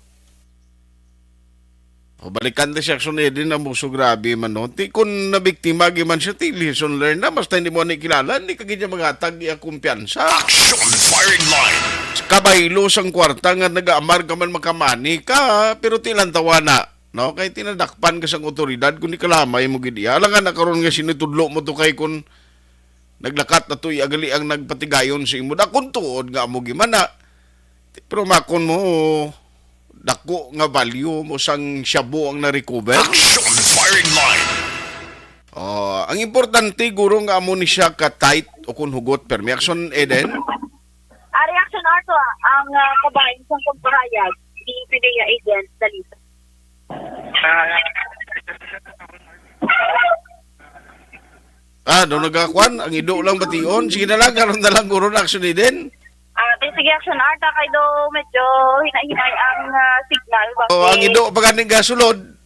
O, balikan ta si Action Eden ang muso, grabe man, no? Ti, kung nabiktima, gi man siya, ti, lesson learned na. Basta hindi mo ni kilala, hindi ka gid niya maghatag iya kumpiyansa. Action firing line. Kabaylo sang kwarta nga nagaamar ka man makamani ka, pero ti lantawa na, no? Kay tinadakpan ka sang otoridad kung di kalamay mo gid iya. Alangan na karon nga sinitudlo mo to kay kung naglakat na to, iya gali ang nagpatigayon sa imo. Dakon tuod nga amo gimana. Pero makon mo, dako nga value mo sang shabu ang na-recover. Action firing line. Oh, ang importante guro nga amo ni siya ka tight o kun hugot permi. Action Eden. Ah, reaction ato, ah, ang, ah, kabahin sang pagpahayag ni Pidea Agent Dalisa. Ah, do nagakwan, ang ido lang bation. Sige na lang, karon na lang guro na Action Eden. Ah, di, sige, Action Art, ah, kay do medyo hinay-hinay ang, ah, signal. O, ang ido pa ganing gasulod.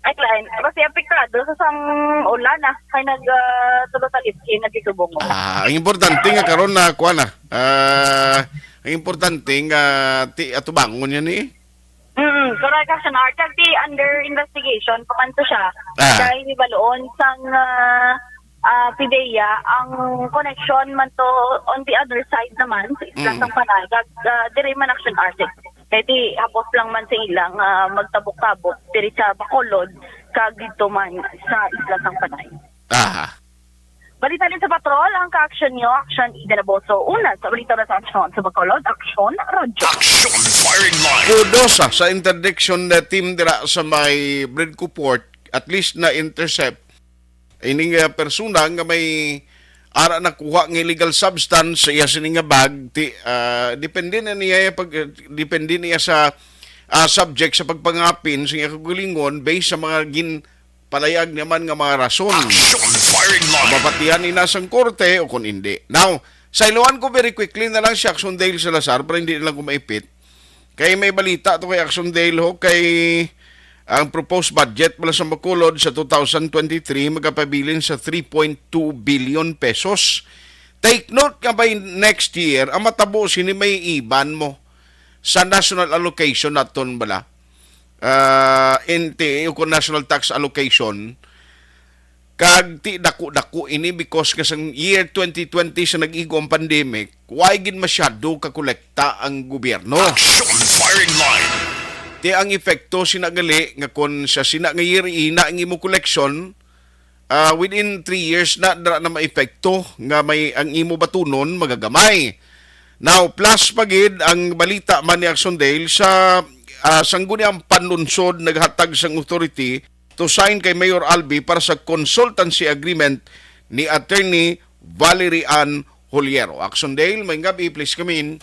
Ay, lain. Basi apektado sa sang ulan, ah. Kay nag, ah, tulo sa litkin, nagtitubong mo. Ah, ang importante nga karon na kuan na. Ah, ang importante nga ti atubangon yan eh. Mm, correct, Action Art. Kag ti under investigation pa man to siya. Ah. Kay hibaloon sang, ah, ah, Pidea, ang connection man to on the other side naman, sa isla Mm. sang Panay. Kag, ah, diri man, Action Art. Kay ti hapos lang man sa ilang, ah, magtabok-tabok diri sa Bacolod, kag dito man sa isla sang Panay. Aha. Balita din sa patrol, ang ka-action nyo, Action Eden Aboso. Una sa balita na sa aksyon sa Bacolod, Action Radyo. Action firing line. Kudos, ah, sa interdiction na team dira sa may Bridco Port, at least na-intercept ining, ah, persona nga may ara nakuha nga illegal substance sa iya sini nga bag. Ti, ah, depende na niya pag, depende niya sa, ah, subject sa pagpangapin sa iya kaugalingon based sa mga gin palayag naman nga mga rason. Action firing line. Mapatihan ni na sang korte o kung hindi. Now, sayloan ko very quickly na lang si Action Dale Salazar para hindi na lang ko maipit. Kay may balita to kay Action Dale ho, kay ang proposed budget pala sa Bacolod sa two thousand twenty-three magapabilin sa three point two billion pesos. Take note nga by next year, ang matabo sini may iban mo sa national allocation naton bala. Ah, N T A o kung national tax allocation, kag ti dako-dako ini because nga sa year twenty twenty sa nag-igo ang pandemic, way gid masyado ka kolekta ang gobyerno. Action firing line. Ti ang epekto sina gali nga kon sa sina nga year ina ang imo collection, ah, within three years na dira na maepekto nga may ang imo batunon magagamay. Now, plus pa gid ang balita man ni Action Dale sa, ah, sangguniang panlunsod naghatag sang authority to sign kay Mayor Albi para sa consultancy agreement ni Attorney Valerie Ann Huliero. Action Dale, may gabi, please come in.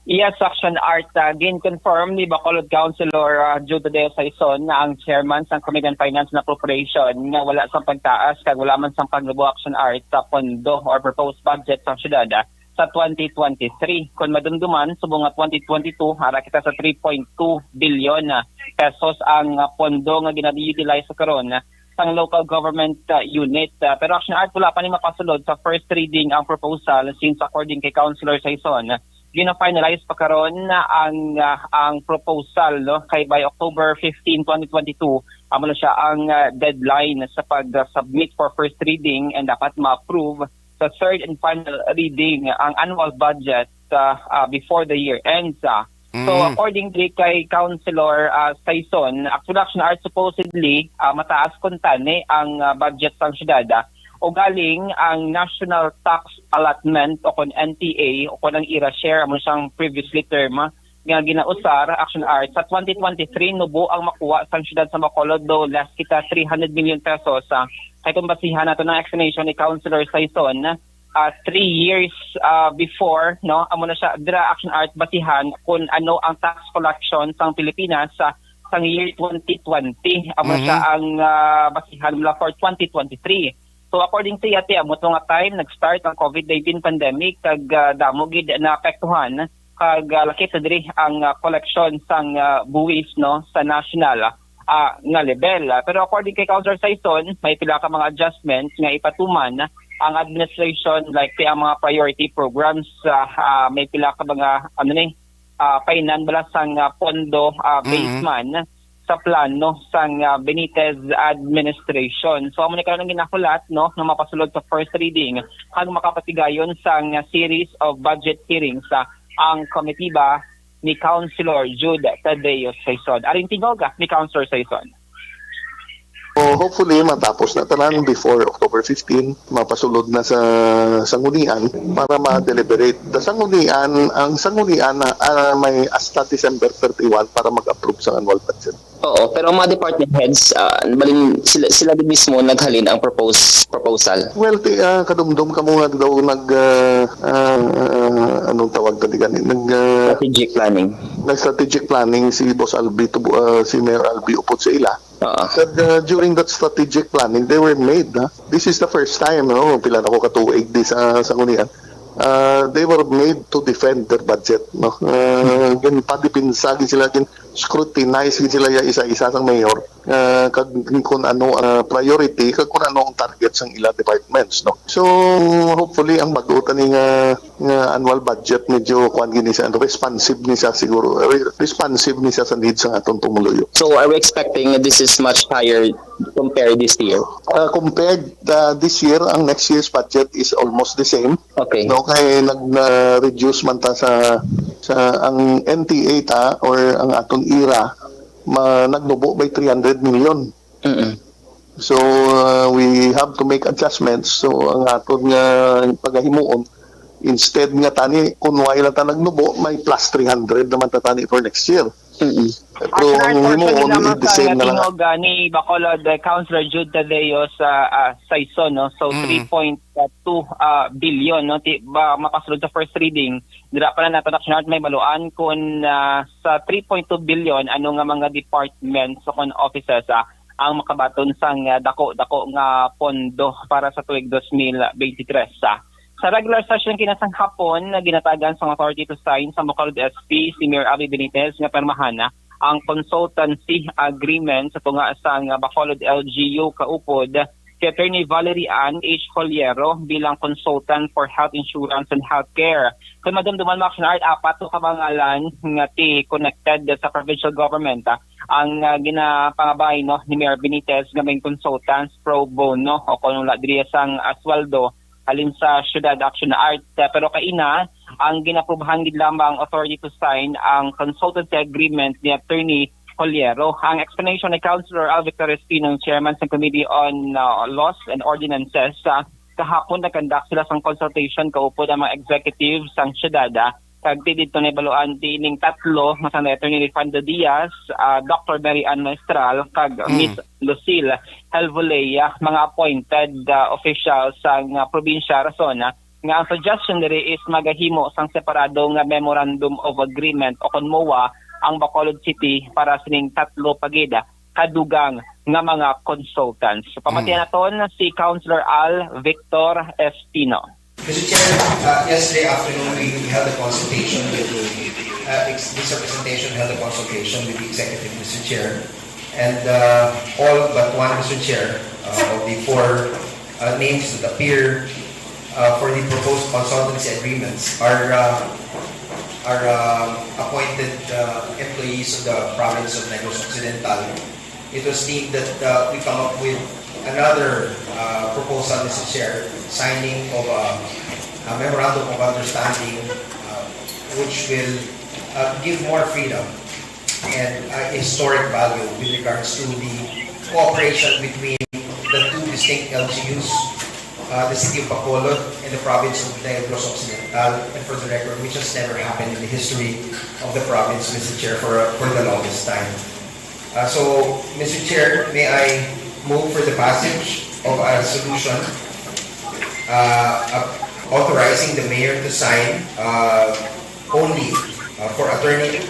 Yes, Action Art, ah, gin-confirm ni Bacolod Councilor, ah, Jude Tadeo Saison na ang chairman sang Committee on Finance and Appropriation nga wala sang pagtaas kag wala man sang paglubo, Action Art, sa pondo or proposed budget sang syudad, ah, sa twenty twenty-three. Kon madumduman, subong nga twenty twenty-two, ara kita sa three point two billion, ah, pesos ang, ah, pondo nga gina-utilize sa karon, ah, sang local government, ah, unit. Ah, pero, Action Art, wala pa ni mapasulod sa first reading ang proposal since, according kay Councilor Saison, gina-finalize pa karon ang, ah, ang proposal, no, kay by October fifteen, twenty twenty-two, amo na siya ang, ah, deadline sa pag-submit for first reading and dapat ma-approve sa third and final reading ang annual budget, ah, ah, before the year ends, ah. So, Mm. accordingly kay Councilor, ah, Saison, actually, Action Art, supposedly, ah, mataas kuntani ang, ah, budget sang syudad, ah. Ugaling ang national tax allotment o kon N T A o kon ang ira share, amo siyang previously term, ah, nga ginausar, Action Art, sa twenty twenty-three, nubo ang makuha sang syudad sa Bacolod, do less kita three hundred million pesos, ah. Kay kung basihan nato ng explanation ni Councilor Saison, ah, three years, ah, before, no, amo na siya, dira, Action Art, basihan kung ano ang tax collection sang Pilipinas sa, sang year twenty twenty. Amo na siya Mhm. ang, ah, basihan mula for twenty twenty-three. So, according sa iya, ti, amo to nga time, nag-start ang covid nineteen pandemic, kag, ah, damo gid naapektuhan, kag, ah, laki sa diri ang, ah, collection sang, ah, buwis, no, sa national, ah, nga level. Ah, pero according kay Councilor Saison, may pila ka mga adjustments nga ipatuman ang administration, like ti ang mga priority programs, ah, ah, may pila ka mga, ano ni, ah, painan bala sang, ah, pondo, ah, Mm-hmm. base man sa plano sang, ah, Benitez administration. So, amo ni karon ang ginahulat, no, nga mapasulod sa first reading kag makapatigayon sang, ah, series of budget hearings, ah, ang komitiba ni Councilor Jude Tadeo Saison. Aring tingog, ah, ni Councilor Saison. So, hopefully, matapos na tanan before October fifteen, mapasulod na sa sanggunian para ma-deliberate. The sanggunian, ang sanggunian na, ah, may hasta December thirty-one para mag-approve sa annual budget. Oo, pero ang mga department heads, ah, balin, sila, sila din mismo naghalin ang propose, proposal. Well, ti, ah, kadumdom ka mo nga daw nag, ah, ah, ah, anong tawag ta di gani? Nag, ah, Strategic planning. nag-strategic planning si Boss Albi, Tubo- ah, si Mayor Albi upod sa ila. Oo. Kag, uh, during that strategic planning, they were made. Ha? This is the first time, no? Pila na ko katuig di sa sanggunian. Uh, they were made to defend their budget, no? Uh, ginpadipinsa gid sila, gin scrutinize gid sila ya isa-isa sang mayor. Uh, kag kung ano ang priority, kag kung ano ang target sang ila departments, no? So, hopefully, ang bag-o tani nga, nga annual budget, medyo kuan gini siya, ano, responsive ni siya siguro. Re- Responsive ni siya sa needs sang aton pumuluyo. So are we expecting this is much higher compared this year? Uh, compared uh, this year, ang next year's budget is almost the same. Okay. No, kay nag-reduce man ta sa sa ang N T A ta or ang aton ira ma, nagnubo by three hundred million. Mm-mm. So uh, we have to make adjustments. So ang aton nga pagahimuon, instead nga tani kun wala ta nagnubo, may plus three hundred naman ta tani for next year. Mm-mm. Pero ang himuon, the same na lang. Tingog uh, ni Bacolod uh, Councilor Jude Tadeo sa uh, Saison, no? So Mm. three point two uh, billion, no? Ti, ba, mapasulod sa first reading, dira pa na nato, Action Art, may baluan kung uh, sa three point two billion, ano nga mga departments o kung offices uh, ang makabaton sang uh, dako-dako nga pondo para sa tuig twenty twenty-three. Uh. Sa regular session kinasanghapon, na ginatagan sang authority to sign sa Bacolod S P si Mayor Abby Benitez nga pirmahan ang consultancy agreement sa tunga sang Bacolod L G U kaupod kay Attorney Valerie Ann H. Holiero bilang consultant for health insurance and healthcare. Kung madumduman mo, Action Art, apat to ka mga ngalan nga ti connected sa provincial government, ah, ang ah, ginapangabay, no, ni Mayor Benitez nga main consultants pro bono o kung wala diri sang ah, sweldo halin sa Syudad, Action Art. Pero kaina, ang ginaprubahan gid lamang authority to sign ang consultancy agreement ni Attorney Holiero. Ang explanation ni Councilor Al Victor Espino, chairman sa Committee on uh, Laws and Ordinances, uh, kahapon nag-conduct sila sang consultation kaupod ang mga executive sang syudad, ah, kag ti didto nahibaluan ti ining tatlo nga sang Attorney Rifando Diaz, ah, Doctor Mary Ann Maestral, kag Mm. Miss Lucille Helvolea, mga appointed ah, officials sang ah, probinsya, rason ah, nga ang suggestion diri is magahimo sang separado nga Memorandum of Agreement o kon MOA ang Bacolod City para sining tatlo pa gid ah, kadugang nga mga consultants. Pamatian naton si Councilor Al Victor Espino. Mister Chair, uh, yesterday afternoon we held a consultation with the, uh, ex- this representation held a consultation with the executive, Mister Chair, and uh, all but one, Mister Chair, uh, of the four uh, names that appear uh, for the proposed consultancy agreements are uh, are uh, appointed uh, employees of the province of Negros Occidental. It was deemed that uh, we come up with another uh, proposal, Mister Chair, signing of a, a memorandum of understanding uh, which will uh, give more freedom and uh, historic value with regards to the cooperation between the two distinct L G Us, uh, the city of Bacolod and the province of Negros Occidental, and for the record, which has never happened in the history of the province, Mister Chair, for, for the longest time. Uh, so, Mister Chair, may I move for the passage of a resolution uh, uh, authorizing the mayor to sign uh, only uh, for Attorney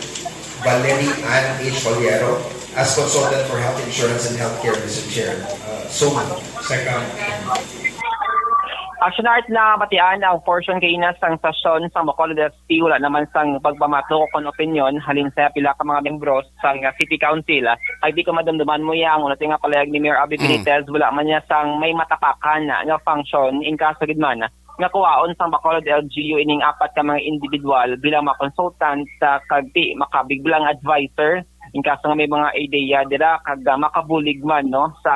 Valerie Ann H. Holiero as consultant for health insurance and healthcare, Mister Chair. Uh, so moved. Second. Action Art, nabatian ang portion kaina sang sesyon sang Bacolod S P, wala naman sang pagpamatok o kon opinyon halin sa pila ka mga membros sang City Council. Ay di ko madumduman mo ya ang una ti nga palayag ni Mayor Abby Mm. Benitez, wala man niya sang may matapakan nga function in kaso gid man nga kuwaon sang Bacolod L G U ining apat ka mga individual bilang mga consultant sa kag ti makabig bilang advisor in kaso nga may mga ideya dira kag ah, makabulig man, no, sa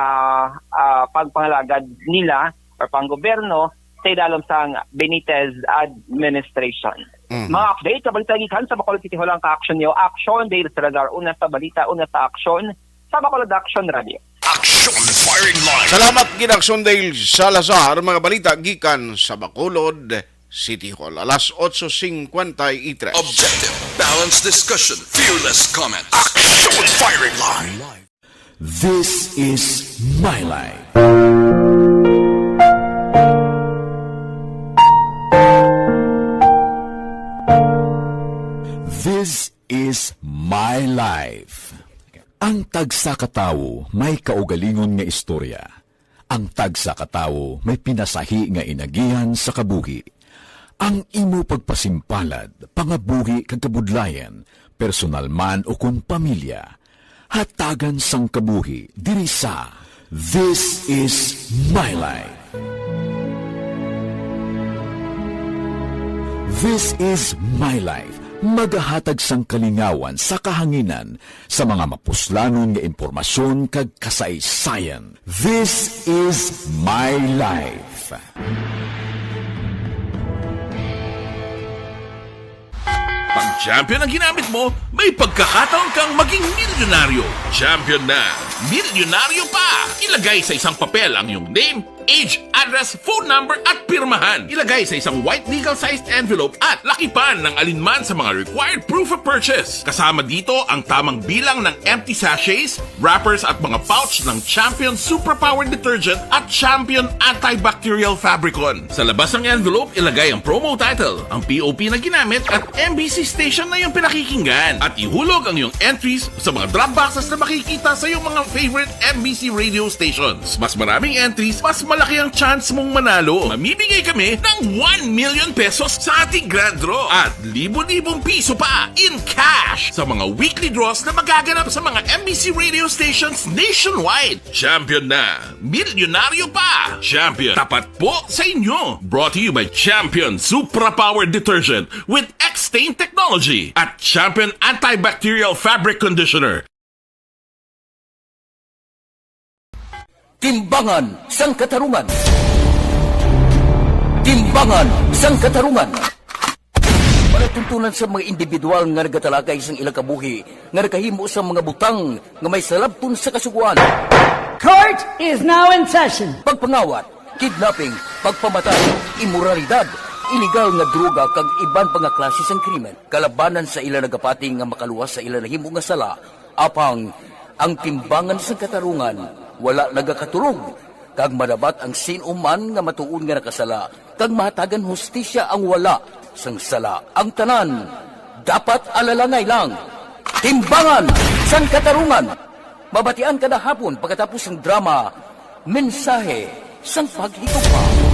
ah, pagpangalagad nila or panggobyerno sa idalom sang Benitez administration. Mhm. Mga update sa balita gikan sa Bacolod City Hall ang ka-action niyo. Action, Dale Salazar, una sa balita, una sa action, sa Bacolod Action Radio. Action Firing line. Salamat, Gid Aksyon Dale Salazar. Mga balita gikan sa Bacolod City Hall. Alas otso cincuenta y tres. Objective, balanced discussion, fearless comment. Action Firing Line. This is my life. This is my life. Ang tagsa ka tawo may kaugalingon nga istorya. Ang tagsa ka tawo may pinasahi nga inagihan sa kabuhi. Ang imo pagpasimpalad, pangabuhi kag kabudlayan, personal man ukon pamilya, hatagan sang kabuhi diri sa This Is My Life. This Is My Life, magahatag sang kalingawan sa kahanginan sa mga mapuslanon nga impormasyon kag kasaysayan. This Is My Life. Pag champion ang ginamit mo, may pagkakataon kang maging milyonaryo. Champion na, milyonaryo pa! Ilagay sa isang papel ang iyong name, age, address, phone number, at pirmahan. Ilagay sa isang white legal-sized envelope at lakipan ng alinman sa mga required proof of purchase. Kasama dito ang tamang bilang ng empty sachets, wrappers, at mga pouch ng Champion Superpower Detergent at Champion Antibacterial Fabricon. Sa labas ng envelope, ilagay ang promo title, ang P O P na ginamit, at M B C station na iyong pinakikinggan. At ihulog ang iyong entries sa mga drop boxes na makikita sa iyong mga favorite M B C radio stations. Mas maraming entries, mas malaki ang chance mong manalo. Mamimigay kami ng one million pesos sa ating grand draw at libo-libong piso pa in cash sa mga weekly draws na magaganap sa mga M B C radio stations nationwide. Champion na! Milyonaryo pa! Champion, tapat po sa inyo! Brought to you by Champion Supra Power Detergent with X-Stain Technology at Champion Antibacterial Fabric Conditioner. Timbangan sang Katarungan. Timbangan sang Katarungan. Palatuntunan sa mga individual nga nagatalakay sang ilang kabuhi nga nakahimo sang mga butang nga may salabton sa kasugoan. Court is now in session. Pagpangawat, kidnapping, pagpamatay, imoralidad, iligal nga droga kag iban pa nga klase sang krimen kalabanan sa ila nagapati nga makaluwas sa ila nahimo nga sala. Apang ang timbangan sang katarungan wala nagakatulog, kag madabat ang sin-o man nga matuod nga nakasala, kag mahatagan hustisya ang wala sang sala. Ang tanan dapat alalangay lang. Timbangan sang Katarungan. Mabatian kada hapon pagkatapos sang drama, Mensahe sang Paghigugma.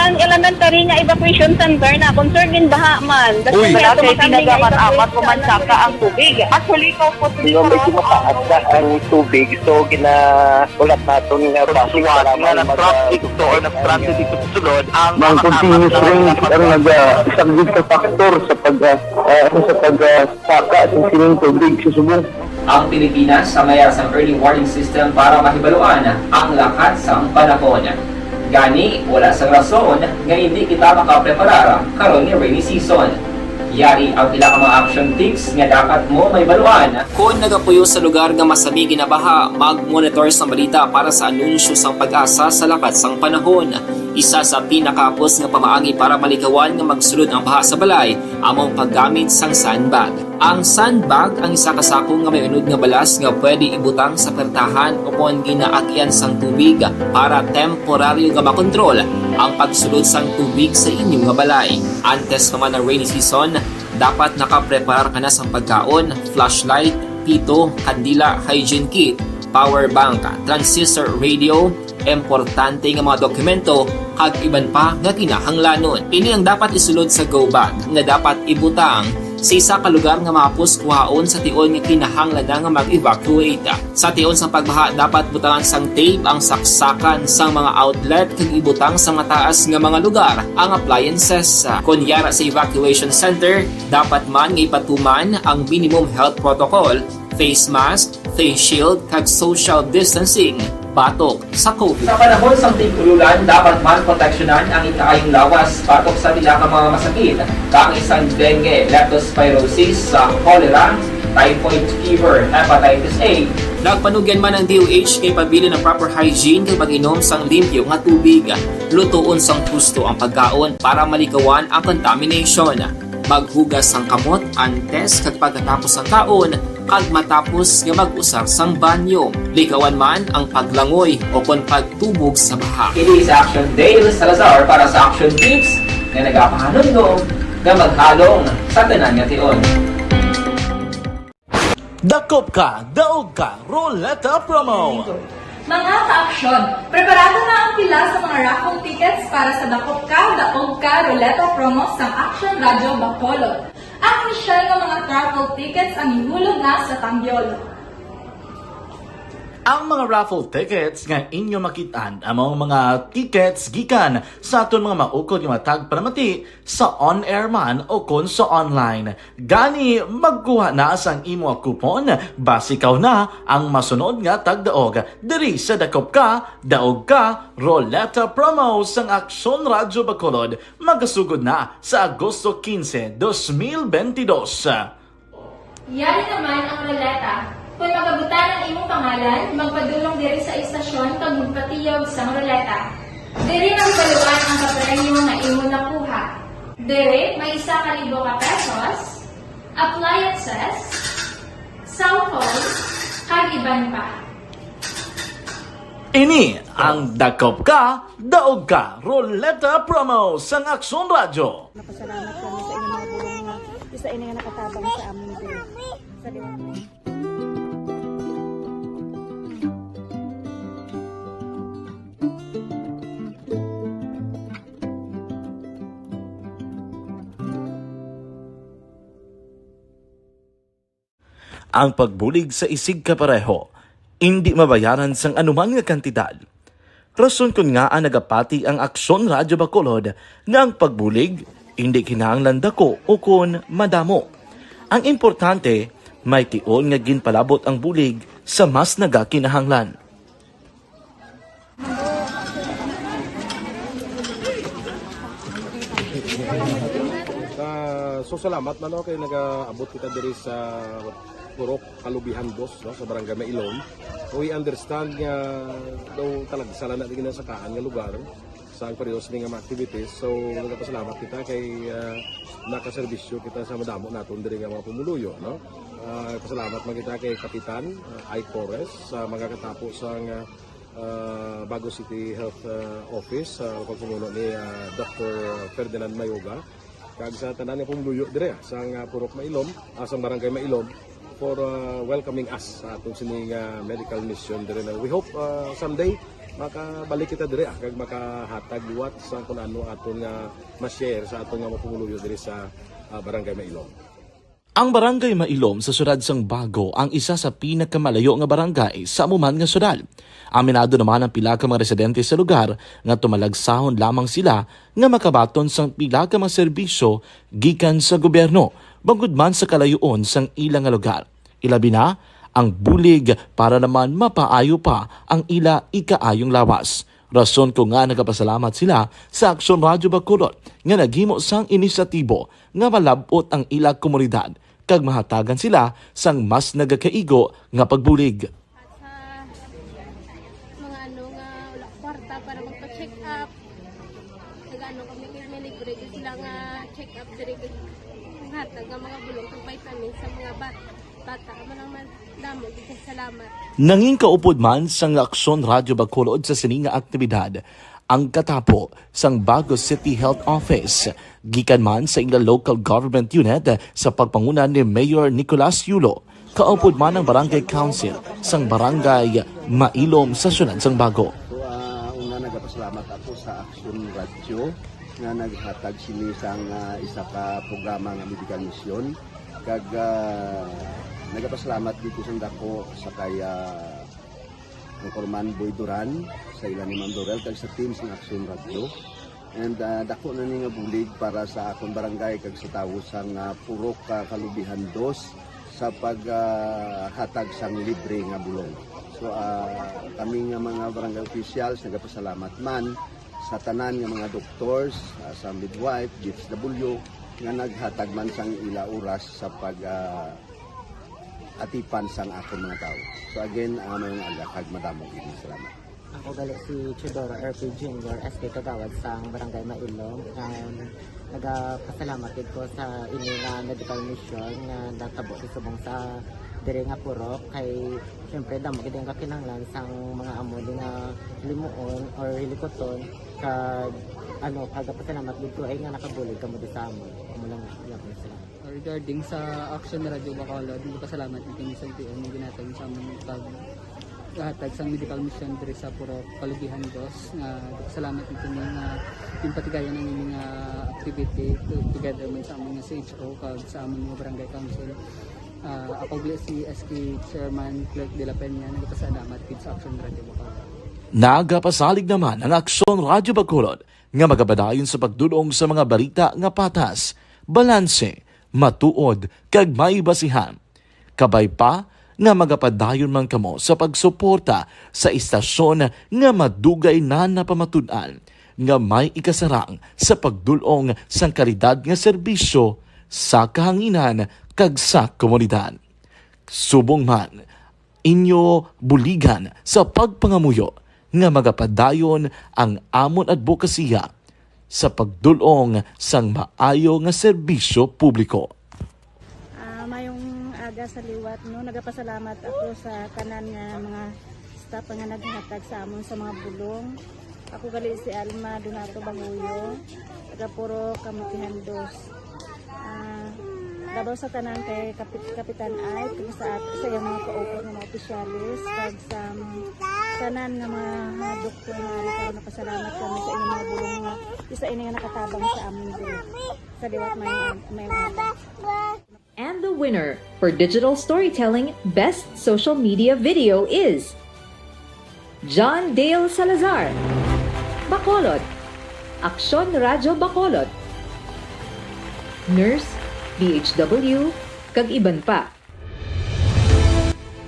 Ang elementary nga evacuation center na concern gid baha man. Uy. Wala kay ginagamit-amat, umansaka ang tubig. Actually, ikaw po, medyo mataas na ang tubig, so ginahulat naton nga base para nga mag-, nag-traffic to or nag-transit dito sa sulod ang mga continuous rain ang nag-, ah, isang big factor sa pag, ah, ah, sa pag, ah, saka sa sining tubig sa subong. Ang Pilipinas ang mayara sang early warning system para mahibaluan ang lakat sang panahon. Gani, wala sang rason nga indi kita makapreparar karon nga rainy season. Yari ang pila ka mga action tips nga dapat mo mahibaluan. Kon nagapuyo sa lugar nga masami ginabaha, mag-monitor sang balita para sa anunsyo sang PAGASA sa lakat sang panahon. Isa sa pinakahapos nga pamaagi para malikawan nga magsulod ang baha sa balay amo ang paggamit sang sandbag. Ang sandbag ang isa ka sako nga may unod nga balas nga pwede ibutang sa pertahan ukon ginaagian sang tubig para temporaryo nga makontrol ang pagsulod sang tubig sa inyo nga balay. Antes pa man ang rainy season, dapat nakapreparar ka na sang pagkaon, flashlight, pito, kandila, hygiene kit, power bank, transistor radio, importante nga mga dokumento, kag iban pa nga kinahanglanon. Ini ang dapat isulod sa go bag nga dapat ibutang sa isa ka lugar nga mahapos kuhaon sa tion nga kinahanglan na nga mag-evacuate. Sa tion sang pagbaha, dapat butangan sang tape ang saksakan sang mga outlet kag ibutang sa mataas nga mga lugar ang appliances. Kon yara sa evacuation center, dapat man nga ipatuman ang minimum health protocol, face mask, face shield, kag social distancing batok sa COVID. Sa panahon sang tig-ululan, dapat man proteksyonan ang ikaayong lawas batok sa pila ka mga masakit, kaangay sang dengue, leptospirosis, sa cholera, typhoid fever, hepatitis A. Nagpanugyan man ang D O H kay pabilin ang proper hygiene kag pag-inom sang limpyo nga tubig. Lutoon sang husto ang pagkaon para malikawan ang contamination. Maghugas sang kamot antes kag pagkatapos sang kaon kag matapos nga mag-usar sang banyo. Likawan man ang paglangoy o kon pagtubog sa baha. Ini si Action Dale Salazar para sa Action Tips nga nagapahanumdom nga maghalong sa tanan nga tion. Dakop ka, daog ka, Roleta Promo! Mga ka-aksyon, preparado na ang pila sa mga raffle tickets para sa Dakop Ka, Daog Ka Roleta Promo sang Action Radio Bacolod. Ang opisyal nga mga raffle tickets ang ihulog na sa Tambiol. Ang mga raffle tickets nga inyo makit-an amo ang mga tickets gikan sa aton mga maukod nga mga tagpanamati sa on-air man o kon sa online. Gani, magkuha na sang imo coupon, basi ikaw na ang masunod nga tagdaog diri sa Dakop Ka, Daog Ka, Roleta Promo sang Aksyon Radyo Bacolod, magasugod na sa Agosto quince, dos mil bentidós. Yari naman ang roleta. Kon magabutan ang imong pangalan, magpadulong diri sa istasyon kag magpatiyog sang roleta. Diri mahibaluan ang kapremyo nga imo nakuha. Diri may isa ka libo ka pesos, appliances, cellphone, kag iban pa. Ini ang Dakop Ka, Daog Ka Roleta Promo sang Aksyon Radyo. Napasalamat kami sa inyong mga bulong nga isa ini nga nakatabang sa amin din. Sa Ang pagbulig sa isigkapareho indi mabayaran sang anuman nga kantidad. Rason kon ngaa nagapati ang Aksyon Radyo Bacolod nga ang pagbulig indi kinahanglan dako ukon madamo. Ang importante, may tion nga ginpalabot ang bulig sa mas nagakinahanglan. Ah, so salamat man, no, kay nagaabot kita diri sa Purok Kalubihan Dos, no, sa Barangay Mailom. We understand nga daw talagsa lang na di ginasakaan nga lugar sa ang periodo sini nga mga activities. So nagapasalamat kita kay ah, nakaserbisyo kita sa madamo naton diri nga mga pumuluyo, no. Ah, pasalamat man kita kay Kapitan ah, Ike Torres sa mga katapo sa nga ah, Bago City Health ah, Office sa pagpamuno ni ah, Doktor Ferdinand Mayoga, kag sa tanan nga pumuluyo dire ah, sang ah, Purok Mailom, ah, sang Barangay Mailom, for ah, welcoming us sa aton sini nga medical mission dire. Na we hope ah, someday makabalik kita dire ah, kag makahatag liwat sa kun ano aton nga ma-share sa aton nga mga pumuluyo dire sa ah, Barangay Mailom. Ang Barangay Mailom sa siyudad sang Bago ang isa sa pinakamalayo nga barangay sa amo man nga siyudad. Aminado naman ang pila ka mga residente sa lugar nga tumalagsahon lamang sila nga makabaton sang pila ka mga serbisyo gikan sa gobyerno, bangod man sa kalayoon sang ila nga lugar. Ilabi na ang bulig para naman mapaayo pa ang ila ikaayong lawas. Rason ko nga nagapasalamat sila sa Aksyon Radyo Bacolod nga naghimo sang inisyatibo nga malab-ot ang ila komunidad kag mahatagan sila sang mas nagakaigo nga pagbulig. Sa mga ano nga wala kwarta para magpa-check up. Nag-ano kami, may libre gyud sila nga check up diri, ang hatag nga mga bulong kag vitamin sa mga bat-, bata. Amo lang man, damo gyud kay salamat. Nangin kaupod man sang Aksyon Radyo Bacolod sa sini nga aktibidad ang katapo sang Bago City Health Office, gikan man sa ila local government unit sa pagpanguna ni Mayor Nicolas Yulo, kaupod man ang Barangay Council sang Barangay Mailom sa siyudad sang Bago. So, ah, una, nagapasalamat ako sa Action Radio nga naghatag sini sang, ah, isa ka programa nga medical mission, kag, ah, nagapasalamat dito sang dako sa kay, ah, Anchorman Boy Duran, sa ila ni Ma'am Dorel, kag sa team sang Action Radio. And, ah, dako na ni nga bulig para sa akon barangay kag sa tawo sang, ah, Purok, ah, Kalubihan Dos sa pag, ah, hatag sang libre nga bulong. So, ah, kami nga mga barangay officials nagapasalamat man sa tanan nga mga doctors, ah, sa midwife, D S W, nga naghatag man sang ila oras sa pag, ah, atipan sang akon mga tawo. So again, uh, mayong aga kag madamo gid nga salamat. Ako gali si Teodoro R P Junior, S K Kagawad sang Barangay Mailog. Um, nagapasalamat gid ko sa ini nga medical mission nga natabo sa subong sa diri nga purok kay siyempre damo gid ang kakinahanglan sang mga amo ni nga limuon or hilikuton kag ano, kagapasalamat gid ko ay nga nakabulig kamo di sa amon. Amo lang, wala ko na salamat. Regarding sa Action Radio Bacolod, nagpasalamat kami sa L T O nga ginhatag sa among pag hatag sa medical mission diri sa Purok Kalugihan Dos, nga nagpasalamat kami nga yung patigayon ang ining, ah, activity to- together man sa among C H O kag sa among mga barangay council. Ah, ako gali si S K Chairman Clerk de la Peña, nagpasalamat gid sa Action Radio Bacolod. Nagapasalig naman ang Aksyon Radyo Bacolod nga magapadayon sa pagdulong sa mga balita nga patas, balanse, matuod, kag may basihan. Kabay pa nga magapadayon man kamo sa pagsuporta sa istasyon nga madugay na napamatud-an nga may ikasarang sa pagdulong sang kalidad nga serbisyo sa kahanginan kag sa komunidad. Subong man, inyo buligan sa pagpangamuyo nga magapadayon ang amon adbokasiya sa pagdulong sang maayo nga serbisyo publiko. Ah, mayong aga sa liwat, no? Nagapasalamat ako sa tanan nga mga staff nga naghatag sa amon sa mga bulong. Ako gali si Alma Donato Banguyo, taga Purok Kamukihan Dos. Ah, labaw sa tanan kay Kapit- Kapitan Ike, kag sa, sa iyang mga kaupod nga mga opisyales, kag sa mga tanan nga mga doktor nga ari karon, napasalamat kami sa inyong mga bulong nga isa ini nga nakatabang sa amin diri. Sa liwat, may, may mga And the winner for Digital Storytelling Best Social Media Video is John Dale Salazar, Bacolod, Aksyon Radyo Bacolod, Nurse, D H W, kag iban pa.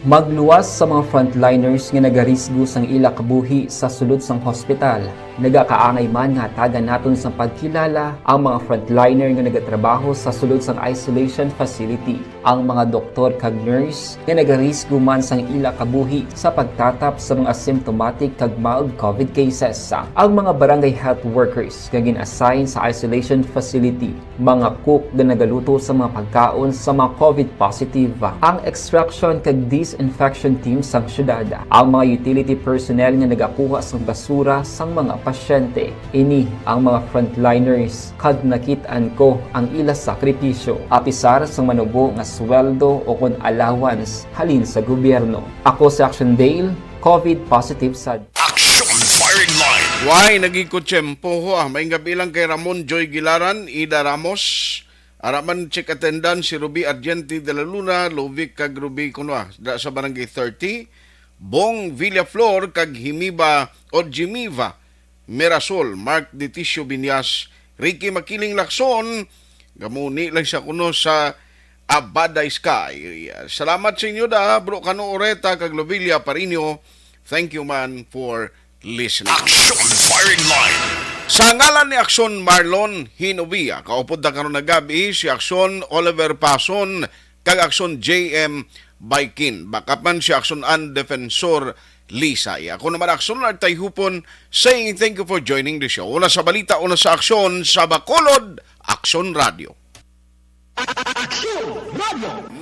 Magluwas sa mga frontliners nga nagarisgo sang ila kabuhi sa sulod sang hospital. Nagakaangay man nga hatagan naton sang pagkilala ang mga frontliner nga nagatrabaho sa sulod sang isolation facility. Ang mga doktor kag nurse nga nagarisgo man sang ila kabuhi sa pagtatap sa mga asymptomatic kag mild COVID cases. Ang mga barangay health workers nga gin-assign sa isolation facility, mga cook nga nagaluto sa mga pagkaon sa mga COVID positive, ang extraction kag disinfection team sang syudad, ang mga utility personnel nga nagakuha sang basura sang mga pasyente. Ini ang mga frontliners kag nakit-an ko ang ila sakripisyo, apisar sang manubo nga sweldo o kon allowance halin sa gobyerno. Ako si Action Dale, COVID positive sad. Action Firing Line. Why nagikot tiyempo ho, ah. Maayong gabi lang kay Ramon Joy Gilaran, Ida Ramos, ara man chick attendant si Ruby Argente de la Luna, Lovic kag Ruby kuno, ah, da sa Barangay thirty, Bong Villaflor kag Himiba o Jimiva Mirasol, Mark Deticio Binyas, Ricky Makiling Lacson, gamuni lang siya kuno sa Abada Sky. Salamat sa inyo da, Bro Kano Oreta kag Lovilla Parinio. Thank you man for listening. Action Firing Line. Sa ngalan ni Action Marlon Hinovia, kaupod ta karon nga gabi si Action Oliver Pason kag Action J M Baikin. Backup man si Action An Defensor Lisay. Ako naman Action Art Tayhupon, saying thank you for joining the show. Una sa balita, una sa aksyon, sa Bacolod, Action Radio. Action Radio.